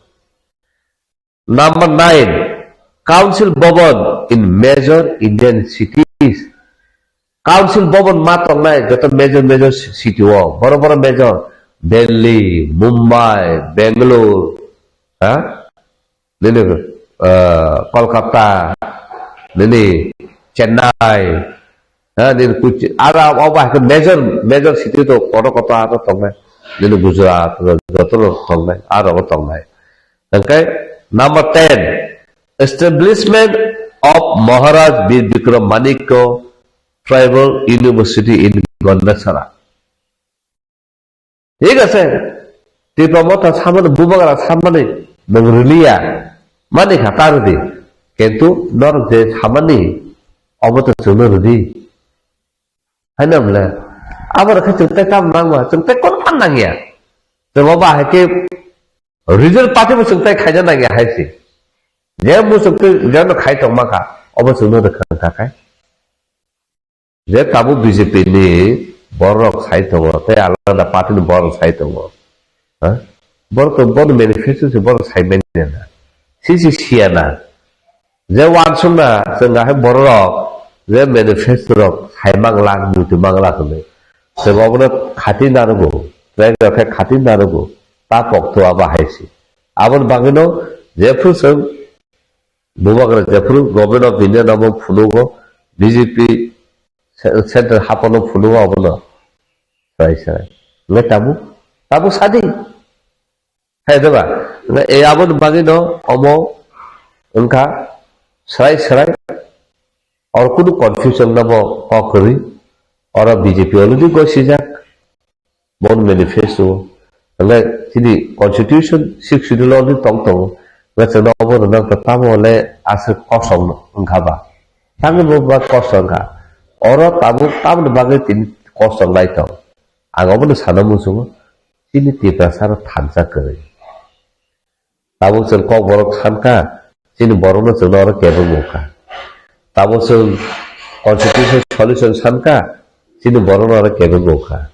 Number nine, council bhavan in major Indian cities. Council bhavan ma tongnai joto major major city o, boro boro major, Delhi, Mumbai, Bangalore, ha? Nini, eh, Kolkata, nini Chennai, ha, nini Kochi, aro abo hai khe major, major city to koto koto aro tongnai, nini Gujarat, joto tongnai, aro tongnai. Hwnkhe number ten, establishment of Maharaj Bir Bikram Manikya Tribal University in Gandachara. ঠিক আছে, Tipra Motha samani, Bubagra samani nwng rwliya, mani kha ta rwdi. Kintu norok je samani, obo to chwngno rwdi. Haino bwle, abo rwkhe chwng tei tamo nangma, chwng tei kono phan nangya. Chwng obo hai khe regional party bo chwng tei khaina nangya hai se. Je muchung twi jeno khai tongma kha, obo chwngno rwkha wngkha khe. Je tabuk B J P ni borok sai tongo, tei alada party ni borok sai tongo. Ha? Borok to bono manifesto se borok sai manya na. Sisi siya na. Je wansuk na, chwng ahai borok je manifesto rok sai mangla, muitu mangla hwnwi. Chwng obono khati narugo, tei rok khe khati narugo, ta pokto abo hai se. Aboni bagwino jephru chwng Bubagra jephru Government of India no bo phunugo, B J P ce-, central hapono phunugo obono. Sai sai. Nge tabu? Tabu sadi. Hai deba. Nge e aboni bagwino omo wngkha srai srai. Or kunu confusion no bo kok kwrwi. Oro B J P already gosijak. Bon manifesto, hwnle chini constitution six schedule o tong tongo, hwnle chwngno obo rwna wngkha tamo hwnle aswk kosong wngkha ba, tangwi bo ba kosong wngkha, oro tabuk tamoni bagwi tini kosong lai tong, ang obono sana muchungo, chini Tiprasa rok thansa kwrwi. Tabuk chwng kokborok sankha, chini borokno chwngno oro kebengmung kha. Tabuk chwng constitution solution sankha, chini borokno oro kebengmung kha.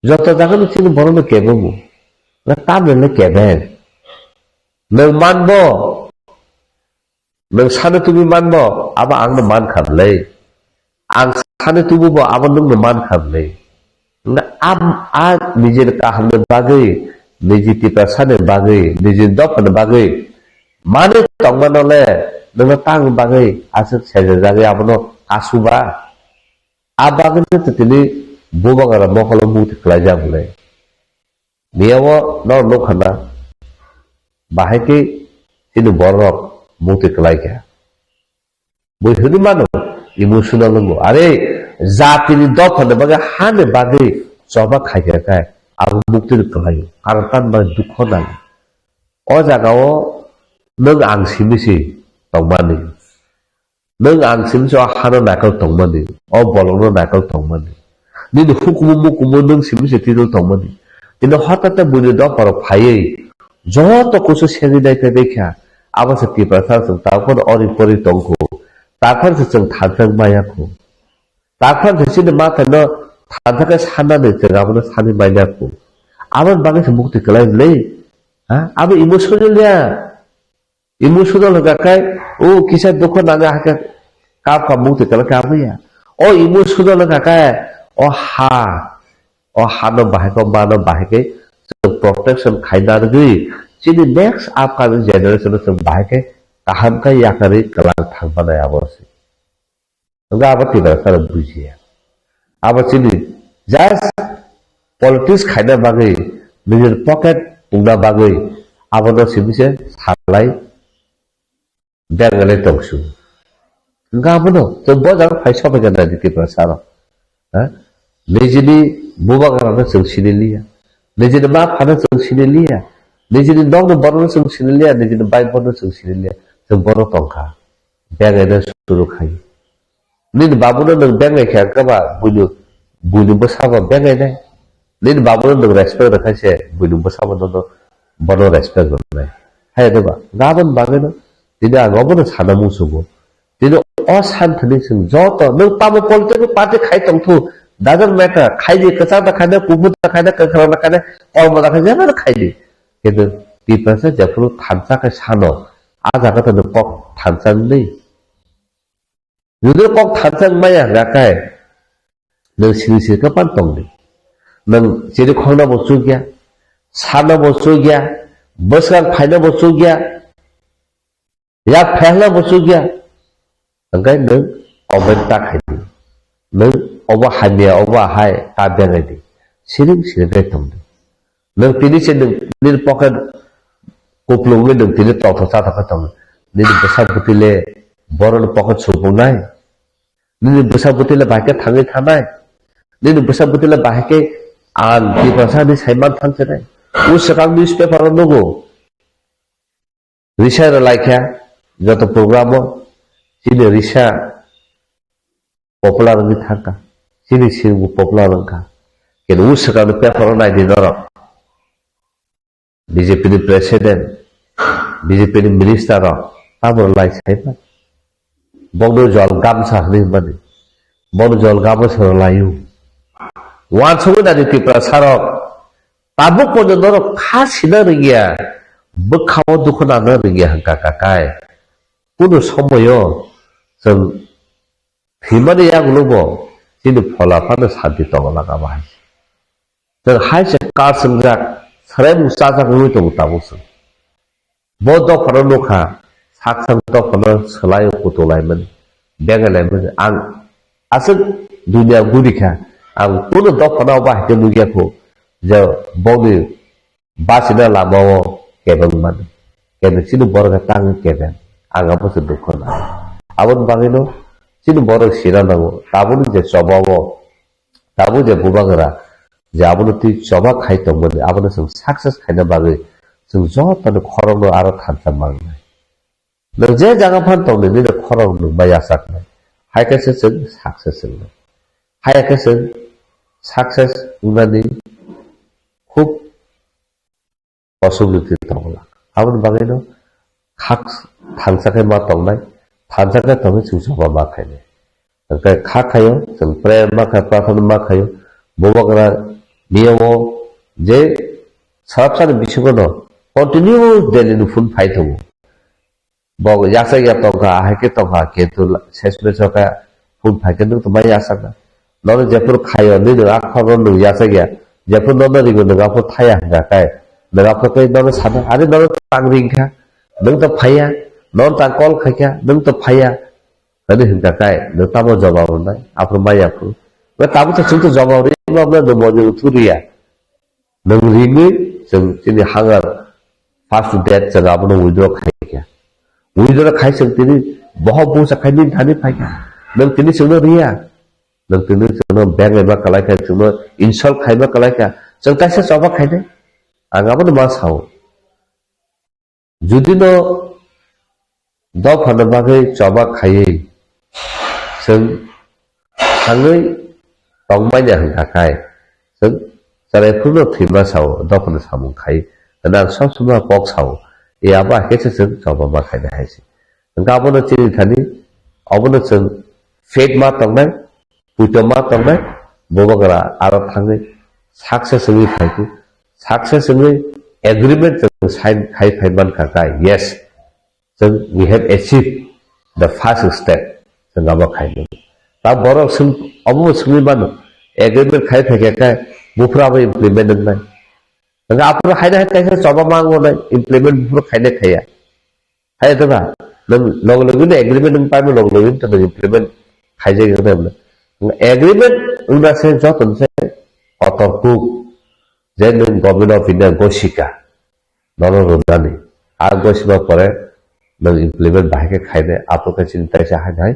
Joto jagano chini borokno kebengmung. Na tamrele kebeng. Nwng manbo, nwng sano tubui manbo, abo angno mankha bwle. Ang sani tubu bo abo nwngno mankha bwle. Wngkha am-, a nijini kahamni bagwi, niji Tiprasani bagwi, niji dophani bagwi manwi tongmano le nwngno tangni bagwi aswk sejajagwi abono kasuba. A bagwi no tini bubagra mokolo mukti khlaijak bwle. Miyao norok nukha na, bahai khe chini borok mukti klaikha. Bui hwnwi mano, emotional wngo. Are, jatini dophani bagwi, hani bagwi choba khaikha khe, abo mukti rw kwlaio. Karon tamni bagwi dukho nango. O jagao nwng ang simi se tongmani. Nwng ang simi se o hano naikol tongmani, o bolongno naikol tongmani. Nini hukumu mukumu nwng simi se titol tongmani. Tini hotate buini dopharok phaiwi joto kusu segwi naiphai baikha. Abo se Tiprasa chwng tabuk phano ori pori tongkhu. Taphar se chwng thansa maya khu. Taphar se chini mathaino thansa khe sanani chwng abono sani manya khu. Aboni bagwi se mukti kwlai le. Ha? Abo emotional ya. Emotional hwnkha khe, o kisa dukho nangya hakhe kap kap mukti kwlai khe abo ya. O emotional hwnkha khe, o ha, o hano bahai khe, o mano bahai khe, chwng protection khaina rwgwi, chini next upcoming generation no chwng bahai khe kaham khe yakarwi kwlang thang manai abo se. Hwnkhe abo Tiprasa rok bujiya. Abo chini just politics khaina bagwi, nijini pocket pungna bagwi, abono simi se salai, beng ngalai tongsu. Hwnkhe abono, chwng bo jaga phai sobai gana di Tiprasa rok. Ha? Nijini bubagra no chwng sini liya. Nijini ma phano chwng sini liya. Nijini nokni borok no chwng sini liya. Nijini bai bono chwng sini liya. Chwng bono tongkha. Bengaina suru khai. Nini babuno nwng bengai khe ang khe ba buini, buini bwsabo bengainai. Nini babuno nwng respect rwkha se buini bwsabo nono bono respect rwnai. Hai de ba, gabon bagwino tini ang obono sana muchungo. Tini o santhini chwng joto nwng tamo political party khai tongthu, doesn't matter. Khaidi, kwchak da khaina, kuphur da khaina, kwkhwrang da khaina, kormo da khaina, jemano khaidi. Kintu Tiprasa jephuru thansa khe sano, a jaga to nwng kok thansa wngwi. Jodi kok thansa wngmaya hwnkha khe, nwng siri siri khe pan tongdi. Nwng chiri khongno bo chukya, sano bo chukya, bwskang phaino bo chukya, yak phaino bo chukya. Hwnkhe nwng comment ta khaidi. Nwng obo hamya, obo hai ta bengaidi. Siring siring khe tongdi. Nwng tini se nwng nini pocket kuplungwi nwng tini tongthok chathok khe tongo. Nini bwsa bwtwi le Borokni pocket supungnai. Nini bwsa bwtwi le bahai khe thangwi thanai. Nini bwsa bwtwi le bahai khe ang Tiprasa hinwi saiman thang chenai. O swkang newspaper o nugo. Risa rwlai kha joto program o. Chini risa popular wngwi thangkha. Chini sirbo popular wngkha. Keno o swkangni paper o naidi norok. B J P ni president, B J P ni minister rok tamo rwlai saiman. Bokno jol gamsa hinwi hwnmani. Bokno jol gamsa rwlaio. Wansugwi nani Tiprasa rok. Tabuk pono norok kha sina rwngya. Bwkhao dukhu nana rwngya hwnkha kakai. Kunu somoyo chwng thwimani yagulo bo chini phola phano santi tongo laga bahai. Chwng hai se kar swngjak, swraimung chajak wngwi tongo tabuk chwng. Bo dophano nukha, sak sak dophano swlai kutulaimani, bengalaimani. Ang aswk dunia gurikha, ang kunu dophano bahai khe nukya kho, je bongni bachina lamao kebeng mano. Kebeng chini borok khe tangwi kebeng. Ang abo se dukho nang. Aboni bagwino chini borok sina nango. Tabukni je chobao, tabuk je bubagra, je abono twi choba khai tongmani, abono chwng success khaina bagwi chwng jotoni khorokno aro thansa mangnai. Nwng je jaga phan tongdi, nini khorok nwng ma yachaknai. Hai khe se chwng success wngnai. Hai khe chwng success wngnani khub possibility tongo. Aboni bagwino khak thansa khe ma tongnai, thansa khe tongwi chwng choba ma khainai. Hwnkhe kha khaio, chwng prayer ma khai, prarthana ma khaio, bubagra niyamo je sarapsani bisingono continuous daily ni phone phai tongo. Bo yachak ya tongkha, ahai khe tongkha, kintu la-, ses meso khe phone phai khe nwng tongmani yachakna. Nono jephuru khaio, nini akhorno nwng yachak ya, jephuru nono ringo nwng aphuru thaya hwnkha khe, nwng aphuru khe nono sana, "Are nono tang ringkha, nwng to phaiya, nono tang call khaikha, nwng to phaiya," hwnwi hwnkha khe, nwng tamo jobab rwnai, aphuru maya phuru. Ba tabuk to chwng to jobab rwma, nwng bo nwng thuriya. Nwng ringwi chwng chini hunger first death chwng abono withdraw khai kha. Withdraw khai chwng tini bohok bungsa khai nini thani phai kha. Nwng tini chwngno riya. Nwng tini chwngno beng eba kalai kha, chwngno insult khaiba kalai kha. Chwng kaisa choba khainai. Ang abono ma sao. Judino dophano bagwi choba khaiwi chwng thangwi tongmanya hwnkha khai, chwng chwrai phurno thwima sao, dophano samung khai hwnwi ang sob somoi kok sao. E abo hai khe se chwng choba ma khainai hai se. Hwnkhe abono chini thani, obono chwng faith ma tongnai, puito ma tongnai, bubagra aro thangwi success wngwi phai khe, success wngwi agreement chwng sign khai phai mankha kha, yes, chwng we have achieved the first step, chwng abo khai mano. Ta borok swng, obo swngwi mano, agreement khai phai kha khe, buphuru abo implement wngnai. Hwnkhe aphuru haino hai kaisa choba ma wngnai, implement buphuru khainai khaiya. Hai da ba? Nwng logo logo ni agreement nwng paimani logo logo ni to nwng implement khaijak ya nwng. Agreement wngna se joto se kotor kuk je nwng Government of India gosika nono rwnani. A gosiba pore nwng implement bahai khe khainai, aphuru khe chini taisa hai hai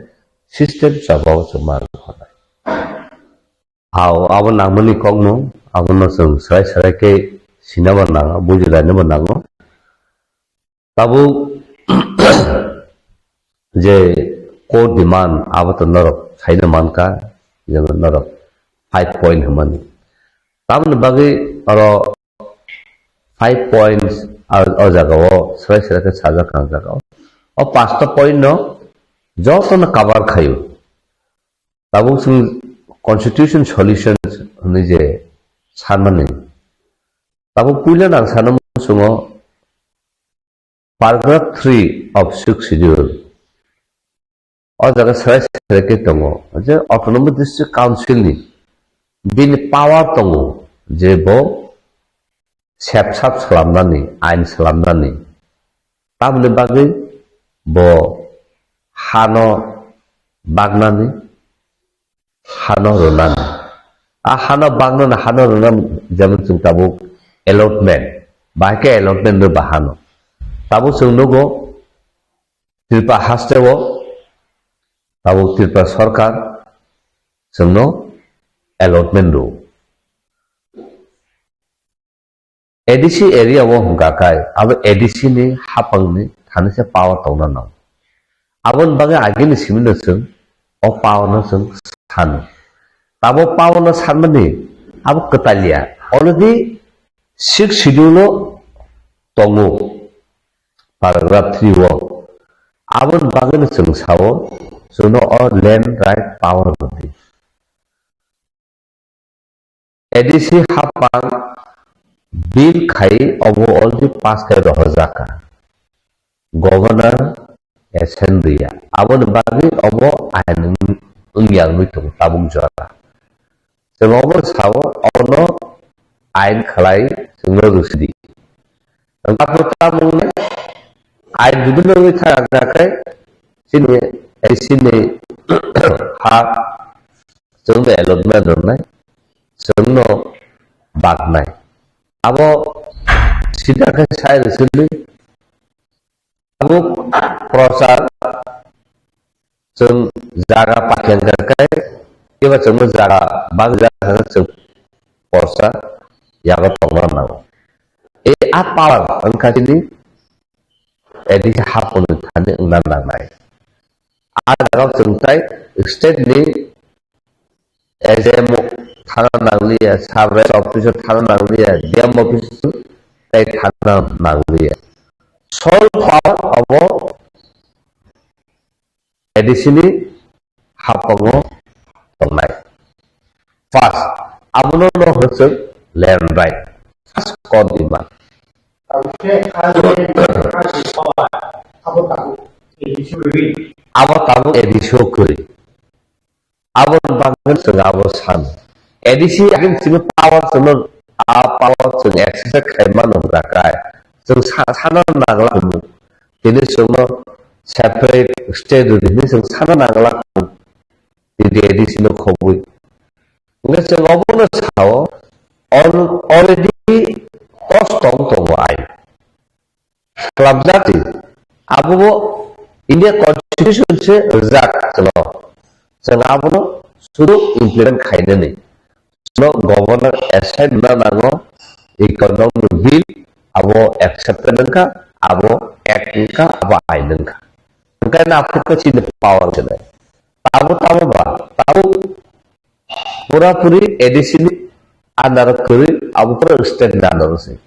system chobao chwng ma rwkha nai. Ao, abo nangmani kokno, abono chwng swrai swrai khe sinaba nango, bujilainaba nango. Tabuk je core demand, abo to norok saina mankha, jemon norok five point hwnmani. Tamoni bagwi oro five points a, o jagao swrai swrai khe sajak ang jagao. O pasta point no jotono cover khaio. Tabuk chwng constitution solutions hwnwi je sanmani. Tabuk puila nang sana muchungo paragraph three of sixth schedule. O jaga swrai swrai khe tongo je Autonomous District Council ni bini power tongo je bo sepsap slamnani, ain slamnani. Tamoni bagwi bo hano bagnani, hano rwnani. A hano bagnani, hano rwnani, jemon chwng tabuk allotment, bahai khe allotment rwba hano. Tabuk chwng nugo Tripura hasteo Tabuk Tripura Sarkar chwngno allotment rw. A D C area o hwnkha khe, abo A D C ni haphangni thani se power tongna nango. Aboni bagwi agini simi no chwng o power no chwng sano. Tabuk power no sanmani abo kwtal ya. Already sixth schedule o tongo, paragraph three o. Aboni bagwi no chwng sao, chwngno o land right power rwdi. A D C haphang bill khai obo already pass khai rohorjak kha. Governor assent rwya. Aboni bagwi obo ain wng-, wngya wngwi tongo tabuk jora. Chwng obo sao, obono ain khlai chwngno rwsidi. Hwnkhe abo tamo wngnai, ain jodi no wngwi thang kha khe chini A D C ni ha chwngno allotment rwnai, chwngno baknai. Abo sida khe sai rwsidi, abo prochar chwng jaga paikha khe, eba chwngno jaga bang jaga chwng prochar yago tongna nango. E a power wngkha chini A D C haphangni thani wngna nangnai. A jaga chwng tai state ni S D M thana nangliya, sub registrar office thana nangliya, D M office tai thana nangliya. Sole power abo A D C ni haphango tongnai. First, abono no hwnsuk land right. First kok dima. Abo tabuk A D C o kwrwi. Aboni bagwi chwng abo sano. A D C agini simi power chwngno, a power chwng exercise khai mano hwnkha khe. Chwng sa-, sana nangla hinwi. Tini chwngno separate state rwdi hinwi chwng sana nangla hinwi. Tini A D C no khobwi. Hwnkhe chwng obono sao, al-, already kos tong tongo ain. Khlapjak di. Abobo India Constitution se rijak chwngno. Chwng abono sudu implement khainani. Chwngno governor assent na nango, economic bill abo accepted wngkha, abo act wngkha, abo ain wngkha. Hwnkhe na aphuru khe chini power se nai. Tabo tamo ba, tabo pura puri A D C ni under o kwrwi, abo pura state ni under o se.